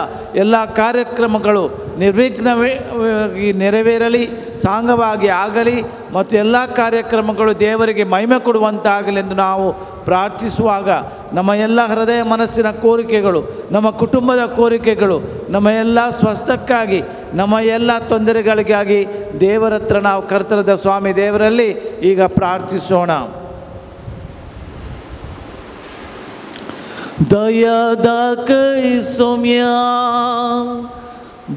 ಎಲ್ಲ ಕಾರ್ಯಕ್ರಮಗಳು ನಿರ್ವಿಘ್ನವಾಗಿ ನೆರವೇರಲಿ, ಸಾಂಗವಾಗಿ ಆಗಲಿ ಮತ್ತು ಎಲ್ಲ ಕಾರ್ಯಕ್ರಮಗಳು ದೇವರಿಗೆ ಮಹಿಮೆ ಕೊಡುವಂತಾಗಲಿ ಎಂದು ನಾವು ಪ್ರಾರ್ಥಿಸುವಾಗ ನಮ್ಮ ಎಲ್ಲ ಹೃದಯ ಮನಸ್ಸಿನ ಕೋರಿಕೆಗಳು, ನಮ್ಮ ಕುಟುಂಬದ ಕೋರಿಕೆಗಳು, ನಮ್ಮ ಎಲ್ಲ ಸ್ವಸ್ಥಕ್ಕಾಗಿ, ನಮ್ಮ ಎಲ್ಲ ತೊಂದರೆಗಳಿಗಾಗಿ ದೇವರ ಹತ್ರ ನಾವು ಕರ್ತರದ ಸ್ವಾಮಿ ದೇವರಲ್ಲಿ ಈಗ ಪ್ರಾರ್ಥಿಸೋಣ. ದಯಾ ದಾಕೈ ಸೌಮ್ಯ,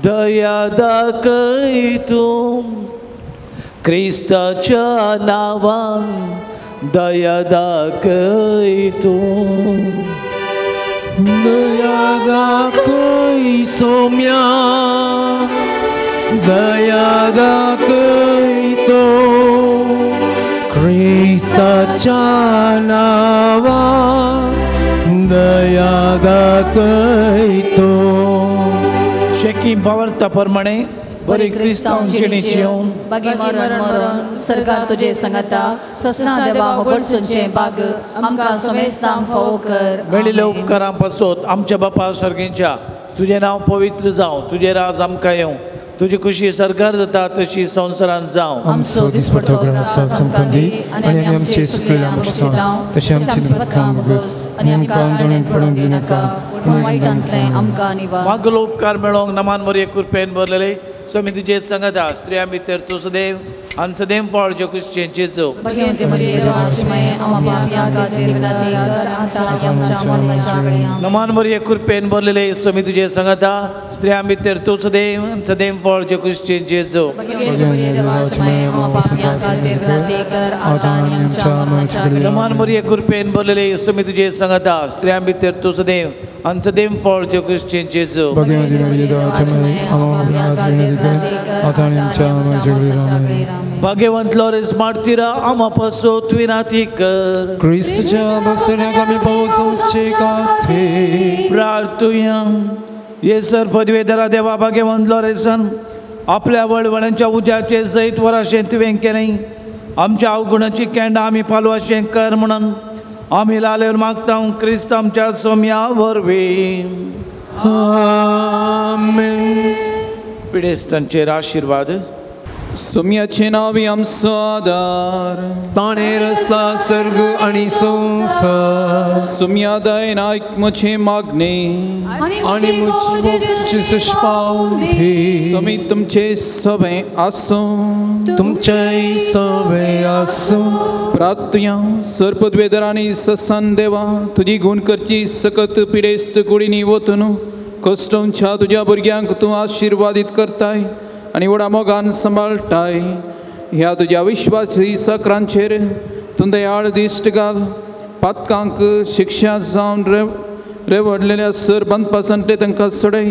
दया दाखय तूं क्रिस्ताच्या नांवान, दया दाखय तूं. दया दाखय सौम्या, दया दाखय तूं क्रिस्ताच्या नांवान, दया दाखय तूं. शेकी भावार्था प्रमाणे बरी क्रिस्तांव जिणेची बागी मरण मरण सरकार तुझे संगता ससना देवा होगडसूनचें बाग आमकां समेस्तांक फावो कर. मेळिल्ल्या उपकारां पासत आमच्या बापा सर्गींच्या तुजें नांव पवित्र जावं, तुजें राज आमकां येवं, तुजी खुशी सरकार जाता तशी संवसारांत जावं. आमचो दिसपट्टो ग्रास आमकां दी आनी आमचे चुकलेले आमकां क्षमता तशें आमची दुख्खां भोगस आनी आमकां आंदोलन पडूंक दिवनाका पूण वायटांतलें आमकां निवार. मागलो उपकार मेळोवंक नमान मरये कृपेन भरलेले स्वामी तुजे संगता स्त्रियां भितर तूं सदैव आनी सदैव फळ जो क्रिश्चन जेजू. भगवंती मरिये देवाची माये आम्हा पापयां खातीर विनंती कर आतां आनी आमच्या मरणाच्या वेळी. नमन मरिये कृपेन भरलेले स्वामी तुजे संगता स्त्रियां भितर तूं सदैव आनी सदैव फळ जो क्रिश्चन जेजू. भगवंती मरिये देवाची माये आम्हा पापयां खातीर विनंती कर आतां आनी आमच्या मरणाच्या वेळी. नमन मरिये कृपेन भरलेले स्वामी तुजे संगता स्त्रियां भितर तूं सदैव आनी सदैव फळ जो क्रिश्चन जेजू. भगवंती मरिये देवाची माये आम्हा पापयां खातीर विनंती कर आतां आनी आमच्या मरणाच्या वेळी. भाग्यवंत लॉरेन्स मार्तीरा आम्हा पासत विनंती कर. क्रिस्तच्या बसण्याक आमी पावोवचे खातीर प्रार्थुया. ये सर पदवेधरा देवा भाग्यवंत लॉरेन्सान आपल्या वळवळांच्या उज्याचे जैत वराशें तुवें केलें. आमच्या अवगुणाची केंडां आमी पालवाशें कर म्हणून आमी लालेर मागता क्रिस्त आमच्या सोम्या वरवीं. आमेन. पिडेस्तांचेर आशिर्वाद. सोम्याचे नांव आमचो आदार ताणें रचला सर्ग आनी संवसार. सोम्या दयेन आयक म्हजें मागणें आनी म्हजी पावूं दी. सोमी तुमचें सवें आसूं तुमचेंय सवें आसूं. प्रार्थुया. सर्पद्वेदर आनी ससन देवा तुजी गुण करची सकत पिडेस्त कुडींनी वतून कश्टमच्या तुज्या भुरग्यांक तूं आशिर्वादीत करताय आनी व्हडा मोगान सांबाळटाय. ह्या तुज्या विश्वासी सकरांचेर तूं दयाळ दिश्ट घाल. पातकांक शिक्षा जावन रेवडलेल्या सर बांदपासांतले तांकां सोडय.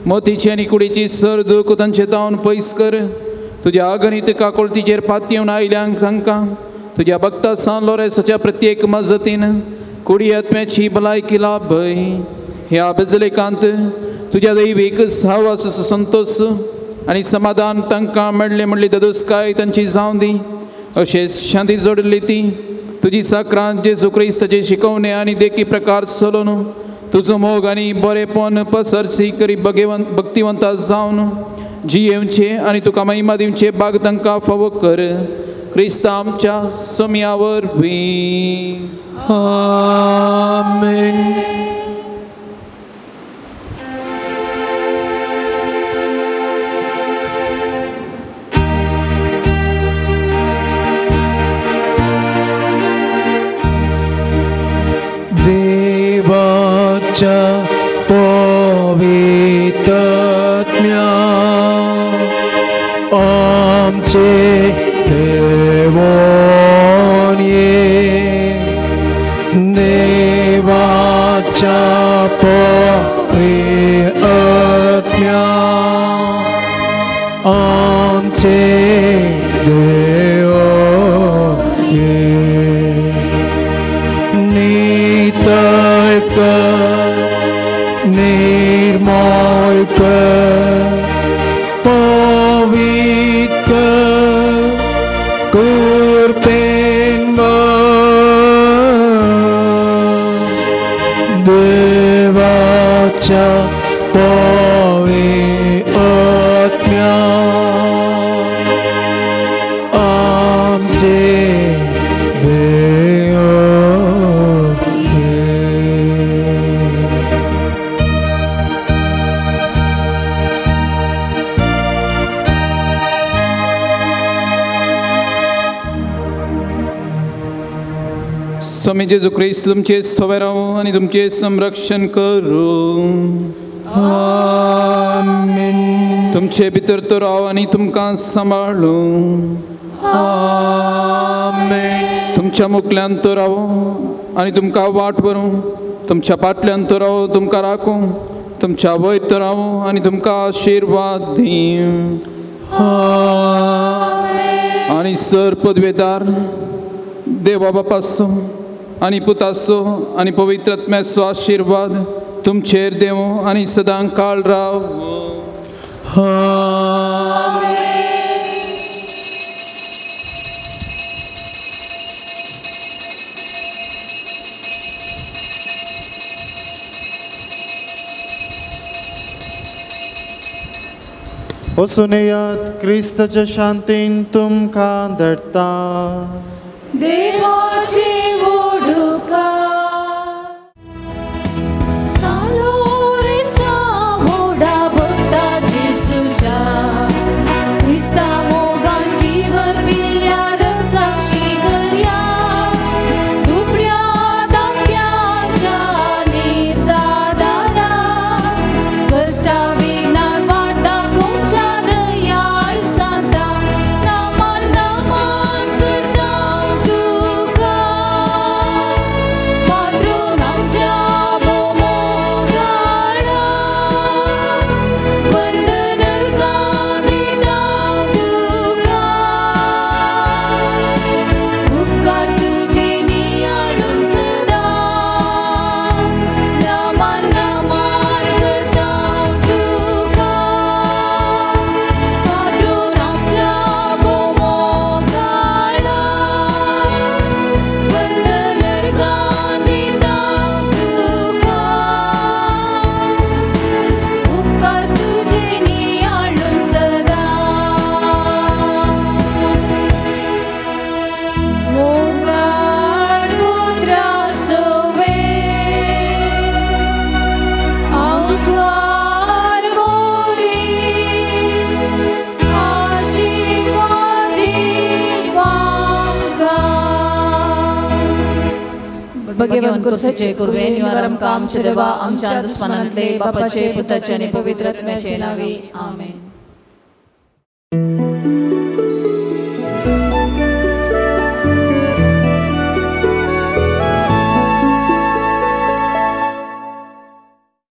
मोतीची आनी कुडीची सर दूख तांचे तावन पयस कर. तुज्या अगणीत काकोळतीचेर पातयेवन आयल्यांक तांकां तुज्या भक्ता सान लोरेसाच्या प्रत्येक मजतीन कुडी आत्म्याची भलायकी लाभय. ह्या बेजलेकांत तुज्या दैवीक साहवास संतोश आनी समाधान तांकां मेळ्ळें म्हणली ददोसकाय तांची जावं दी. अशें शांती जोडली ती तुजी साक्रांत जेजू क्रिस्ताचे शिकवणे आनी देखी प्रकार चलोवन तुजो मोग आनी बरेपण पसरची करी भक्तिवंता जावन जियेवचे आनी तुका महिमा दिवचे बाग तांकां फावो कर. क्रिस्त आमच्या सोम्या वरवीं. आमेन. देवाच्या पवित्रात्म्या आमचे देवान ये. देवाच्या पवित्रात्म्या आमचे देवान ये. नितळ कर निर्मळ कर पवित्र कृपेन देवाच्या पवित्रात्म्या आमचे स्वामी जेजू क्रिस्त तुमचे सवे रावो आनी तुमचें संरक्षण करूं. आमेन. तुमचे भितर तो राव आनी तुमकां सांबाळूं. आमेन. तुमच्या मुखल्यान तो रावो आनी तुमकां वाट व्हरूं. तुमच्या फाटल्यान तो रावो तुमकां राखूं. तुमच्या वयर तो रावो आनी तुमकां आशिर्वाद दिवं. आनी सर पदवेदार देवा बापाचो आनी पुताचो आनी पवित्र आत्म्याचो आशिर्वाद तुमचेर देवो आनी सदां काळ राव. वचून येयात क्रिस्ताच्या शांतीन तुमकां धाडटा. देवाची वडुका सालो रे सावडा भक्ता जेसूच्या. भगवान कुर्सीचे कुर्वे निवार आमकां आमचे देवा आमच्या दुस्मानांतले बापाचे पुताचे आनी पवित्र आत्म्याचे नांवी आमेन.